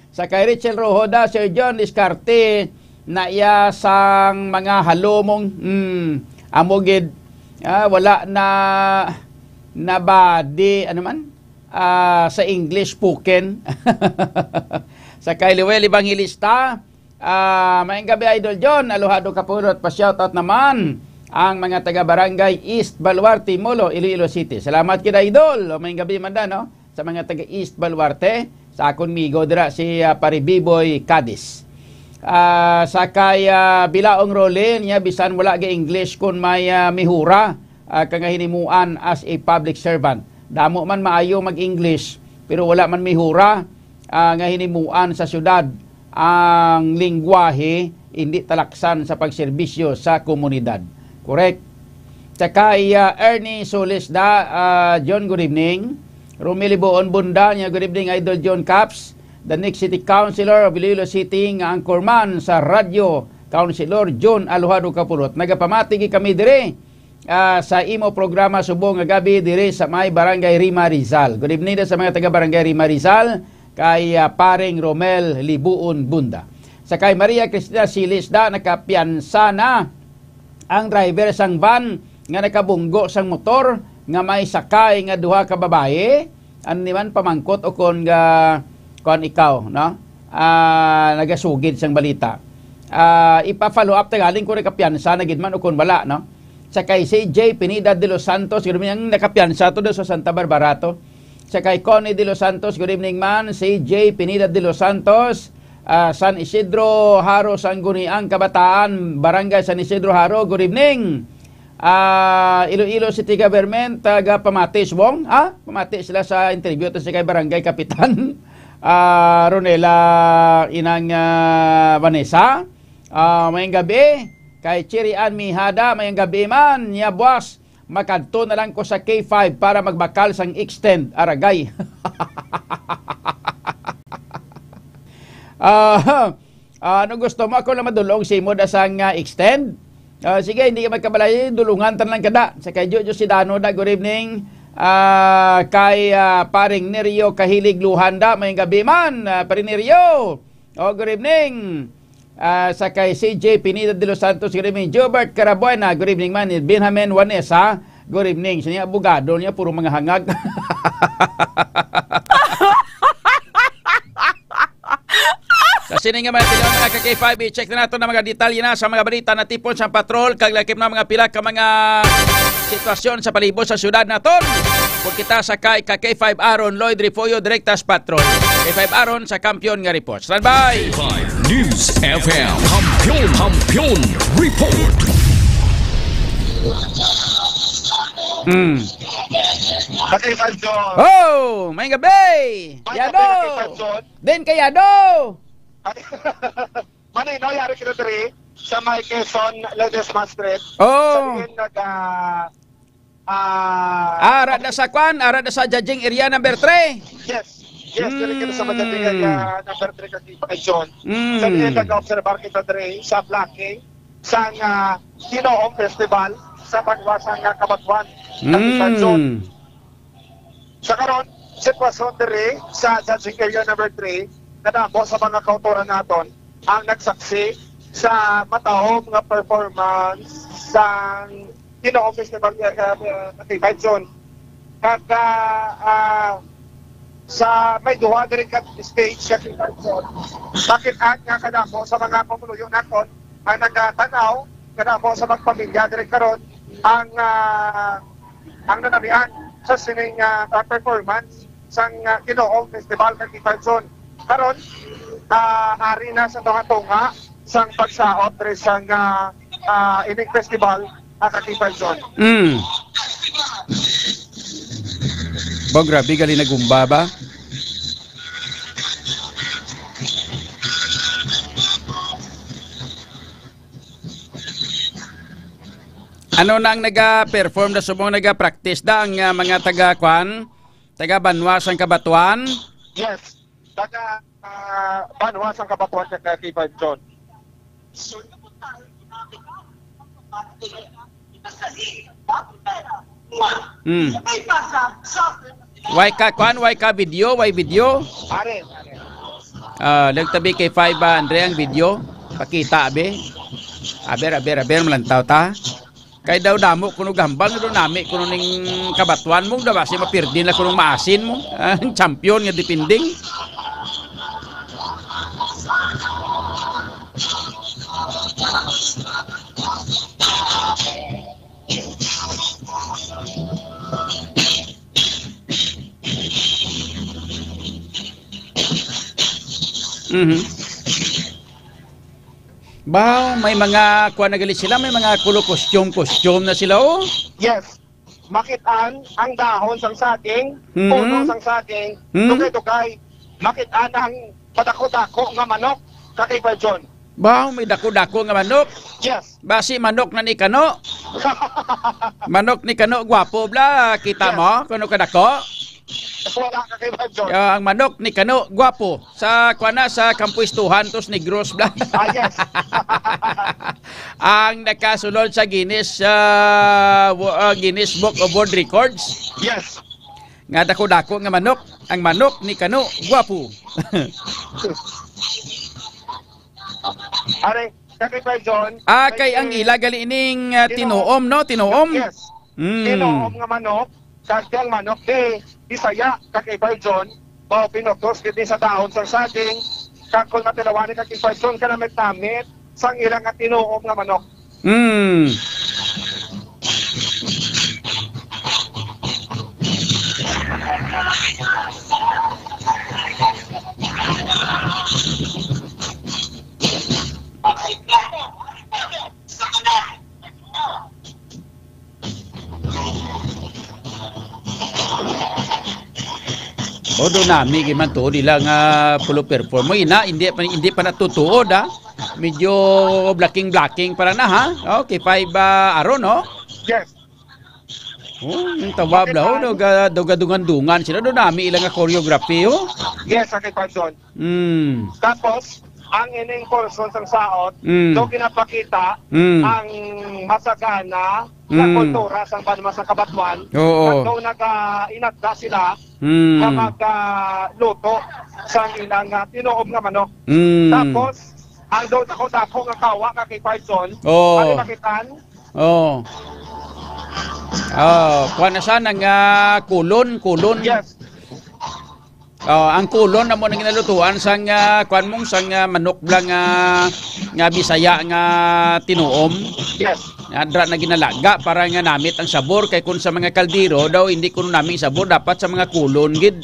Sa kay Rachel Rohoda, Sir John Discarte, na iya sang mga halumong, mm, amo gid, ah, wala na, nabadi, ano man? Ah, sa English, puken. Sa kay Luel Evangelista, ah, "Maayong gabi, Idol John. Aluhado ka pulot. Pa-shoutout naman ang mga taga Barangay East Baluarte, Molo, Iloilo City. Salamat kita, Idol. O, may gabi man da, no? Sa mga taga East Baluarte, sa akon migo dira si, ah, Pare Biboy Cadiz. Ah, sa kay, ah, Bilaong Rolin, niya bisan wala ga English kun may, ah, mihura, ah, ka nga hinimuan as a public servant. Damo man maayo mag-English, pero wala man mihura, ah, nga hinimuan sa syudad ang lingwahe, hindi talaksan sa pagserbisyo sa komunidad. Correct? Tsaka, ah, Ernie Solis da, ah, John, good evening. Romilly Boon Bunda, niya, good evening, Idol John Caps. The next city councilor of Iloilo City nga anchorman sa radyo, Councilor John Alojado Capurot. Nagapamati gid kami diri, ah, sa imo programa subong nga gabi diri sa may Barangay Rima Rizal. Good evening da sa mga taga Barangay Rima Rizal, kay, ah, Paring Romel Libuon Bunda. Sa kay Maria Cristina Silis da, nakapiyansa na ang driver sang van nga nakabunggo sang motor nga may sakay nga duha ka babayi. Ano ni man pamangkot o kon ga, kuan ikaw, no? Ah, nagasugid sang balita. Ah, ipa-follow up ta galing kung nakapiyansa na gid man o kon wala, no? Sa kay C J Pineda de los Santos, gid man ang nakapiyansa to do sa Santa Barbara to. Sa kay Connie de los Santos, good evening man. C J Pineda de los Santos, ah, San Isidro Jaro, Sangguniang Kabataan, Barangay San Isidro Jaro, good evening. Ah, Iloilo City Government, taga pamati subong, ah, pamati sila sa interview to sa kay Barangay Kapitan, ah, Ronela Inang, ah, Vanessa. Ah, mayang gabi. Kay Chiri Ann Mihada, mayang gabi man. Niya, buwas, makadto na lang ko sa K five para magbakal sang extend. Aragay. Ah, ah, ano gusto mo? Ako lang madulong sa imo da sang, ah, extend. Ah, sige, hindi ka magkabalay, dulungan tan lang kada. Sa kay Jojo Sidano da, good evening. Ah, kay, ah, paring Nerio Kahilig Luhanda, may gabi man, ah, paring Nerio. Oh, good evening. Ah, sa kay C J Pineda de los Santos, good evening. Jobert Carabuena, good evening man. Benjamin Juanesa, good evening. Siya niya, abogado niya, puro mga hangag. Sa sini nga mga tinuod, mga ka-K five, i-check na nato na mga detalye na sa mga balita na tipon sa patrol, kag lakip na mga pila ka mga sitwasyon sa palibot sa syudad naton. Kung kita sa kay ka K five Aaron Lloyd Refugio, direkta sa patrol. K five Aaron sa Kampiyon nga Report. Standby! K five News F M. Kampiyon, Kampiyon Report. Hmm. Ka K five John. Oh, may gabi. May gabi, Yado. Ka K five John. Din kay Yado. Manino, yari kita diri sa may Quezon Ledesma Street. Oh. Sa diin nag, ah, ah, Ara na sa kwan, ara na sa judging area number three. Yes. Yes, diri kita sa Mm. Madading area number three, kasi pa kay John. Mm. Sa diin nag-obserbar kita diri sa blocking sang, ah, Ginoong Festival sa Banwa sang, ah, Cabatuan. Sa Mm. Quezon. Sa karon, sitwasyon diri sa judging area number three, kadamo sa mga kautoran naton ang nagsaksi sa matahom nga performance sang Ginoong Festival, uh, uh, Convention. Kag, ah, ah, sa may duha diri ka stage sa Convention, makit-an nga kadamo sa mga pumuluyo naton ang nagatan-aw, kadamo sa mga pamilya diri karon ang, ah, ang nanamian sa sining, ah, ah, performance sang, ah, Ginoong Festival kag Convention. Karon, ah, ari na sa tunga-tunga sang pagsaot diri sang, ah, ah, ining festival, ah, ka Convention. Mm. Ba, grabe, gali nagumba ba? Ano na ang naga-perform na subong naga-practice da ang, ah, mga taga, kwan? Taga Banwa sang Cabatuan? Yes. Taga, ah, Banwa sang Cabatuan ka, ka K five John. Hmm. Way ka, kwan, way ka video, way video. Are, are. Ah, nagtabi kay five, ah, Andre ang video. Pakita, abi. Aber, aber, aber, malantaw ta. Kay daw damo kuno gambal nga daw nami kuno ning Cabatuan mo, daw basi mapirdi na kuno maasin mo. Ang champion nga defending. Mhm. Ba, may mga kuan na gali sila, may mga kulo costume, costume na sila, oh. Yes. Makit-an ang dahon sang saging, Mhm. puno sang saging, Mhm. dugay-dugay. Makit-an ang padako-dako nga manok, Ka Kay Five John. Ba, may dako-dako nga manok. Yes. Basi manok na ni Kano. Manok ni Kano, gwapo bla. Kita Yes. mo, kuno kadako. Wala, Ka Kay Five John. Ah, ang manok ni Kano, gwapo. Sa, kuan na, sa Kampuistuhan, tos Negros bla. Ah, yes. Ang nakasulod sa Guinness, ah, wo-, ah, Guinness Book of World Records. Yes. Nga dako-dako nga manok, ang manok ni Kano, gwapo. Are, Ka Kay Five John, Ah, may kay ang ila gali ining, ah, Tinuom. Tinuom, no? Tinuom? Yes. Mm. Tinuom nga manok, kag ang manok di Bisaya, Ka Kay Five John, mao pinutos gid ni sa dahon sang saging, kag kung matilawan ni Ka Kay Five John, kanamit-namit sang ila nga tinuom nga manok. Mm. O, do nami gid man to nila nga pulo perform mo ina, hindi pa, hindi pa natutuod, ha. Medyo blocking-blocking para na, ha. Okay, five, ah, Aaron, no? Yes. Oh, yung tawab Okay, lang, oh, fine. Doga, doga dungan-dungan sila, do nami ilang nga choreography, oh. Yes, okay, Pagson. Mm. Tapos, ang ining portion sang saot, Mm. do ginapakita Mm. ang masagana nga Mm. kultura sang banwa sa Kabatuan. Oo. Kag do naga-inagda sila Mm. nga magluto sang ilang, ah, tinuob nga manok. Mm. Tapos, ang do dako-dako nga kawa nga kay Pagson, Oo. ano makitaan? Oo. Ah, kuwan na siya, nang, ah, kulon, kulon. Yes. Ah, ang kulon amo nang ginalutuan sang, ah, kuwan mong sang, ah, manok bla nga, nga Bisaya nga tinuom. Yes. Adra na ginalaga para nga namit ang sabor, kay kun sa mga kaldero daw hindi kuno namit ang sabor, dapat sa mga kulon gid.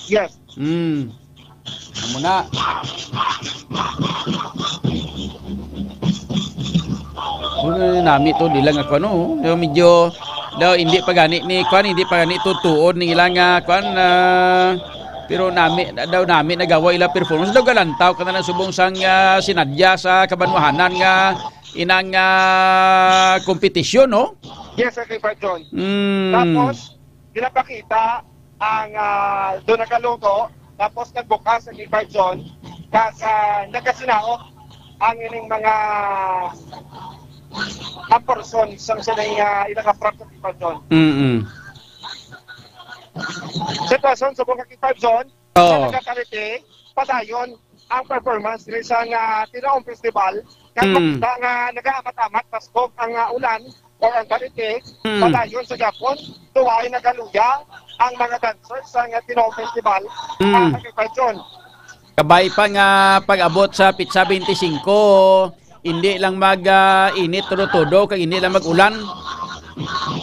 Yes. Mm. Amo na. Ano na nami to, di lang ako, ano, oh. Daw medyo, daw hindi pa gani ni, kwan, hindi pa gani tutuod ni ilang, ah, kwan, ah, pero nami, daw nami nagawa ila performance. Daw galantaw ka na lang subong sang, ah, sinadya sa kabanwahanan nga inang, ah, kompetisyon, no? Yes, Sir Clifford John. Mm. Tapos, ginapakita ang, ah, doon nagkaluto, tapos nagbukas ang Clifford John, kag, ah, nagkasinaot ang ining mga, ang person sa sining, ah, ilang nga prop sa Clifford John. Mm-mm. Sitwasyon sa mga Clifford John, Oo. Sa nagakaliti, padayon ang performance diri sa nga Tinaong Festival, kag Mm. makita nga nag-aamat-amat, paskog ang, ah, ulan or ang kaliti, Mm. padayon sa gihapon, tuway nagaluya ang mga dancers sa nga Tinaong Festival, Mm. ah, sa Quezon. Kabay pa nga pag-abot sa pitsa twenty-five, hindi lang mag, ah, init todo-todo, kag hindi lang mag-ulan.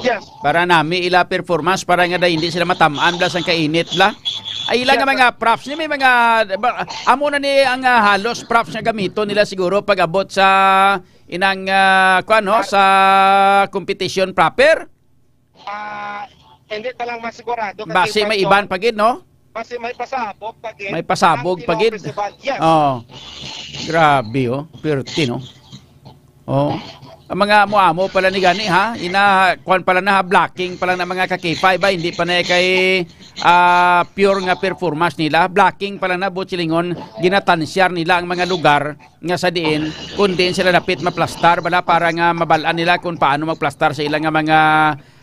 Yes. Para nami ila performance, para nga da hindi sila matam-an bla sang kainit bla. Ay, ila nga Yes, sir. mga props ni, may mga, ba, amo na ni ang, ah, halos props nga gamiton nila siguro pag abot sa inang, ah, kuwan, no, sa competition proper. Ah, hindi ta lang masigurado kasi Basi may medyo iban pa gid, no? Basi may pasabog pa gid May pasabog ang pa Tinaw gid. Festival. Yes. Oh. Grabe, oh. Pirti, no? Oh. Ang mga amo-amo pala ni gani, ha? Ina, kwan pala na, ha? Blocking pala na mga ka-K five, ba? Hindi pa na kay, ah, pure nga performance nila. Blocking pala na, buot silingon, ginatansyar nila ang mga lugar nga sa diin, kung diin sila dapit maplastar, bala, para nga mabalaan nila kung paano magplastar sa ilang nga mga,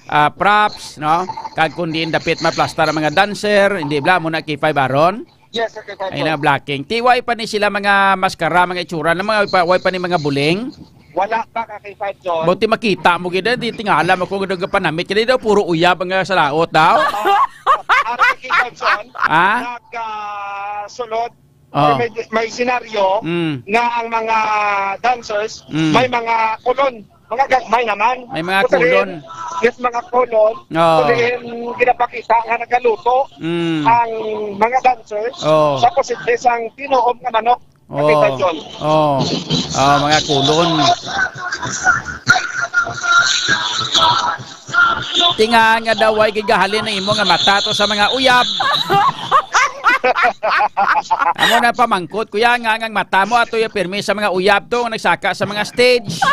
ah, props, no? Kag kung diin dapit maplastar ang mga dancer, hindi bla mo na K five Aaron? Yes, sir, K five Ay na Aaron. Blocking. Ti, way pa ni sila mga maskara, mga itsura, na mga, pa, way pa ni mga buling? Wala pa ka K five John. Buti makita mo gid, di tingala mo kung ano panamit. Kaya daw puro uyab ang, ah, salaot daw. Ah, ah, K five John, Ah? nag, ah, sulod Oh. Or may, may senaryo Mm. nga ang mga dancers Mm. may mga kulon. mga gagmay naman. May mga Kasi kulon. Yes, mga kulon. Oo. Kasi yung ginapakita nga nagaluto Mm. ang mga dancers Oo. sa posible sang tinuom nga manok. Oo. Kapitan John. Oo. Ah, mga kulon. Tinga nga daw ay gigahalin ang imo nga mata to sa mga uyab. Amo na pamangkot, kuya, nga ang mata mo ato yung pirmi sa mga uyab to nga nagsaka sa mga stage.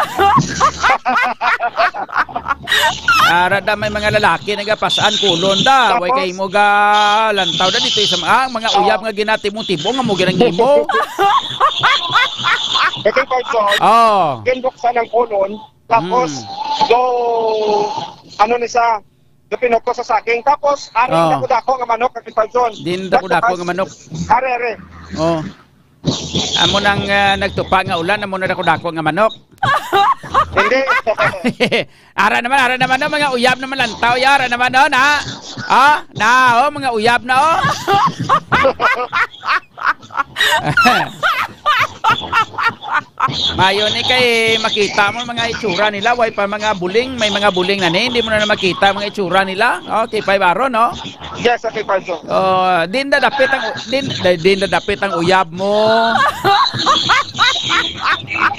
Ara da may mga lalaki nagapasan kulon da. Way Tapos? kay mo ga lantaw da dito sa mga, ah, mga uyab nga ginatibong-tibong nga mo ginang imo. Ito yung Paul John. Oh. Ginbuksan ang kulon. Tapos, Mm. do, ano ni sa, do pinukto sa saging. Tapos, ari Oh. dako-dako nga manok, Kapitan John. Din dako-dako nga manok. Are, are. Oh. Amo nang, ah, nagtupa nga ulan, amo na dako-dako nga manok. Hindi. Ara naman, ara naman, no, mga uyab naman lantaw, ya, ara naman, no, na. Ah, na, oh, mga uyab na, oh. Mayo ni kay makita mo mga itsura nila, way pa mga buling, may mga buling na ni, hindi mo na makita mga itsura nila. Okay, Pay Baron, no? Yes, okay, Pancho. Oh, din dadapit ang din, din dadapit ang uyab mo.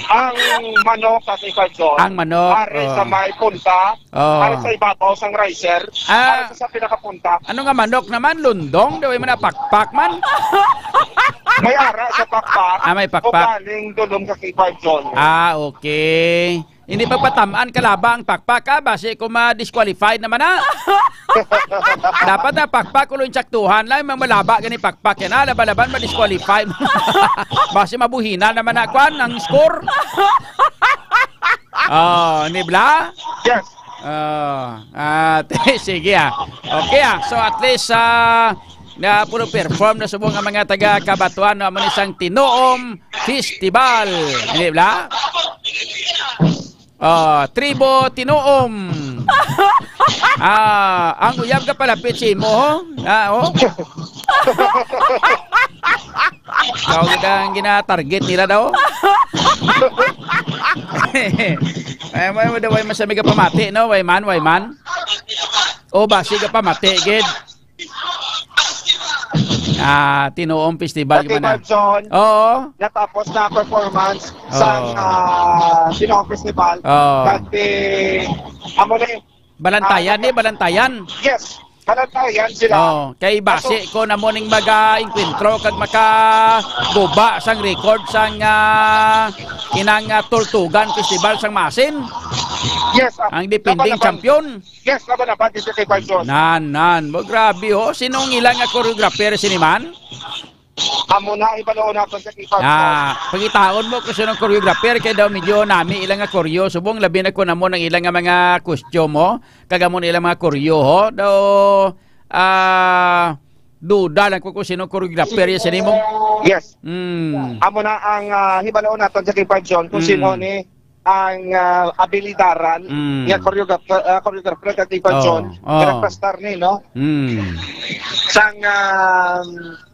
Ang manok, Ate Pancho. Ang manok, Ari oh. sa may punta, Oh. Ari sa ibabaw sang riser, Ah. ari sa, sa pinakapunta. Ano nga manok naman? Lundong? Di man na pakpak man? May ara sa pakpak. Ah, may pakpak. O galing dulong ka kay Pancho. Ah, okay. Hindi pagpatamaan kalaba ang pakpak, ha? Basi ko ma-disqualified naman, ha? Dapat na pakpak, ulo yung tsaktuhan lang, mga malaba gani pakpak yan, ha? Laban-laban, ma-disqualify. Basi mabuhina naman na, kwan, ang score. Oh, ni Bla? Yes. Oh, ah, sige, ah. Okay, ah. So, at least, ah, na puro perform na subong ang mga taga Cabatuan, no? Amo ni sang Tinuom Festival. Hindi, Bla? Oh, Tribo Tinuom. Ah, ang uyab ka palapit si mo, ho? Ah, oh. Kau gid ang gina-target nila daw. Ay, may, may, may, may, may, pamati, no? Way man, way man. O, basi ka pamati, gid. Ah, Tinuom Festival Sa man na. Kibadson, Oo. natapos na performance sa, Oo. ah, Sinong Festival. Oo. Kag, eh, amo ni, Balantayan ah, ni, Balantayan. Yes, Balantayan sila. Oh, kay basi Kaso ko na mo ning maga-enkwentro kag makaguba sang record sang, ah, inang, ah, Tultugan Festival sang Masin. Yes, ah, Ang defending laban-laban. champion. Yes, laban-laban dito kay Quezon. Nan, nan. Mo, grabe, ho. Sino ang ilang nga choreographer, sini man? Amo na, ibaloon naton sa kay Quezon. Ah, pangitaon mo kung sino ang choreographer, kay daw medyo nami ilang nga choreo. Subong labi na ko na mo ng ilang nga mga costume, ho. Kag amo na ilang mga choreo, ho. Daw, ah, duda lang ko kung sino ang choreographer, yan, sini mo. Yes. Mm. Amo na ang, ah, hibaloon naton sa kay Quezon kung Mm. sino ni ang, ah, abilidaran Mm. nga choreographer, ah, choreographer kag Ivan Oh, John, oh. Director Star ni, no? Mm. Sang, ah,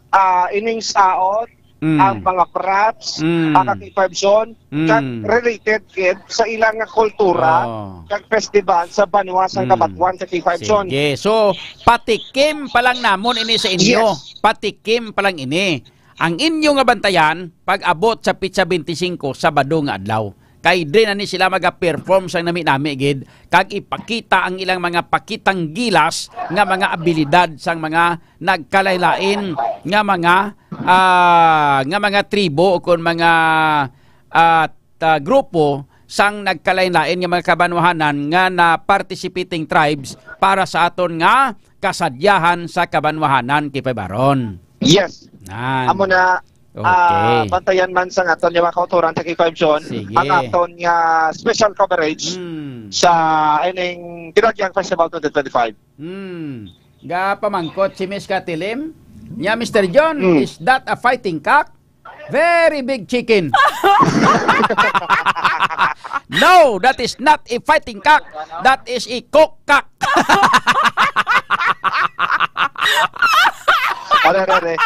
ah, ining saot, Mm. ang mga props, Mm. ang kag Ivan John, Mm. kag related gid sa ilang nga kultura, Oh. kag festival sa banwa sang Mm. Cabatuan sa Ivan John. Sige. So, patikim pa lang namon ini sa inyo. Yes. Patikim pa lang ini. Ang inyo nga bantayan, pag-abot sa pitsa twenty-five, Sabado nga adlaw. Kay diri na ni sila maga-perform sang nami-nami gid, kag ipakita ang ilang mga pakitang gilas nga mga abilidad sang mga nagkalain-lain nga mga, ah, nga mga tribo o kon mga, ah, ta-, grupo sang nagkalain-lain nga mga kabanwahanan nga na participating tribes para sa aton nga kasadyahan sa kabanwahanan, Kipa Baron. Yes. Nan. Amo na, Okay. ah, bantayan man sa aton nga mga kautoran, Tagig Five John, Sige. ang aton nga special coverage Mm. sa ining Dinagyang Festival twenty twenty-five. Mm. Ga pamangkot si Miss Katilim. Nya, Mister John, Mm. is that a fighting cock? Very big chicken. No, that is not a fighting cock. That is a cock cock. Are, are, are.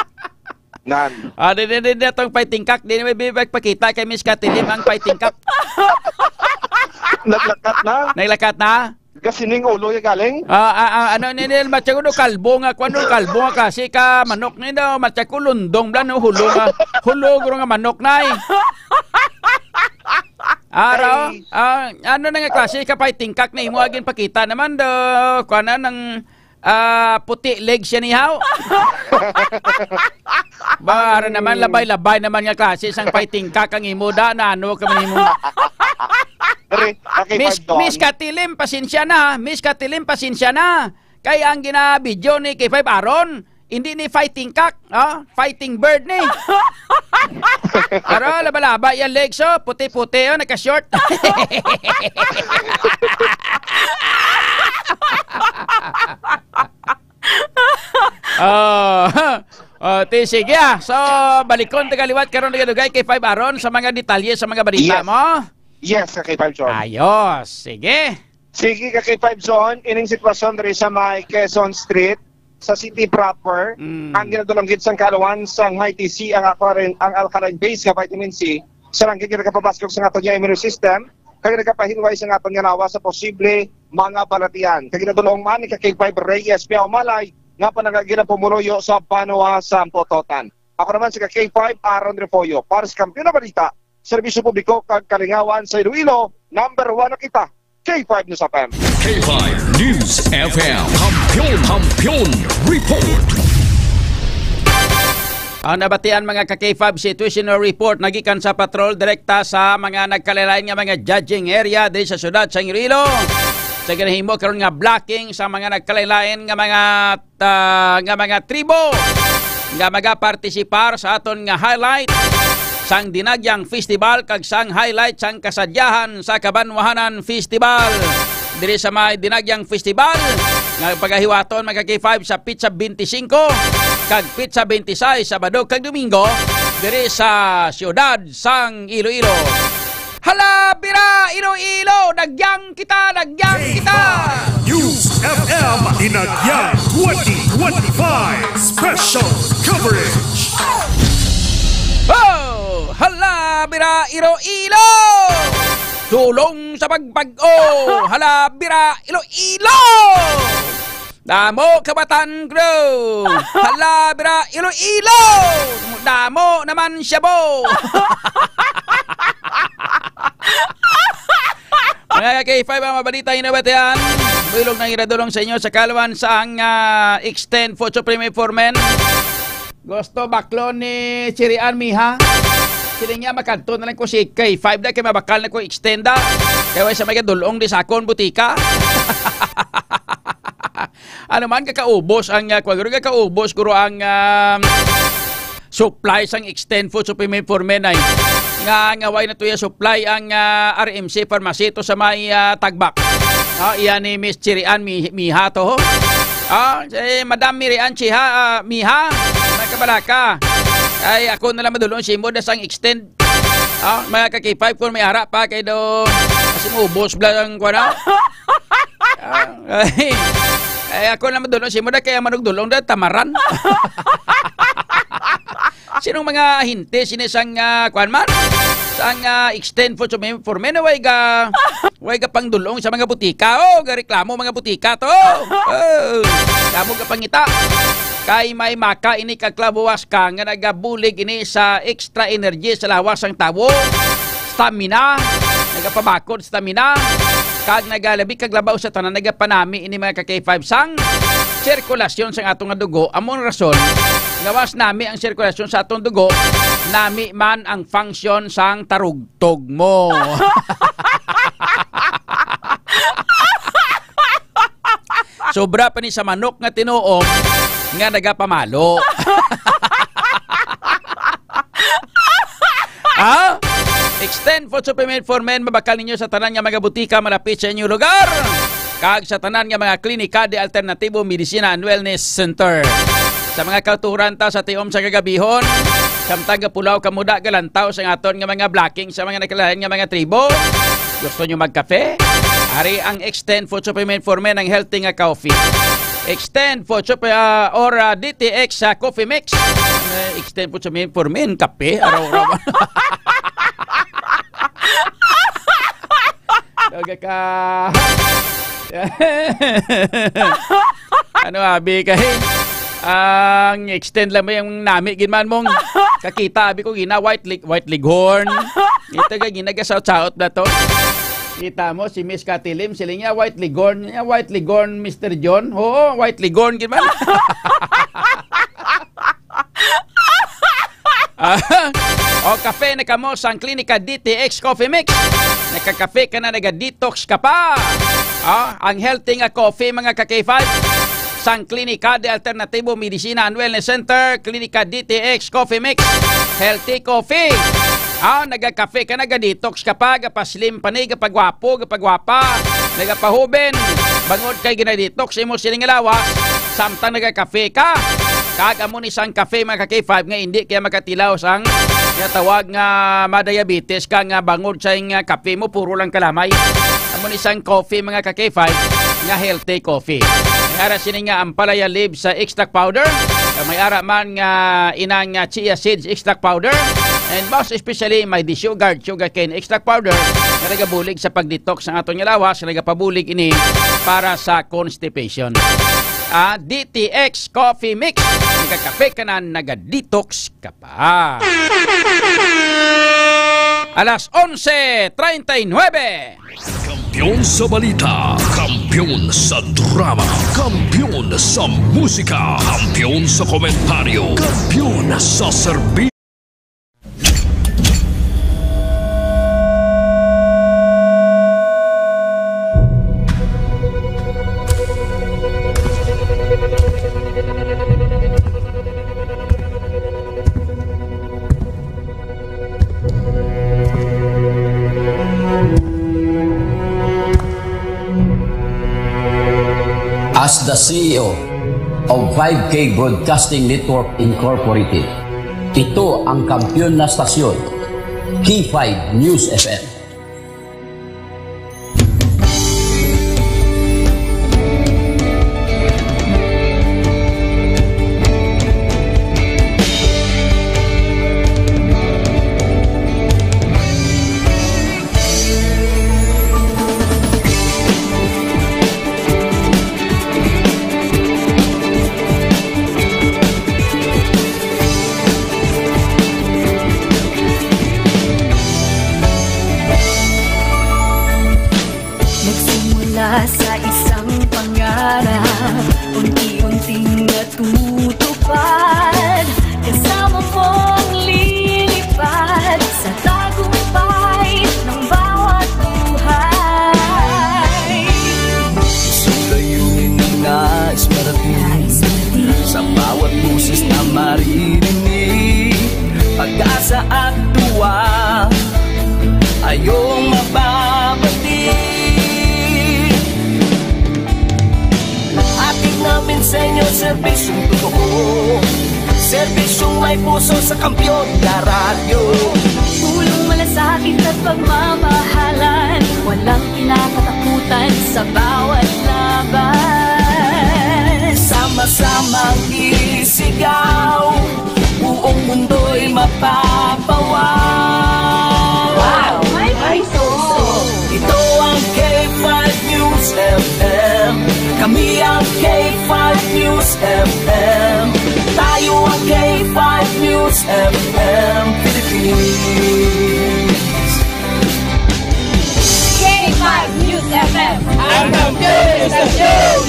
Nan. Ah, di, di, di, di, itong fighting cock. Di na may bibig pakita kay Miss Katilim ang fighting cock. Naglakat na? Naglakat na? Gasining ulo ya galing? Ah, ah, ah, ano ni, ni, matyago do kalbo nga, kwan do kalbo nga klase ka manok ni do, matyago lundong bla no, hulo nga, hulo guro nga manok na eh. Aro, Ay. ah, ano na nga klase ka fighting cock na imo agin pakita naman do, kwan na nang, ah, puti legs yan ihaw. Ba, ara naman, labay-labay naman nga klase sang fighting cock ang imo da, na ano ka man imo. Dere, okay, Miss, Pardon. Miss Katilim, pasensya na, ha? Miss Katilim, pasensya na. Kay ang gina-video ni K five Aaron, hindi ni fighting cock, ha? Fighting bird ni. Ara, laba-laba yung legs, oh. Puti-puti, oh, nagka-short. Oh, oh, ti, sige, ah. So, balikon ta ka liwat karon, nagdugay kay Five Aaron sa mga detalye sa mga balita Yes. mo. Yes, sa kay Five John. Ayos, sige. Sige ka kay Five John, ining sitwasyon diri sa may Quezon Street, sa city proper, Mm. ang ginadulong gid sang kaalawan sang Haiti Sea ang alkaline, ang alkaline base nga vitamin C, sa ranggit nga nagapabaskog sa aton nga immune system, kag nagapahilway sa aton nga lawas sa posible mga balatian. Kag ginadulong man ni ka K five Reyes Piaumalay nga panangagin ang pumuluyo sa banwa sa Pototan. Ako naman si ka K five Aaron Refollo para sa Kampiyon na Balita, Serbisyo Publiko kag Kalingawan sa Iloilo, number one na kita, K five News F M. K five News F M. Kampiyon, Kampiyon Report. Ang nabatian, mga ka K five, situational report nagikan sa patrol direkta sa mga nagkalain-lain nga mga judging area diri sa siyudad sa Iloilo. Sa ginahimo karon nga blocking sa mga nagkalain-lain nga mga, ah, nga mga tribo nga magapartisipar sa aton nga highlight sang Dinagyang Festival kag sang highlight sang kasadyahan sa Kabanwahanan Festival. Diri sa may Dinagyang Festival nga pagahiwaton, mga ka K five, sa petsa twenty-five kag petsa twenty-six, Sabado kag Domingo, diri sa siyudad sang Iloilo. Hala, bira, Iloilo, nagyang kita, nagyang kita. News F M Dinagyang twenty twenty-five Special Coverage. Oh, hala, bira, Iloilo. Tulong sa pagbag-o. Hala, bira, Iloilo. Damo, Kabatan Crew. Hala, bira, Iloilo. Damo naman siya, bo. Mga ka K five, ang mabalita, hinabatian. Bilog na iradulong sa inyo sa kalwan sa ang, ah, Extend Food Supreme for Men. Gusto baklo ni Chirian Miha. Sila niya, makadto na lang ko si K five da, kay mabakal na ko extend da. Kaya way sa may gadulong di sa akon butika. Ano man, kakaubos ang, ah, kwan, guro, kakaubos, guro, ang, ah, supply sang Extend Food Supplement for Men ay. Nga, nga way na to ya supply ang, ah, R M C Pharmacy to sa may, ah, Tagbak. Ah, iya ni Miss Chirian Mi-, Miha to, ho. Ah, si Madam Mirian Chiha, ah, Miha, nagkabalaka. Ay, ako na lang madulong si mo da sang Extend. Ah, mga ka K five, kung may ara pa, kay do, kasi mo ubos bla ang kuwan, ah. Ah, ay, ay, ako naman dulong, si mo na kaya manugdulong da, tamaran. Sinong mga ahente, sini sang, ah, kuwan man? Sang, ah, Extend Food Supreme for Men, way ga, way ga pang dulong sa mga butika. Oh, gareklamo mga butika to. Oh, damo ga pangita. Kay may maka ini kag klabuwas ka nga nagabulig ini sa extra energy sa lawas sang tawo, stamina, nagapabakod stamina, kag nagalabi kag labaw sa tanan, nagapanami ini, mga ka K five, sang sirkulasyon sang ato nga dugo. Amo ang rason nga mas nami ang sirkulasyon sa atong dugo, nami man ang function sang tarugtog mo. Sobra pa ni sa manok nga tinuom nga nagapamalo. Ha? Extend Food Supplement for Men, mabakal ninyo sa tanan nga mga butika malapit sa inyong lugar, kag sa tanan nga mga klinika de alternatibo, medisina and wellness center. Sa mga kauturan ta sa tiom sa kagabihon, samtang gapulaw ka muda, galantaw sa aton nga mga blocking sa mga nakalain nga mga tribo. Gusto nyo magkape? Ari ang Extend Food Supplement for Men, ang healthy nga coffee. Extend Food Sup-, ah, or, ah, D T X, ah, Coffee Mix. Eh, Extend Food Supplement for Men, kape, araw-araw. Daw Ka, ano, abi, kay ang extend lang mo yung nami, ginman mong kakita, abi ko, gina, white lig-, white leghorn. Ito ka, ginagasaw-saot na to. Kita mo, si Miss Katilim, sila niya, white leghorn, niya, white leghorn, Mister John. Oo, white leghorn, ginman. Ah, o kape na kamo sang Klinika D T X Coffee Mix. Nagkakape ka na, naga-detox ka pa. Ah, ang healthy nga coffee, mga ka-K five. Sang Klinika de Alternativo Medicina and Wellness Center, Klinika D T X Coffee Mix. Healthy coffee. Ah, nagakape ka, naga-detox ka pa, gapaslim pa ni, gapagwapo, gapagwapa, nagapahuben. Bangod kay gina-detox imo sining lawas, samtang nagakape ka. Kag amo ni sang kape, mga ka-K five, nga hindi kaya makatilaw sang ginatawag nga madiabetes ka, nga bangod sa ing, ah, kape mo puro lang kalamay. Amo ni sang coffee, mga ka-K five, nga healthy coffee. May ara sini nga ampalaya leaves sa extract powder, may ara man nga inang, ah, chia seeds extract powder, and most especially may desugared sugarcane extract powder nga nagabulig sa pag-detox sang aton nga lawas, nga nagapabulig ini para sa constipation. Ah, D T X Coffee Mix. Nagakape ka na, naga-detox ka pa. Alas onse treinta y nueve. Kampiyon sa balita, kampiyon sa drama, kampiyon sa musika, kampiyon sa komentaryo, kampiyon sa serbi- As the C E O of five K Broadcasting Network Incorporated, ito ang kampiyon na stasyon, K five News F M. Nagsimula sa isang pangarap, unti-unting natutupad. Kasama mong lilipad sa tagumpay ng bawat buhay. Isang layunin na nais marating, nais marating, sa bawat boses na maririnig. Pag-asa at tuwa, ayong mababati. Hatid namin sa inyo serbisyong totoo, serbisyong may puso sa Kampiyon na Radyo. Pulong, malasakit at pagmamahalan, walang kinakatakutan sa bawat laban. Sama-samang isigaw, buong mundo'y mapapawaw. Wow! May puso! Ito ang K five News F M. Kami ang K five News F M. Tayo ang K five News F M Philippines. K five News F M. Ang kampiyon sa istasyon!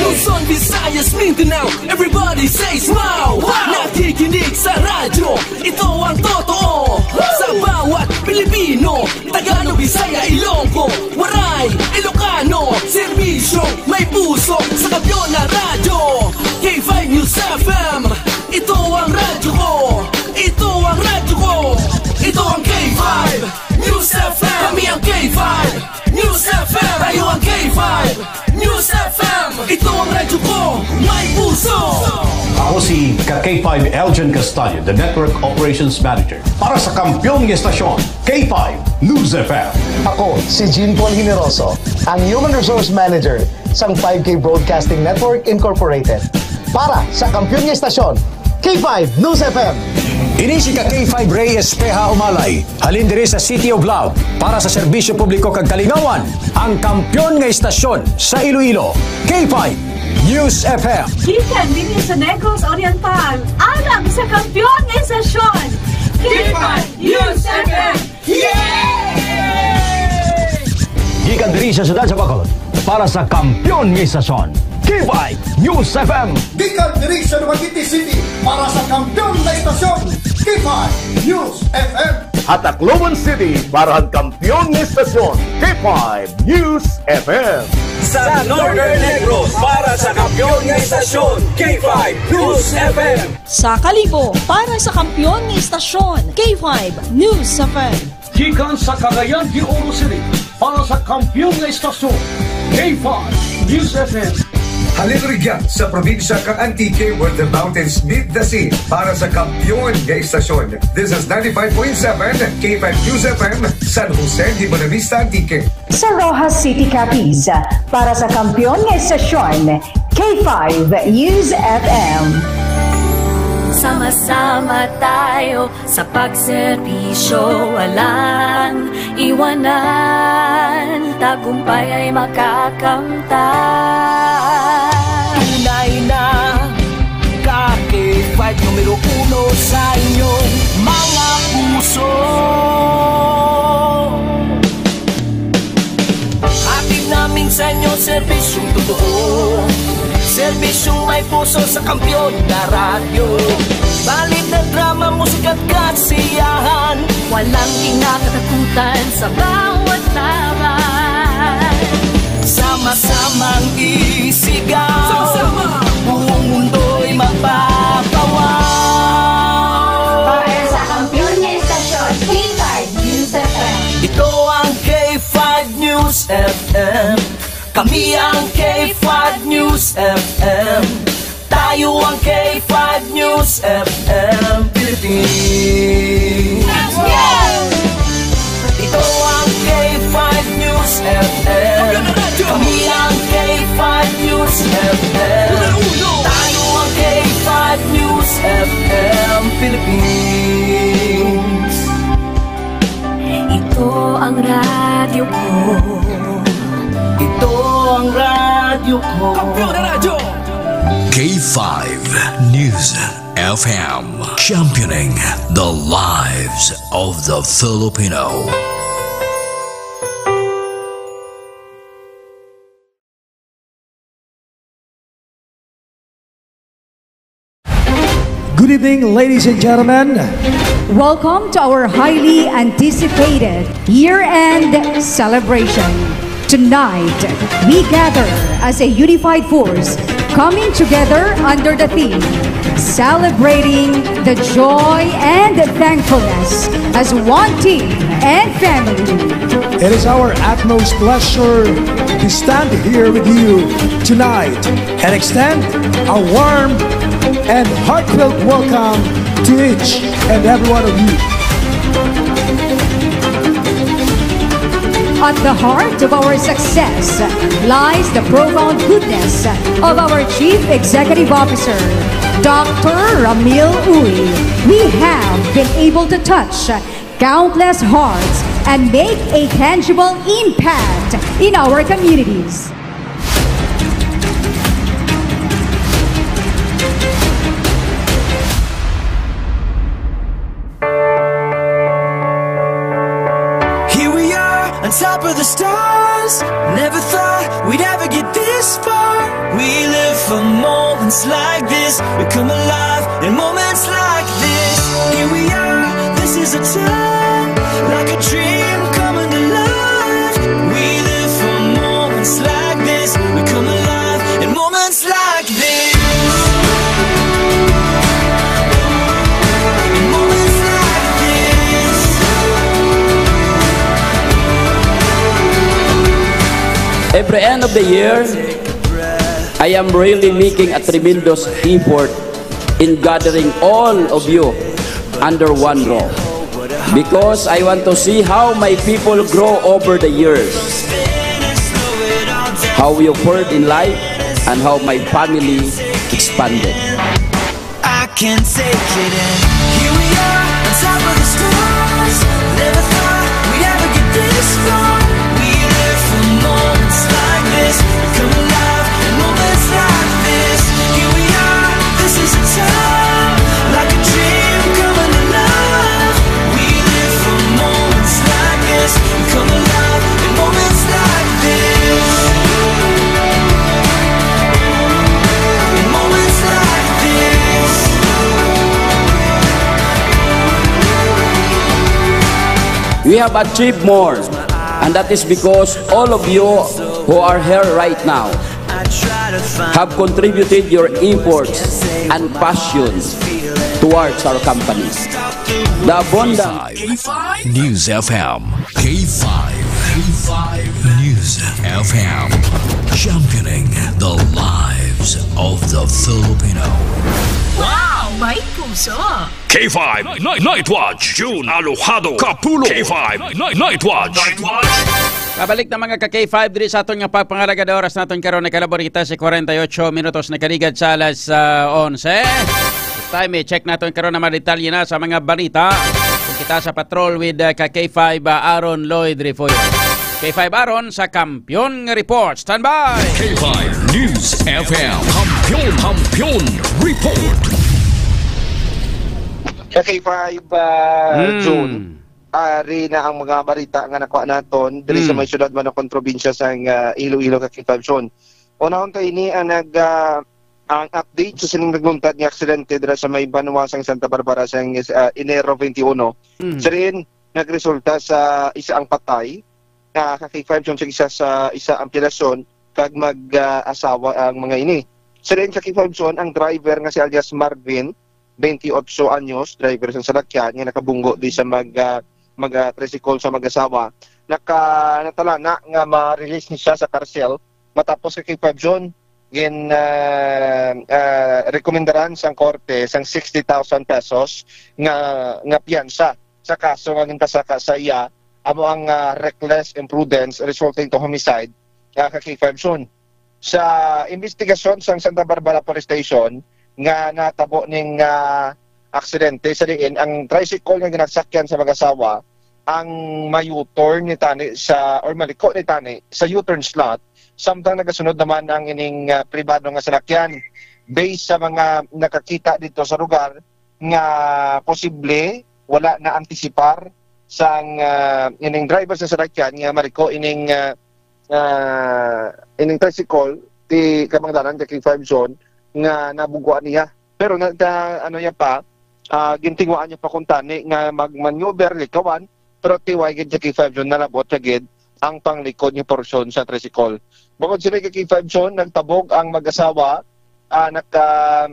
Luzon, Visayas, Mindanao, everybody says wow! Wow! Nakikinig sa radyo, ito ang totoo. Sa bawat Pilipino, Tagalog, Bisaya, Ilonggo, Waray, Ilocano, serbisyo, may puso, sa kampiyon na radyo. K five News F M, ito ang radyo ko. Ito ang radyo ko. Ito ang K five News F M. Kami ang K five News F M. Tayo ang K five News F M. Ito ang radyo ko. May puso. Ako si ka K five Elgin Castaño, the Network Operations Manager. Para sa kampiyon nga estasyon, K five News F M. Ako si Jean Paul Generoso, ang Human Resource Manager sang five K Broadcasting Network Incorporated. Para sa kampiyon nga estasyon, K five News F M. Ini si ka K five Ray Espeha Umalay, halin diri sa City of Love, para sa serbisyo publiko kag kalingawan, ang kampiyon nga istasyon sa Iloilo, K five News F M. Gikan dinhi sa Negros Oriental, alang sa kampiyon nga istasyon, K five News F M. Yay! Gikan diri sa siyudad sa Bacolod, para sa kampiyon nga istasyon, K five News F M. Gikan diri sa Dumaguete City, para sa kampiyon nga istasyon, K five News F M. Sa Tacloban City, para sa kampiyon nga istasyon, K five News F M. Sa Northern Negros, para sa kampiyon nga istasyon, K five News F M. Sa Kalibo, para sa kampiyon nga istasyon, K five News F M. Gikan sa Cagayan de Oro City, para sa kampiyon nga istasyon, K five News F M. Halin rugyan sa probinsya kang Antique, where the mountains meet the sea, para sa kampiyon nga istasyon. This is ninety-five point seven K five News F M, San Jose de Buenavista, Antique. Sa Roxas City, Capiz, para sa kampiyon nga istasyon, K five News F M. Sama-sama tayo sa pagserbisyo, walang iwanan, tagumpay ay makakamtan. Tunay na ka K five numero uno sa inyong mga puso. Hatid namin sa inyo serbisyong totoo, serbisyong may puso sa kampiyon na radyo. Balita, drama, musika at kasiyahan, walang kinakatakutan sa bawat laban. Sama-samang isigaw, sama-sama, buong mundo'y mapapawaw. Para sa kampiyon nga istasyon, K five News F M. Ito ang K five News F M. Kami ang K five News F M. Tayo ang K five News F M Philippines. Ito ang K five News F M. Kami ang K five News F M. Tayo ang K five News F M Philippines. Ito ang radyo ko. Ito ang radyo ko. Kampiyon na radyo. K five News F M, championing the lives of the Filipino. Good evening, ladies and gentlemen. Welcome to our highly anticipated year-end celebration. Tonight, we gather as a unified force, coming together under the theme, Celebrating the Joy and Thankfulness as One Team and Family. It is our utmost pleasure to stand here with you tonight and extend a warm and heartfelt welcome to each and every one of you. At the heart of our success lies the profound goodness of our Chief Executive Officer, Doctor Ramil Uy. We have been able to touch countless hearts and make a tangible impact in our communities. Here we are on top of the stars. Never thought we'd ever get this far. We live for moments like this. We come alive in moments like this. Here we are, this is a time, like a dream coming to life. We live for moments like this. We come alive in moments like this. Moments like this. Every end of the year, I am really making a tremendous effort in gathering all of you under one roof, because I want to see how my people grow over the years, how we occurred in life, and how my family expanded. I can't take it anymore. On top of the stars, never thought we'd ever get this far. We live for moments like this, come alive in moments like this. Here we are, this is the time, like a dream coming alive. We live for moments like this, come alive in moments like this. In moments like this. We have achieved more, and that is because all of you who are here right now have contributed your efforts and passion towards our company. The abundant K five News F M. K five. K five News F M. Championing the lives of the Filipino. Wow! May puso! K five Night, Night Watch, June Alojado Kapulo. K five Night, Night Watch. Night Watch. Pabalik na, mga ka K five, diri sa aton nga pagpangalagad. Oras naton karon, nakalabor kita sa forty-eight minutos, nakaligad sa alas, ah, onse. Time, i-check naton karon ang mga detalye na sa mga balita. Kung kita sa patrol with, ah, ka K five, ah, Aaron Lloyd Refollo. K five Aaron sa Kampiyon nga Report. Standby! K five News F M. Kampiyon, Kampiyon Report. Sa K five, ah, Hmm. June, ari na ang mga balita nga nakuha naton diri sa Hmm. may syudad man o kon probinsya sang, ah, Iloilo, ka K five Zone. Unahon ta ini ang nag, ah, ang update sa sining nagluntad nga aksidente dira sa may banwa sang Santa Barbara sang, ah, Enero twenty-one. Hmm. Sa diin nagresulta sa isa ang patay nga ka K five Zone sa isa sa isa ang pilasyon kag mag, ah, asawa ang mga ini. Sa diin ka K five Zone ang driver nga si alias Marvin, twenty-eight anyos, driver sa salakyan nga nakabunggo di sa mag, ah, mag, ah, tricycle sa mag-asawa, naka, natalana nga ma-release ni siya sa karsel matapos ka K five Zone gin, ah, ah, rekomendaran sang korte sang sixty thousand pesos nga, nga piyansa sa kaso nga ginpasaka sa iya, amo ang, ah, reckless imprudence resulting to homicide, ah, ka K five Zone. Sa investigasyon sang Santa Barbara Police Station nga natabo ning, ah, aksidente, sa diin ang tricycle nga ginasakyan sa mag-asawa ang ma-U-turn ni tani sa, or maliko ni tani sa U-turn slot, samtang nagasunod naman ang ining, ah, pribado nga salakyan. Based sa mga nakakita dito sa lugar, nga posible wala na-antisipar sang, ah, ining driver sa salakyan nga maliko ining, ah, ah, ining tricycle ti kabangdanan ka K five Zone nga nabugwa niya. Pero na, ta, ano niya pa, ah, gintinguhaan niya pa kung tani nga mag-maneuver, likawan, pero tiway gid ka K five Zone, nalabot siya gid ang panglikod nga porsyon sa tricycle. Bukod sini ka K five Zone, nagtabog ang mag-asawa, ah, nagka-,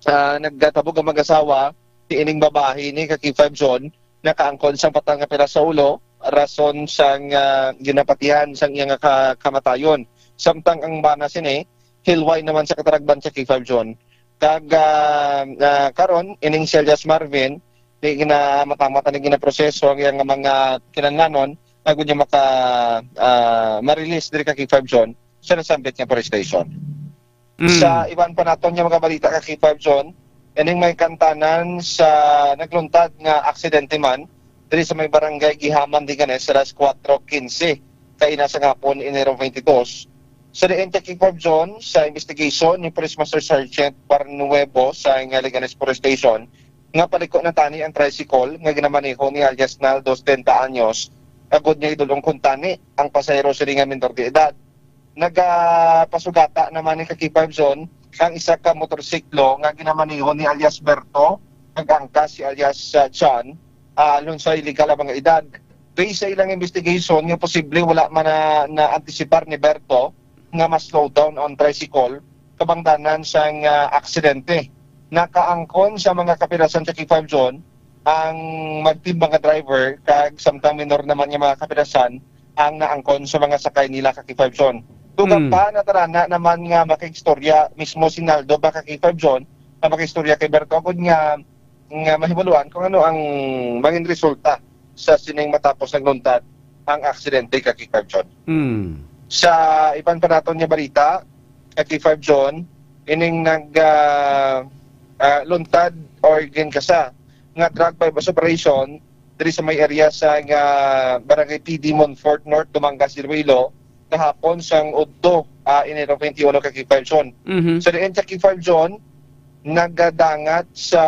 ah, nagtabog ang mag-asawa, ti ining babayi ni ka K five Zone, nakaangkon sang patang nga piras sa ulo, rason sang, ah, ginapatihan sang iya nga ka-, kamatayon. Samtang ang bana sini, hilway naman sa kataragban sa K five Zone. Kag, ah, ah, karon, ining si alias Marvin, di ginamatang-mata ni ginaproseso ang iyang mga kinahanglanon, agud niya maka, ah, ma-release diri ka K five Zone sa nasambit nga police station. Mm. Sa iban pa naton nga mga balita ka K five Zone, ining may kantanan sa nagluntad nga aksidente man diri sa may barangay Gihaman, Leganes, sa alas kuwatro quince kaina sa hapon, Enero twenty-dos. Sa diin ka K five Zone, sa investigation ni Police Master Sergeant Barnuevo sa nga Leganes Police Station, nga paliko na tani ang tricycle nga ginamaneho ni alias Naldo, setenta anyos, agud niya idulong kung tani ang pasahero sini nga menor de edad. Nagapasugata naman ni ka K five Zone ang isa ka motorsiklo nga ginamaneho ni alias Berto, nag-angkas si alias, ah, John, ah, alang sa illegal nga mga edad. Based sa ilang investigation nga posible wala man na, na-antisipar ni Berto nga ma-slow down ang tricycle, kabangdanan sang, ah, aksidente. Nakaangkon sa mga kapirasan sa K five Zone ang magtimbang nga driver, kag samtang minor naman nga mga kapirasan ang naangkon sa mga sakay nila ka K five Zone. Dugang Mm. pa, natalana naman nga makigstorya mismo si Naldo ba ka K five Zone, nga makigstorya kay Berto, agud nga, nga mahibaluan kung ano ang mangin resulta sa sining matapos nagluntad ang aksidente ka K five Zone. Mm. Sa iban pa naton nga balita, ka K five Zone, ining nag, ah, ah, luntad or ginkasa nga drug buy-bust operation diri sa may area sa nga Barangay P D Monfort North, Dumangas, Iloilo, kahapon sang udto, ah, Enero twenty-one, ka K five John. Mhm. Sa diin sa K five John, nagadangat sa,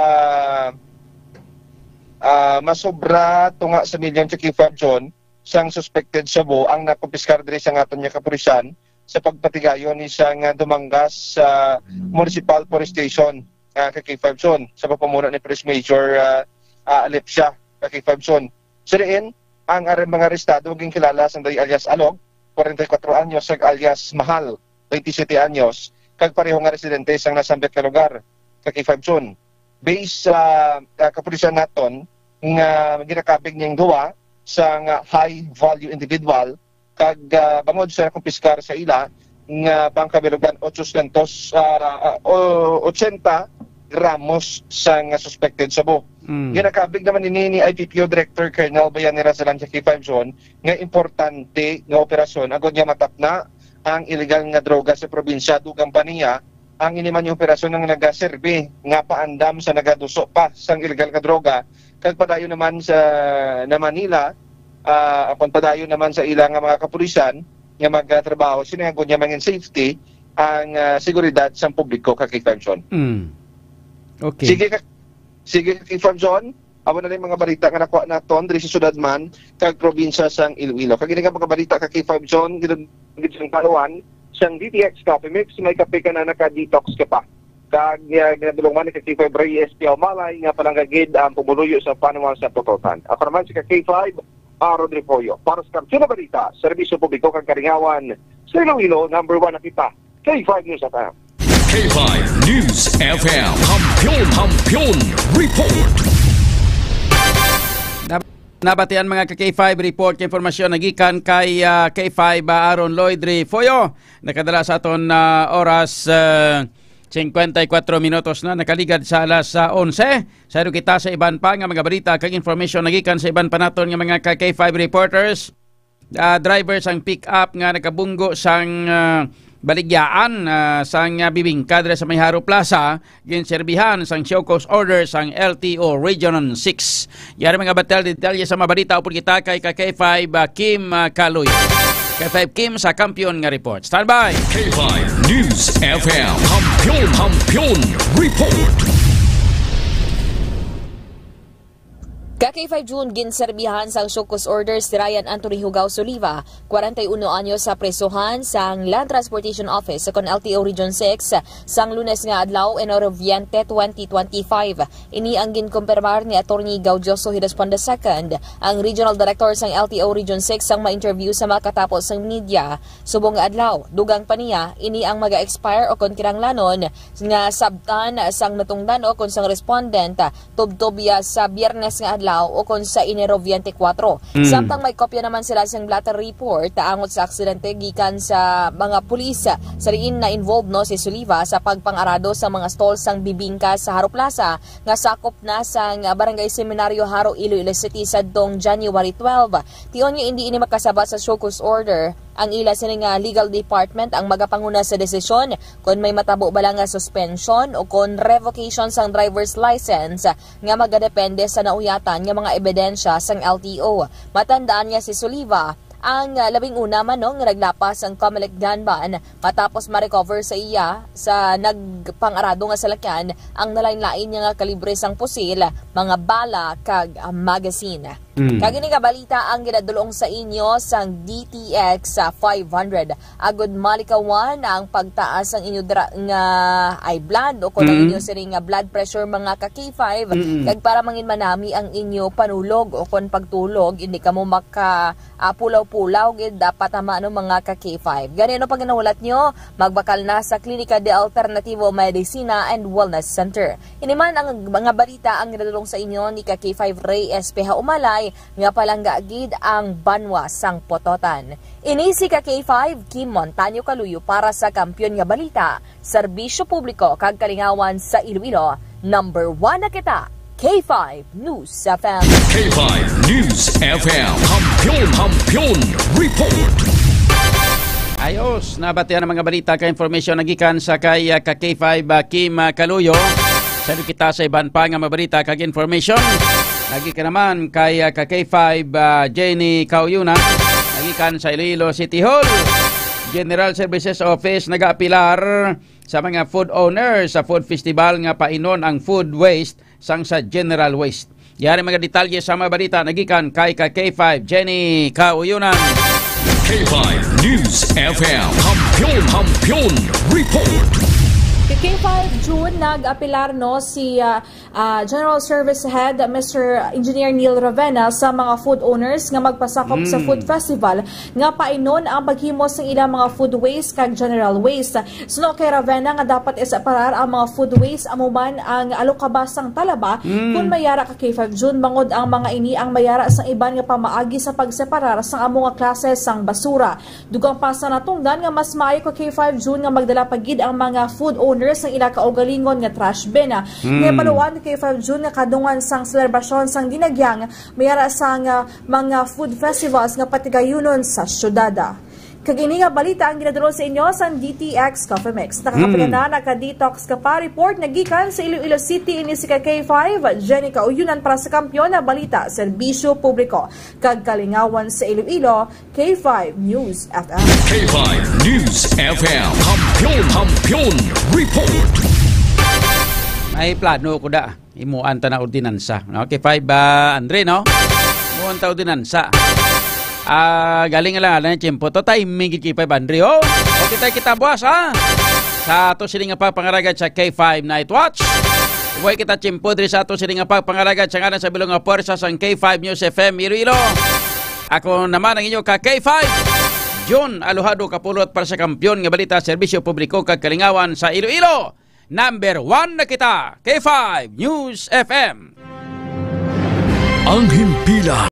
ah, masobra tunga sa milyon sa K five John sang suspected shabu ang nakumpiskar diri sa aton nga kapulisan sa pagpatigayon ni sang, ah, Dumangas sa Municipal Police Station, ah, ka K five John, sa pagpamuna ni Police Major, ah, ah, Alepcia, ka K five John. Sa diin, ang ari mga arestado ginkilala sang day alias Alog, forty-four anyos, kag alias Mahal, twenty-seven anyos, kag pareho nga residente sang nasambit nga lugar, ka K five John. Based sa, ah, kapulisan naton nga ginakabig ning duwa sa nga high value individual, kag, ah, bangod sa nakumpiskar sa ila nga bangka bilugan, ochocientos, ah, ah, o-, ochenta gramos sang suspected shabu. Mm. Ginakabig naman ini ni I P P O Director Colonel Bayani Razalan sa K five John nga importante nga operasyon agod nga matapna ang illegal nga droga sa probinsya, dugang pa niya ang ini man nga operasyon ang nagaserbi nga paandam sa nagaduso pa sang illegal nga droga, kag padayon naman sa, na Manila, ah, akon padayon naman sa ila nga mga kapulisan nga magtrabaho sini agud nga mangin safety ang, ah, seguridad sang publiko, ka K five John. Mm. Okay. Sige ka, sige ka K five John. Amo na lang mga balita nga nakuha naton diri sa syudad man kag probinsya sang Iloilo. Kag ini nga mga balita, ka K five John, gid sang kaluan sang D T X Coffee Mix, may kape ka na, naka-detox ka pa. Kag, ah, ginadulong man ni ka K five Reyes Piaumalay nga palangga gid ang pumuluyo sa panwa sa Pototan. Ako naman si ka K five, ah, Rodrigo Poyo. Para sa Kampiyon na Balita, Serbisyo Publiko kag Kalingawan, sa Iloilo, number one na kita. K five News F M. K five News F M. Kampiyon, Kampiyon Report. Nab-, nabatian, mga ka K five, report kag impormasyon nagikan kay, ah, K five, ah, Aaron Lloyd Refollo. Nakadala sa aton, ah, oras, ah, singkwenta y kuwatro minutos na nakaligad sa alas, ah, onse. Sayod kita sa iban pa nga mga balita kag information nagikan sa iban pa naton nga mga ka K five reporters. Ah, driver sang pick-up nga nakabunggo sang, ah, baligyaan, ah, sang, ah, bibingka dira sa may Haro Plaza, ginserbihan sang show cause order sang L T O Region six. Yari mga batal detalye sa mga balita upod kita kay ka K five, ah, Kim, ah, Kaloy. K five Kim sa Kampiyon nga Report. Standby! K five News F M. Kampiyon, Kampiyon Report. Ka K five June, ginserbihan sang show cause order si Ryan Anthony Hugao Soliva, kwarenta y uno anyos, sa presohan sang Land Transportation Office kon L T O Region six sang Lunes nga adlaw, Enero veinte, twenty twenty-five. Ini ang ginkumpirmar ni Attorney Gaudioso Hidas Pon the second, ang Regional Director sang L T O Region six, sang ma-interview sa makatapos sang media subong nga adlaw. Dugang pa niya, ini ang maga-expire o kon kinahanglanon nga sabtan sang matungdan o kon sang respondent tubtob ya sa Biyernes nga adlaw o kon sa Enero twenty-four. Mm. Samtang may kopya naman sila sang blotter report angot sa aksidente gikan sa mga pulis sa diin na-involved, no, si Soliva sa pagpang-arado sa mga stall sang bibingka sa Haro Plaza nga sakop na sang Barangay Seminario, Jaro, Iloilo City sadtong January twelve. Tion nga indi ini makasaba sa show cause order, ang ila sini nga legal department ang magapanguna sa desisyon kon may matabo bala nga suspension o kon revocation sang driver's license nga magadepende sa nauyatan nga mga ebidensya sang L T O. Matandaan nga si Soliva ang, ah, labing una man, no, nga naglapas sang Comelec gun ban matapos ma-recover sa iya sa nagpang-arado nga salakyan ang nalain-lain niya nga kalibre sang pusil, mga bala, kag, ah, magazine. Mm. Kag ini nga balita ang ginadulong sa inyo sang D T X, ah, five hundred. Agud malikawan ang pagtaas sang inyo dra-, nga high blood o kon ang Mm. inyo siring nga blood pressure, mga ka K five, Mm. kag para mangin manami ang inyo panulog o kon pagtulog, hindi kamo maka, ah, pulaw-pulaw gid dapat tama, no, mga ka K five. Gani, ano pa ginahulat nyo? Magbakal na sa Klinika de Alternativo Medicina and Wellness Center. Ini man ang mga balita ang ginadulong sa inyo ni ka K five Rey Espeha Umalay, nga palangga gid ang banwa sang Pototan. Ini si ka K five, Kim Montaño Kaluyo para sa Kampiyon nga Balita, Serbisyo Publiko kag Kalingawan sa Iloilo. Number one na kita, K five News F M. K five News F M. Kampiyon, Kampiyon Report. Ayos, nabatian ang mga balita kag information nagikan sa kay, ah, ka K five, ah, Kim, ah, Kaluyo. Pero kita sa iban pa nga mabalita kag information. Lagi ka naman kay, ah, ka K five, ah, Jenny Kauyunan. Lagi kan sa Iloilo City Hall. General Services Office nagaapilar sa mga food owners sa food festival nga painon ang food waste sang sa general waste. Yari mga detalye sa mga balita nagikan kay ka K five Jenny Kauyunan. K five News F M. Kampiyon, Kampiyon Report. Kay K five June, nag-apilar no si ah, ah, General Service Head Mister Engineer Neil Ravenna sa mga food owners nga magpasakop sa food festival nga painon ang paghimo sa ilang mga food waste kag general waste. Suno kay Ravenna nga dapat isaparar ang mga food waste amo man ang alukabas sang talaba kung mayara ka K five June, bangod ang mga ini ang mayara sang iban nga pamaagi sa pagseparar sang amo nga klase sang basura. Dugang pa sa natungdan nga mas maayo ka K five June nga magdala pa gid ang mga food owners sang ila kaugalingon nga trash bin. Nahibaluan ka K five June nga kadungan sang selebrasyon sang Dinagyang mayara sang ah, mga food festivals nga patigayunon sa syudad. Kag ini nga balita ang ginadulot sa inyo sang D T X Coffee Mix. Nakakapila na naka-detox ka pa report nagikan sa Iloilo City. Ini si ka K five Jenny Kauyunan para sa Kampiyon na Balita, Serbisyo Publiko, kag Kalingawan sa Iloilo, K five News F M. K five News F M. Kampiyon, Kampiyon Report. May plano ko da. Imuan ta na ordinansa. No? K five, ah, Andre, no? Imuan ta ordinansa. Ah, galing lang alam yung tiyempo. To timing gid K five Andre, oh. O kita kita buwas, ha? Sa ato sini nga pagpangaragad sa K five Night Watch. Buhay kita tiyempo diri sa ato sini nga pagpangaragad sa ngalan sa bilog nga puwersa sang K five News F M Iloilo. Ako naman ang inyo ka K five, John Alojado Kapulot para sa Kampiyon nga Balita, Serbisyo Publiko kag Kalingawan sa Iloilo. Number one na kita, K five News F M. Ang himpilan